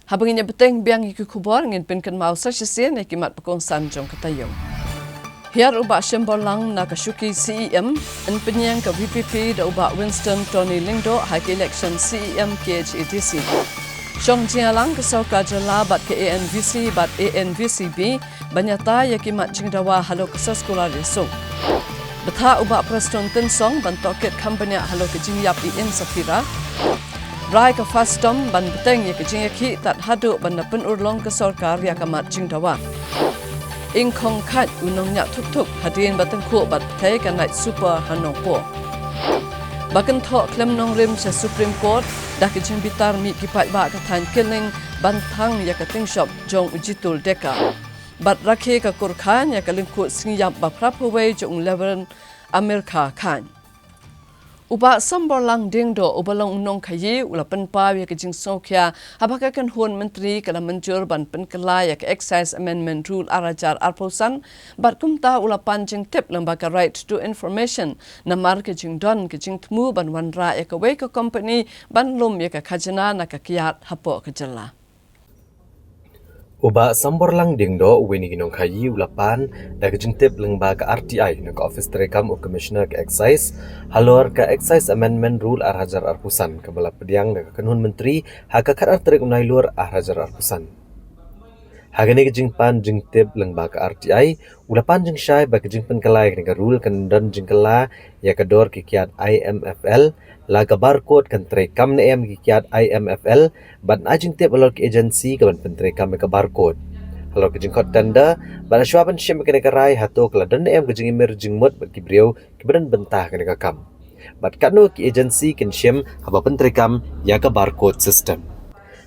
Haba ngin ïa bteng biang ïa ki khubor, ngin pynkynmaw sa shisien ïa ki mat ba kongsan jong ka taïew. Hiar u Bah Shemborlang na ka shuki C E M, yn pynïeng ka V P P da u Bah Winston Tony Lyngdoh ha ka election C E M K H A D C. Shong jingïalang ka sorkar jylla bad ka A N V C bad A N V C B ban ïatai ïa ki mat jingdawa halor ka soskular ïasuk. Bthah u Bah Prestone Tynsong ban tohkit kham bniah halor ka jingïap i Inn Sapphira. Rai ka FASTOM ban bteng ïa ka jingïakhih tad haduh ban da pynurlong ka sorkar ïa ka mat jingdawa. Ingkhong Khait u nongñiah thuk thuk hadien ba tyngkhuh bad pyrthei ka Night Super ha Nongpoh. Ba kynthoh khlem nongrim sha Supreme Court da ka jingbitar mih ki paidbah ka thaiñ Killing ban thang ïa ka tyngshop jong u Jitul Deka. Bad rakhe ka Kur Khan ïa ka lyngkhuh sngi ïap ba phra phew wei jong u Reverend Amir Kha Khan. U Bah Samborlang Diengdoh uba long u nongkhaïi u la pynpaw ïa ka jingsngewkhia haba ka kynhun myntri ka la mynjur ban pynkylla ïa ka Excise Amendment Rule ar hajar arphew san, bad kumta u la pan jingtip lyngba ka Right to Information namar ka jingdon ka jingthmu ban wanrah ïa kawei ka kompani ban lum ïa ka khajna na ka kiad hapoh ka jylla. U Bah Samborlang Diengdoh, uwei na ki nongkhaïi, u la pan da ka jingtip lyngba ka R T I na ka ophis treikam u Commissioner ka Excise halor ka Excise Amendment Rule ar hajar arphew san kaba la pdiang da ka kynhun myntri ha ka khatar tarik u Nailur ar hajar arphew san. Ha kane ka jingpan jingtip lyngba ka R T I, u la pan jingshai ba ka jingpynkylla ïa kane ka rule kan don jingkylla ïa ka dor ki kiad I M F L, la ka barcode kan treikam ne em ki kiad I M F L, bad ai jingtip halor ki agency kaban pyntreikam ïa ka barcode. Halor ka jingkhot tender, bad hashwa ban shim ïa kane ka rai hato ka la don ne em ka jingimir jingmut bad ki briew kiba don bynta ha kane ka kam. Bad katno ki agency kin shim haba pyntreikam ïa ka barcode system.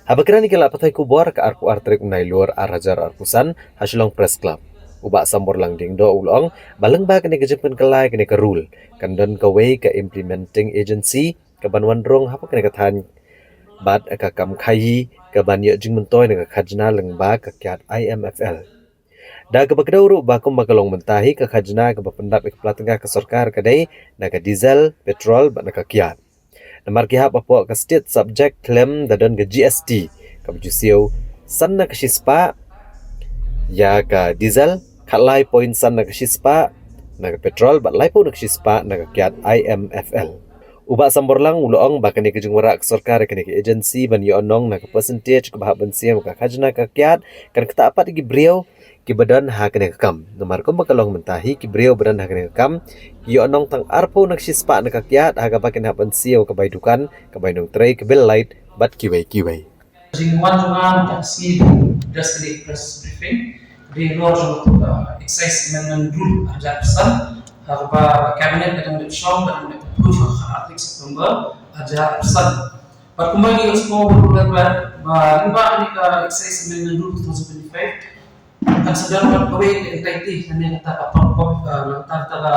Haba kren ïa ki lad pathai khubor ha ka arphew ar tarik u Nailur ar hajar arphew san ha Shillong Press Club, u Bah Samborlang Diengdoh u la ong ba lyngba kane ka jingpynkylla ïa kane ka rule kan don kawei ka implementing agency kaban wan rung hapoh kane ka thaiñ bad ka kam khaïi kaban ïoh jingmyntoi na ka khajna lyngba ka kiad I M F L. Da kaba kdew ruh ba kumba ka long mynta hi ka khajna kaba pyndap ïa ka pla tyngka ka sorkar ka dei na ka diesel, petrol bad na ka kiad. Namar ki hap hapoh ka state subject khlem da don ka G S T kaba ju siew san na ka shispah ïa ka diesel, khatlai point san na ka shispah na ka petrol bad laiphew na ka shispah na ka kiad I M F L. U Bah Samborlang u la ong ba kane ka jingwanrah ka sorkar ïa kane ka agency ban ïoh nong na ka percentage kaba hap ban siew ka khajna ka kiad kan ktah pat ïa ki briew kiba don ha kane ka kam. Namar kumba ka long mynta hi ki briew ba don ha kane ka kam ki ïoh nong tang arphew na ka shispah na ka kiad ha kaba kin hap ban siew ka bai dukan, ka bai nongtrei, ka bill light bad kiwei kiwei. Jingwan jong nga mynta ka sngi, just kane press briefing, dei halor jong ka Excise Amendment Rule ar hajar arphew san, ha kaba Cabinet ka dang dep shong, ka dang dep approve ha ka khatar tarik September ar hajar arphew san. Bad kumba ngi ïohsngew ba lyngba kane ka Excise Amendment Rule two thousand twenty-five, kan sa don bad kawei ka entity lane kata ka pop pop, eh, kata ka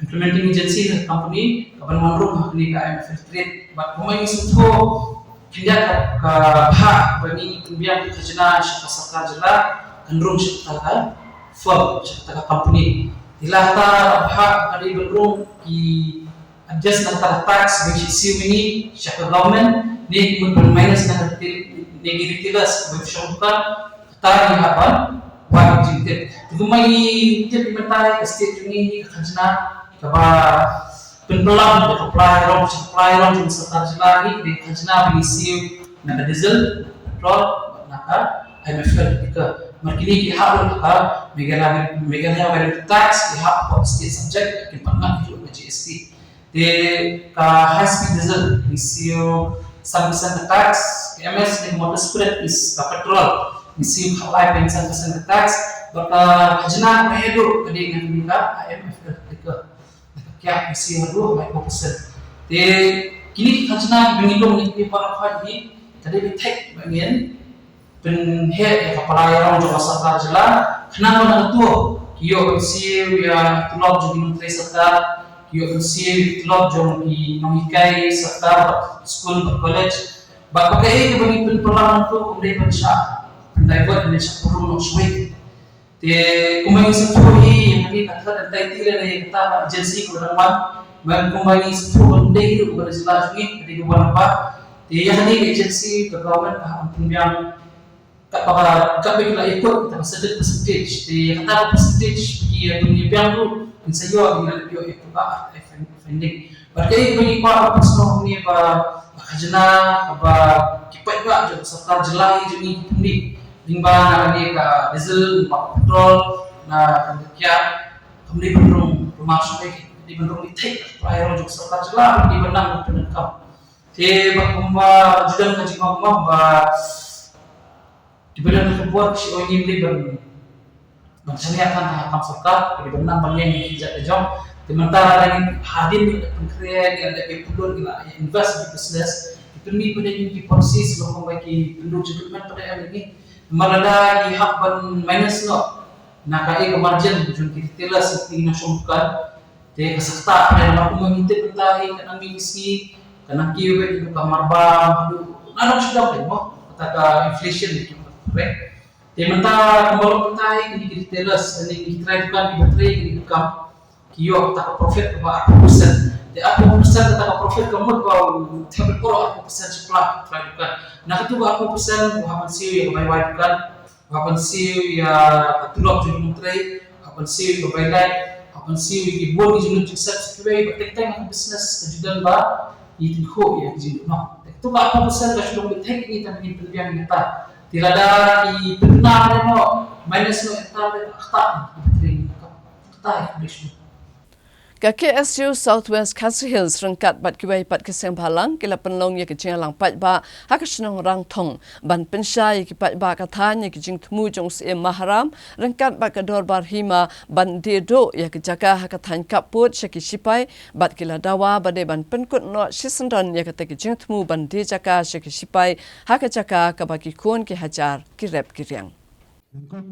implementing agency ka company kaban wan rung ha kane ka I M F L trade. Bad kumba ngi sngewthuh khyndiat ka, ka bhah ba ngi pynbiang ka khajna sha ka sorkar jylla kan rung sha kata ka firm, sha kata ka company. Te la kata bhah ka dei ban rung ki adjust na kata ka tax ba ngi siew ïa ngi sha ka government, ne ki mut ban minus na ka retail, ne ki retailers ba ki shong dukan, kata ngi hap ban wad jingtip. Te kumba ngi tip mynta ka state jong ngi ka khajna kaba pynpyllang da ka pla ïarom, sha ka pla ïarom jong ka sorkar jylla, ngi dei ka khajna ba ngi siew na ka diesel, petrol, na ka I M F L, ka mar kine ki hap ruh ha ka Meghalaya, Meghalaya Value Tax, ki hap hapoh state subject, ki pat ngat ki ruh ka G S T. Te ka high speed diesel ngi siew san percent ka tax, ka M S, ka motor spirit is ka petrol ngi siew khatlai point san percent ka tax, bad ka khajna ka haduh ka dei ngan ka I M F ka ka kiak ngi siew haduh lai four percent. Te kini ki khajna ki bang i long ni ki para khat ni ka dei bi thek ba ngin pynheh ïa ka pala ïarong jong ka sorkar jylla, khnang ba nangtu ki ïoh ban siew ïa ki tulop jong ki nongtrei sorkar, ki ïoh ban siew ïa ki tulop jong ki nonghikai sorkar, bad skul bad college. Bad kaei kaba ngi pynpaw nangtu kam dei ban shah pyndivert ne shah pynrung noh shuh. Te kumba ngi sngewthuh hi, ïa kane ka third entity lane ïa kata ka agency kaba dang wan, bad kumba ngi sngewthuh ba ym dei hi ruh kaba da jylla jong ngi, ka dei kaba dang wan. Te ïa kane ka agency ka government ka hap ban pynbiang katba ka, katba ki la ïakut kata ka certain percentage. Te ïa kata ka percentage ki ïa pynbiang ruh, kin sa ïoh, kin ïa ïoh ïa kata ka funding. Bad kaei kaba ngi kwah ban pynsngew hangne ba ka khajna kaba ki paidbah jong ka sorkar jylla jong ngi ki pynmih lyngba na kane ka diesel, lyngba ka petrol, na kane ka kiak, kam dei ban rung pynmih shuh, kam dei ban rung ïa thik ka pala ïarong jong ka sorkar jylla, kam dei ban nang pyndonkam. Te ba kumba ju don ka jingong ba kiba don ka bor ki ong ngim dei ban ban shaniah than ha ka kam sorkar, ki dei ban nang ban ïeng ïa ki jait ka jong. Te mynta lada ngin hadien ngi la pynkhreh, ngi la dep ïa pynlut, ngi la ïa invest ïa ki business, ki pynmih pat ïa ki policies ba kumba ki pynduh jingkyrmen pat ïa ngi. Namar lada ngi hap ban minus noh na kaei ka margin jong ki retailers, ki nongshong dukan, te ka sa ktah pat ïa, namar kumba ngi tip mynta hi ka nang mih ki sngi, ka nang kiew beit ka marbam haduh na nong sdang peit mo kata ka inflation ki pynrem. Te mynta kumba long mynta hi kine ki retailers, kine ki trai dukan kiba trei kine ki kam, ki ïoh kata ka profit kaba arphew percent. Te arphew percent kata ka profit ka mut ba u thep baroh arphew percent shipla trai dukan. Na katu ka arphew percent u hap ban siew ïa ka bai wai dukan, u hap ban siew ïa ka tulop jong u nongtrei, u hap ban siew ïa ka bai light, u hap ban siew ïa ki bun ki jinglong jingsep kiwei, ba teng teng ka business ka ju don ba ngi tyngkhuh ïa ka jingdon. Te katu ka arphew percent ka shu long beit thik ïa ngi tang ba ngin pynbiang ïa kata. Te lada ki pynbna noh, minus noh ïa kata, te ka ktah ïa ki battery, ka ktah ïa ka battery. Ka K S U South West Khasi Hills ryngkat bad kiwei pat ki seng bhalang ki la pynlong ïa ka jingïalang paidbah ha ka shnong Rangthong ban pynshai ïa ki paidbah ka thaiñ ïa ka jingthmu jong u Syiem Maharam ryngkat bad ka Dorbar Hima ban die duh ïa ka jaka ha ka thaiñ Kappud sha ki shipai, bad ki la dawa ba dei ban pynkut noh shisyndon ïa kata ka jingthmu ban die jaka sha ki shipai ha ka jaka kaba ki khun ki hajar ki rep ki riang.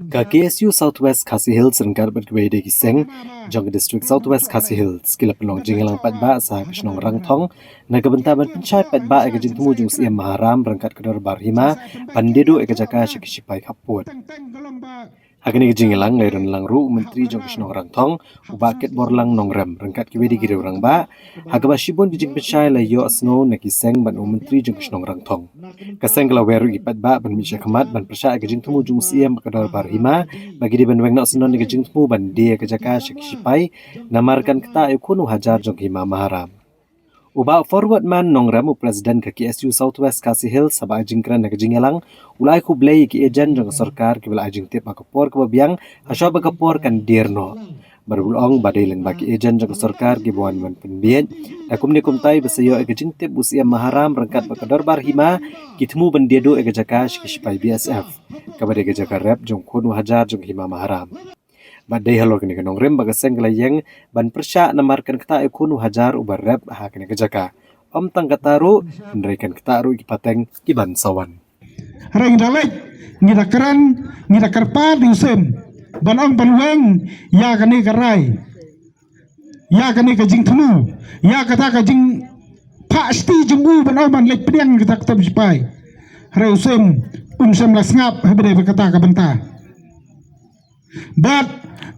Ka K S U South West Khasi Hills ryngkat bad kiwei de ki seng jong ka District South West Khasi Hills ki la pynlong jingïalang paidbah sha ka shnong Rangthong na ka bynta ban pynshai paidbah ïa ka jingthmu jong u Syiem Maharam ryngkat ka Dorbar Hima ban die duh ïa ka jaka sha ki shipai Kappud. Ha kane ka jingïalang la ïadon lang ruh u Myntri jong ka shnong Rangthong, u Bah Kitborlang Nongrem ryngkat kiwei de ki riew rangbah, ha kaba shibun ki jingpynshai la ïohsngew na ki seng bad u Myntri jong ka shnong Rangthong. Ka seng ka la wer ruh ïa ki paidbah ban mih sha khmat ban pyrshah ïa ka jingthmu jong u Syiem bad ka Dorbar Hima ba ki dei ban weng noh syndon ïa ka jingthmu ban die ïa ka jaka sha ki shipai, namar kan ktah ïa u khun u hajar jong ka Hima Maharam. U Bah Forwardman Nongrem, u President ka K S U South West Khasi Hills, haba ai jingkren ha ka jingïalang, u la ai khublei ïa ki agent jong ka sorkar kiba la ai jingtip ha ka por kaba biang hashuwa ba ka por kan dier noh. Bad u la ong ba dei lyngba ki agent jong ka sorkar kiba wan ban pynbiej da kumne kumtai ba sa ïoh ïa ka jingtip u Syiem Maharam ryngkat bad ka Dorbar Hima ki thmu ban die duh ïa ka jaka sha ki shipai B S F, kaba dei ka jaka rep jong u khun u hajar jong ka Hima Maharam. Bad dei halor kane ka nongrim ba ka seng ka la ïeng ban pyrshah namar kan ktah ïa u khun u hajar uba rep ha kane ka jaka. Ym tang kata ruh, hynrei kan ktah ruh ïa ki pateng kiban sa wan. Hynrei ngi da leit, ngi da kren, ngi da kyrpad ïa u Syiem ban ong ban weng ïa kane ka rai, ïa kane ka jingthmu, ïa kata ka jingphah shti jong u ban ong ban leit pdiang kata ka ktien shipai. Hynrei u Syiem um shym la sngap ha ba dei ba kata ka bynta. Bad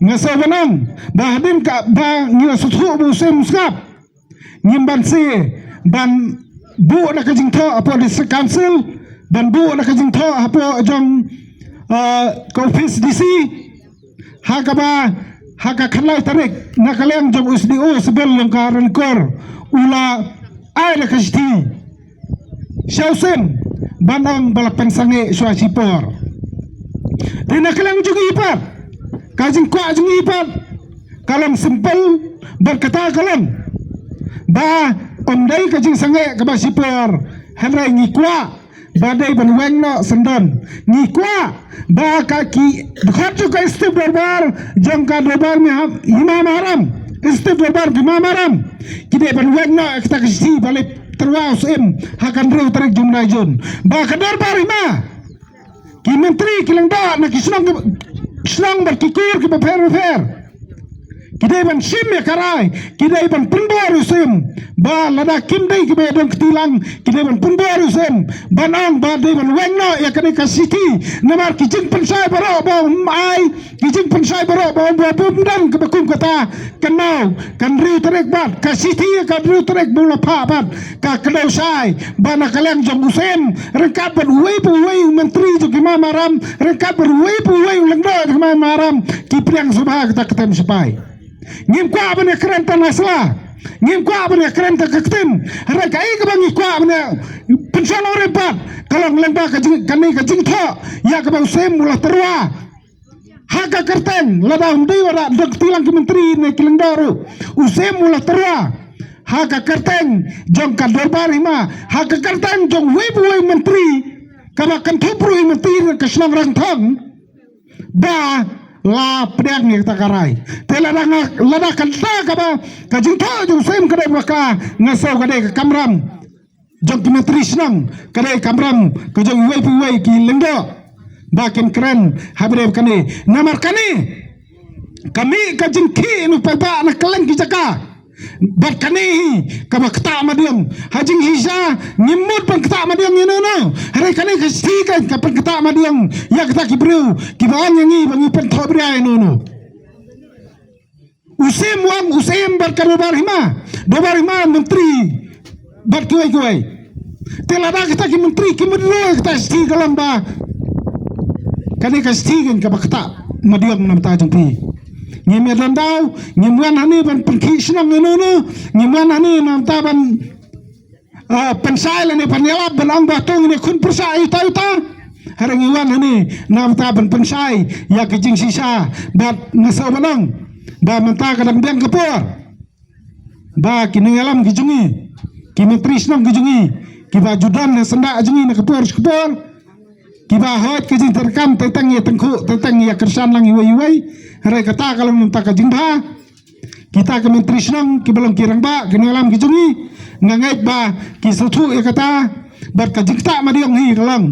nga sngewbha ban ong ba hadien kaba ngi la sngewthuh ba u Syiem u sngap, ngim banse ban buh na ka jingthoh hapoh District Council, ban buh na ka jingthoh hapoh jong, ah, ka office D C, ha kaba ha ka khatlai tarik na ka liang jong u S D O Civil jong ka Ranikor u la ai da ka shithi sha u Syiem ban ong ba la pynsangeh shuwa shipor. Te na ka liang jong ngi pat, ka jingkwah jong ngi pat ka long simple bad kata ka long Ba ym dei ka jingsangeh kaba shipor, hynrei ngi kwah ba dei ban weng noh syndon. Ngi kwah ba ka ki dkhot jong ka Executive Dorbar jong ka Dorbar Hima Maharam, Executive Dorbar Hima Maharam, ki dei ban weng noh ïa kata ka shithi ba la tyrwa u Syiem ha ka hynriew tarik jong u bnai Jun. Ba ka Dorbar Hima, ki myntri, ki lyngdoh na ki shnong, shnong bad ki kur kiba pher bapher, ki dei ban shim ïa ka rai, ki dei ban pynbor ïa u Syiem. Ba lada kim dei kiba ïadon kti lang, ki dei ban pynbor ïa u Syiem ban ong ba dei ban weng noh ïa kane ka shithi. Namar ki jingpynshai baroh ba um ai, ki jingpynshai baroh ba um, ba um don kaba kum kata, kynmaw, ka hynriew tarik bad ka shithi ka hynriew tarik ba u la phah bad ka kdew shai ba na ka liang jong u Syiem ryngkat bad uwei pa uwei u myntri jong ka Hima Maharam, ryngkat bad uwei pa uwei u lyngdoh jong ka Hima Maharam, ki pdiang sngewbha kata ka kyrteng sipai. Ngim kwah ban ïakren tang ha sla, ngim kwah ban ïakren tang ka ktien. Hynrei kaei kaba ngi kwah ban ïa pynshong rympad ka long lyngba ka jing, kane ka jingthoh ïa kaba u Syiem u la tyrwa ha ka kyrteng, lada ym dei wat la dang kti lang ki myntri ne ki lyngdoh ruh, u Syiem u la tyrwa ha ka kyrteng jong ka Dorbar Hima, ha ka kyrteng jong uwei pa uwei u myntri kaba kynthup ruh ïa u myntri ka shnong Rangthong, ba la pdiang ïa kata ka rai. Te lada nga, lada kata kaba ka jingthoh jong u Syiem ka dei bakla, nga sngew ka dei ka kamram jong ki myntri shnong, ka dei kamram ka jong uwei pa uwei ki lyngdoh ba kin kren ha ba dei kane. Namar kane ka mih ka jingkhih na u paidbah na kylleng ki jaka. Bad kane hi kaba ktah madiong. Ha jingshisha ngim mut ban ktah madiong ïa uno uno, hynrei kane ka shithi kan ka pynktah madiong ïa kita ki briew kiba ong ïa ngi ba ngi pynthohbria ïa uno uno. U Syiem u ong, u Syiem bad ka Dorbar Hima, Dorbar Hima, myntri bad kiwei kiwei. Te lada kita ki myntri kim withdraw ïa kata ka shithi ka long ba kane ka shithi kan kaba ktah madiong na ka bynta jong phi. Ngim ïa don daw, ngim wan hangne ban pynkhih shnong ïa uno uno, ngim wan hangne na ka bynta ban ah, pynshai lane pynïalap ban ong ba to ngin ïakhun pyrshah ïa uta uta. Hynrei ngi wan hangne na ka bynta ban pynshai ïa ka jingshisha bad nga sngew ban ong ba mynta ka dang biang ka por ba ki nongïalam ki jong ngi, ki myntri shnong ki jong ngi, kiba ju don ha syndah jong ngi na ka por sha ka por, kiba hoi ka jingtreikam teng teng ïa tyngkhuh, teng teng ïa kyrshan lang iwei iwei. Hynrei kata ka long na ka bynta ka jingbha. Kita ki myntri shnong kiba long ki rangbah, ki nongïalam ki jong ngi, nga ngeit ba ki sngewthuh ïa kata. Bad ka jingktah madiong hi ka long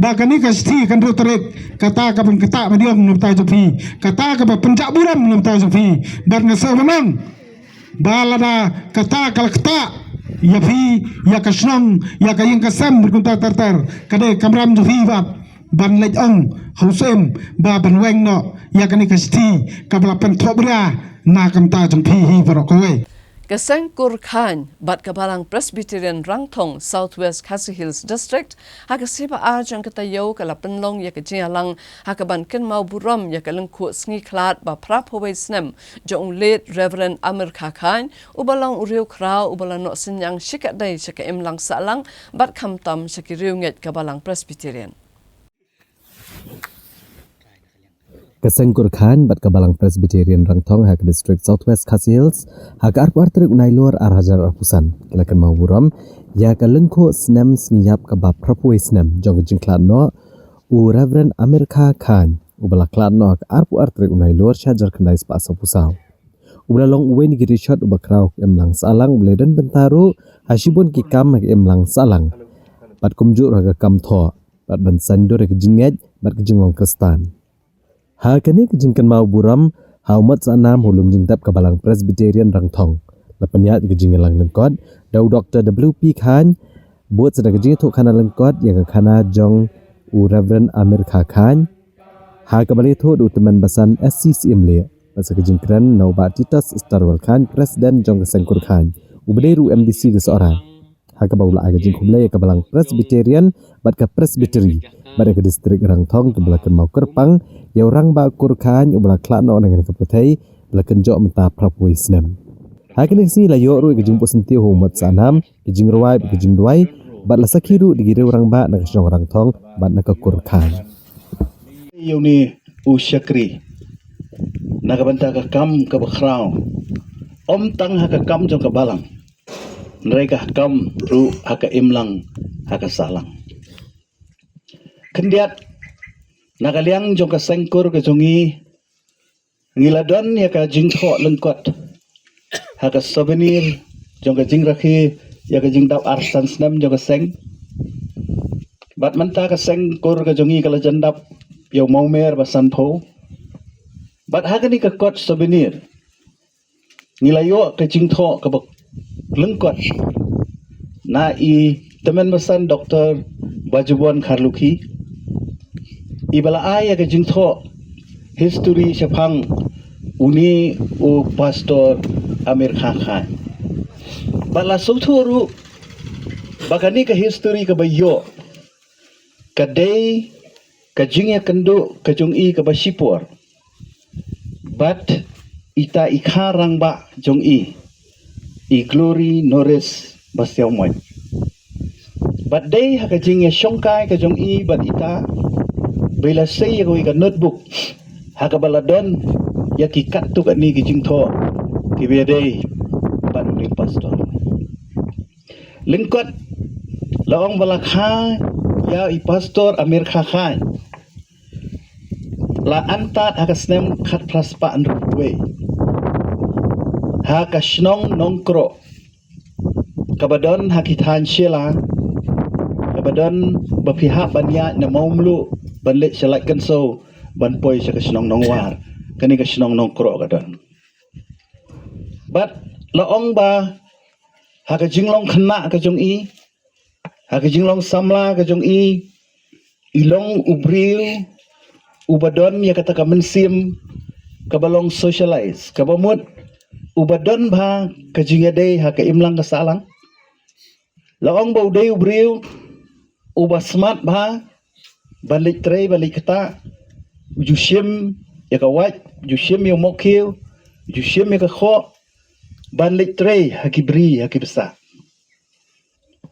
ba kane ka shithi ka hynriew tarik, kata kaba ktah madiong na ka bynta jong phi, kata kaba pynjah burom na ka bynta jong phi. Bad nga sngew ban ong ba lada kata ka la ktah ïa phi, ïa ka shnong, ïa ka ïing ka sem bad kumta ter ter, ka dei kamram jong phi bad ban leit ong ha u Syiem ba ban weng noh ïa kane ka shithi kaba la pynthohbria na ka bynta jong phi hi baroh kawei. Ka Seng Kur Khain bad ka Balang Presbyterian Rangthong South West Khasi Hills District ha ka sngi ba ar jong ka taïew ka la pynlong ïa ka jingïalang ha kaban kynmaw burom ïa ka lyngkhuh sngi khlad ba phra phew wei snem jong u late Reverend Amir Kha Khain, uba long u riewkhraw uba la noh synñiang shikatdei sha ka imlang sahlang bad khamtam sha ki riewngeit ka Balang Presbyterian. Ka Seng Kur Khain bad ka Balang Presbyterian Rangthong ha ka District South West Khasi Hills ha ka arphew ar tarik u Nailur ar hajar arphew san ki la kynmaw burom ïa ka lyngkhuh snem sngi ïap kaba phra phew wei snem jong ka jingkhlad noh u Reverend Amir Kha Khain, uba la khlad noh ha ka arphew ar tarik u Nailur shi hajar khyndai spah sawphew saw. Uba la long uwei na ki riewshot uba khraw ka imlang sahlang, uba la don bynta ruh ha shibun ki kam ha ka imlang sahlang bad kumjuh ruh ha ka kam thoh bad ban saiñdur ïa ka jingngeit bad ka jinglong Khristan. Ha kane ka jingkynmaw burom ha u Motsa'nam ha u Lum Jingtep ka Balang Presbyterian Rangthong, la pynïaid ïa ka jingïalang lyngkot da u Doktor W P Khain, bud sa da ka jingïathuhkhana lyngkot ïa ka khana jong u Reverend Amir Kha Khain, ha kaba la ïathuh da u tymmen basan S C Syiem Lieh, bad sa ka jingkren na u Bah Titus Starwell Khain, President jong ka Seng Kur Khain, uba dei ruh u M D C ka Sohra. Ha kaba u la ai ka jingkhublei ïa ka Balang Presbyterian bad ka Presbytery bad ïa ka District Rangthong kiba la kynmaw kyrpang ïa u Rangbah Kur Khain uba la khlad noh na kane ka pyrthei ba la kynjoh mynta phra phew wei snem. Ha kane ka sngi la ïoh ruh ïa ka jingbuh syntiew ha u Motsa'nam, ka jingrwai bad ka jingduwai, bad la sakhi ruh da ki riew rangbah na ka shnong Rangthong bad na ka Kur Khain. Ïa une u shakri na ka bynta ka kam kaba khraw, ym tang ha ka kam jong ka balang, Hynrei ka kam ruh ha ka imlang, ha ka sahlang. Khyndiat, na ka liang jong ka seng kur ka jong ngi, ngi la don ïa ka jingthoh lyngkot ha ka souvenir jong ka jingrakhe ïa ka jingdap arphew san snem jong ka seng. Bad mynta ka seng kur ka jong ngi ka la jan dap ïa u mawmer ba sanphew. Bad ha kane ka kot souvenir ngi la ïoh ka jingthoh kaba lyngkot na i tymmen basan Doktor Bajubon Kharlukhi, iba la ai ïa ka jingthoh history shaphang une u Pastor Amir Khan Khan. Bad la sngewthuh ruh ba kane ka history kaba ïoh ka dei ka jingïakynduh ka jong i kaba shipor bad ita i kha rangbah jong i, i Glory Norris Bastiawmoit. Bad dei ha ka jingïashongkai ka jong i bad ita ba i la sei ïa kawei ka notebook ha kaba la don ïa ki katto katne ki jingthoh kiba ïadei bad une u pastor. Lyngkot la ong ba la kha ïa i Pastor Amir Khan Khan la antad ha ka snem khatphra spah hynriewphew wei ha ka shnong Nongkroh kaba don ha ki thaiñ Shella, kaba don ba phi hap ban ïaid na Mawmluh ban leit sha Laitkynsew ban poi sha ka shnong Nongwar. Kane ka shnong Nongkroh ka don. Bad la ong ba ha ka jinglong khynnah ka jong i, ha ka jinglong samla ka jong i, i long u briew uba don ïa kata ka mynsiem kaba long socialize, kaba mut uba don bha ka jingïadei ha ka imlang ka sahlang. La ong ba u dei u briew uba smat bha ban leit trei, ban leit ktah, u ju shim ïa ka wait, u ju shim ïa u mokhiew, u ju shim ïa ka khoh ban leit trei ha ki bri ha ki bsah.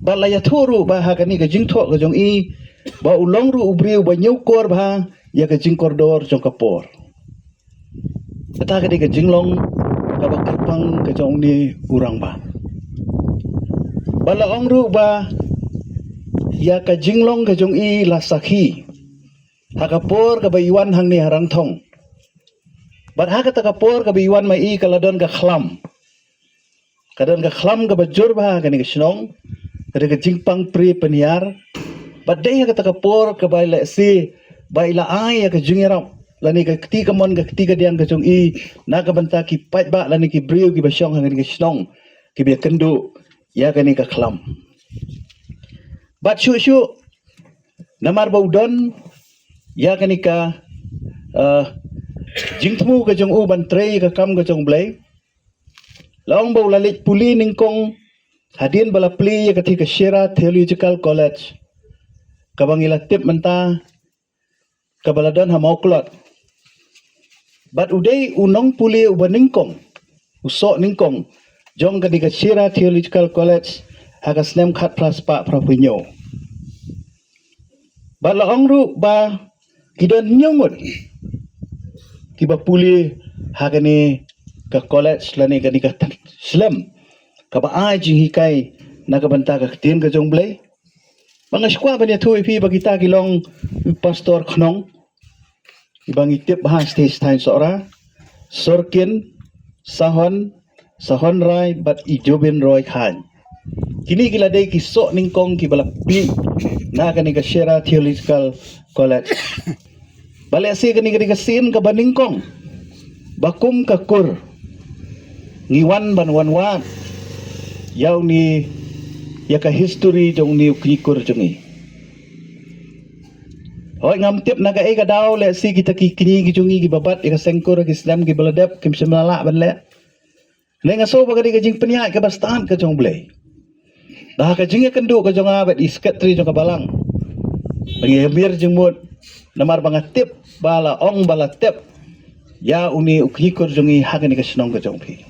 Bad la ïathuh ruh ba ha kane ka jingthoh ka jong i ba u long ruh u briew ba ñiewkor bha ïa ka jingkordor jong ka por. Kata ka dei ka jinglong kaba kyrpang ka jong une u rangbah. Bad la ong ruh ba ïa ka jinglong ka jong i la sakhi ha ka por kaba i wan hangne ha Rangthong. Bad ha kata ka por kaba i wan ma i ka la don ka khlam. Ka don ka khlam kaba jur bha ha kane ka shnong, ka don ka jingpang pri pynhiar. Bad dei ha kata ka por kaba i lehse ba i la ai ïa ka jingïarap lane ka kti kamon ka kti kadiang ka jong i na ka bynta ki paidbah lane ki briew kiba shong ha kane ka shnong kiba ïakynduh ïa kane ka khlam. Bad shuh shuh namar ba u don ïa kane ka, eh, jingthmu ka jong u ban trei ka kam ka jong U Blei. La ong ba u la leit pule nyngkong hadien ba la plie ïa kata ka Shira Theological College kaba ngi la tip mynta kaba la don ha Mawklot. Bad u dei u nongpule uba nyngkong, u soh nyngkong jong kane ka Shira Theological College ha ka snem khatphra spah phraphew hynñiew. Bad la ong ruh ba ki don hynñiew ngut kiba pule ha kane ka college lane kane ka shlem kaba ai jinghikai na ka bynta ka ktien ka jong U Blei. Ba nga sngewkwah ban ïathuh ïa phi ba kita ki long u pastor khnong, iba ngi tip bha ha stage thaiñ Sohra, Sorkin, Sahon, Sahon Rai bad i Jobin Roy Khan. Kine ki la dei ki soh nyngkong kiba la plie na kane ka Shira Theological College. Ba lehse kane ka dei ka sien kaba nyngkong ba kum ka kur ngi wan ban wan wad ïa une, ïa ka history jong une u kñi kur jong ngi. Hooid ngam tip na kaei ka daw lehse kita ki kñi ki jong ngi kiba bat ïa ka seng kur ki snem kiba la dep kim shym la lah ban leh. Hynrei nga sngew ba ka dei ka jingpynïaid kaba stad ka jong U Blei. Da ka jingïakynduh ka jong nga bad i secretary jong ka balang, ba ngi ïamir jingmut namar ba nga tip ba la ong ba la tip ïa une u kñi kur jong ngi ha kane ka shnong ka jong phi.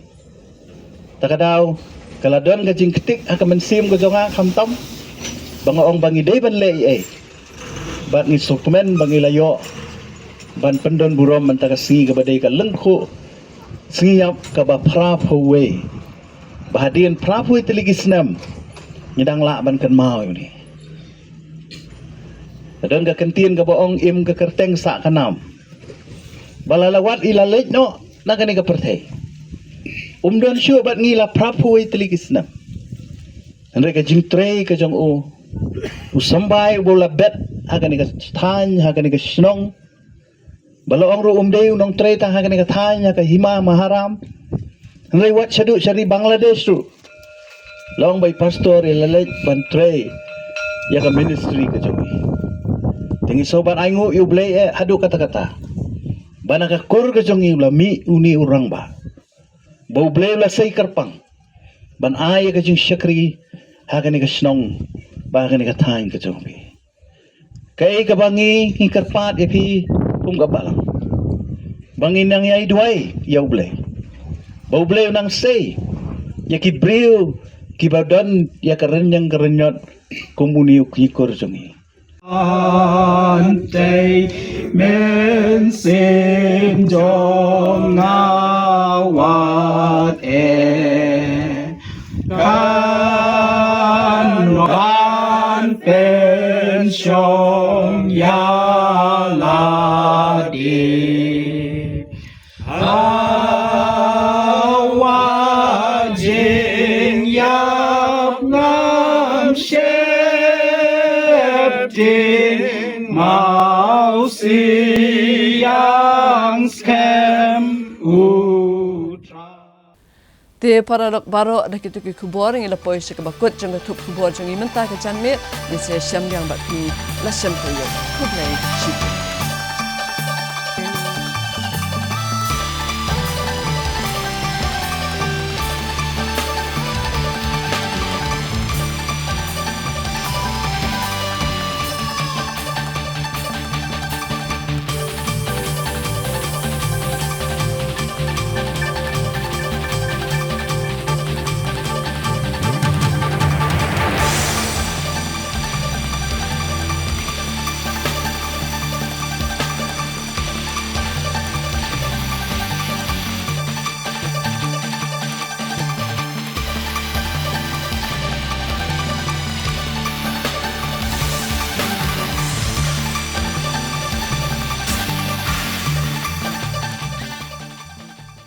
Ta ka daw ka la don ka jingktik ha ka mynsiem ka jong nga khamtam ba nga ong ba ngi dei ban leh ei ei. Bad ngi sngewkmen ba ngi la ïoh ban pyndon burom mynta ka sngi kaba dei ka lyngkhuh sngi ïap kaba phraphew wei. ba hadien phra phew tylli ki snem ngi dang lah ban kynmaw ïa une. Ka don ka kyntien kaba ong im ka kyrteng sah ka nam. Ba la la wad i la leit noh na kane ka pyrthei. Um don shuh bad ngi la phra phew tylli ki snem. Hynrei ka jingtrei ka jong u, u symbai uba la bet ha kane ka thaiñ, ha kane ka shnong. Ba la ong ruh um dei u nongtrei tang ha kane ka thaiñ, ha ka hima Maharam. Hynrei wat shaduh sha ri Bangladesh ruh, la ong ba i pastor i la leit ban trei ïa ka ministry ka jong i. Te ngi sngewbha ban ainguh ïa U Blei eh haduh katta katta, ba na ka kur ka jong i u la mih une u rangbah. Ba U Blei u la sei kyrpang ban ai ïa ka jingshakri ha kane ka shnong bad ha kane ka thaiñ ka jong phi. Kaei kaba ngi, ngi kyrpad ïa phi kum ka balang, ba ngin nang ïai duwai ïa U Blei, ba U Blei un nang sei ïa ki briew kiba don ïa ka rynïeng ka rynñiot kum une u kñi kur jong ngi. Ante mynsiem jong nga wat eh, kan ban pynshong ïa lade. Hawa jingïap ngam sheptieng, mawsiang skhem U Trai. Te paralok baroh, da kito ki khubor ngi la poi sha kaba kut jong ka thup khubor jong ngi mynta ka janmiet. Ngi sa ïashem biang bad phi la shem phi ïa. Khublei shibun.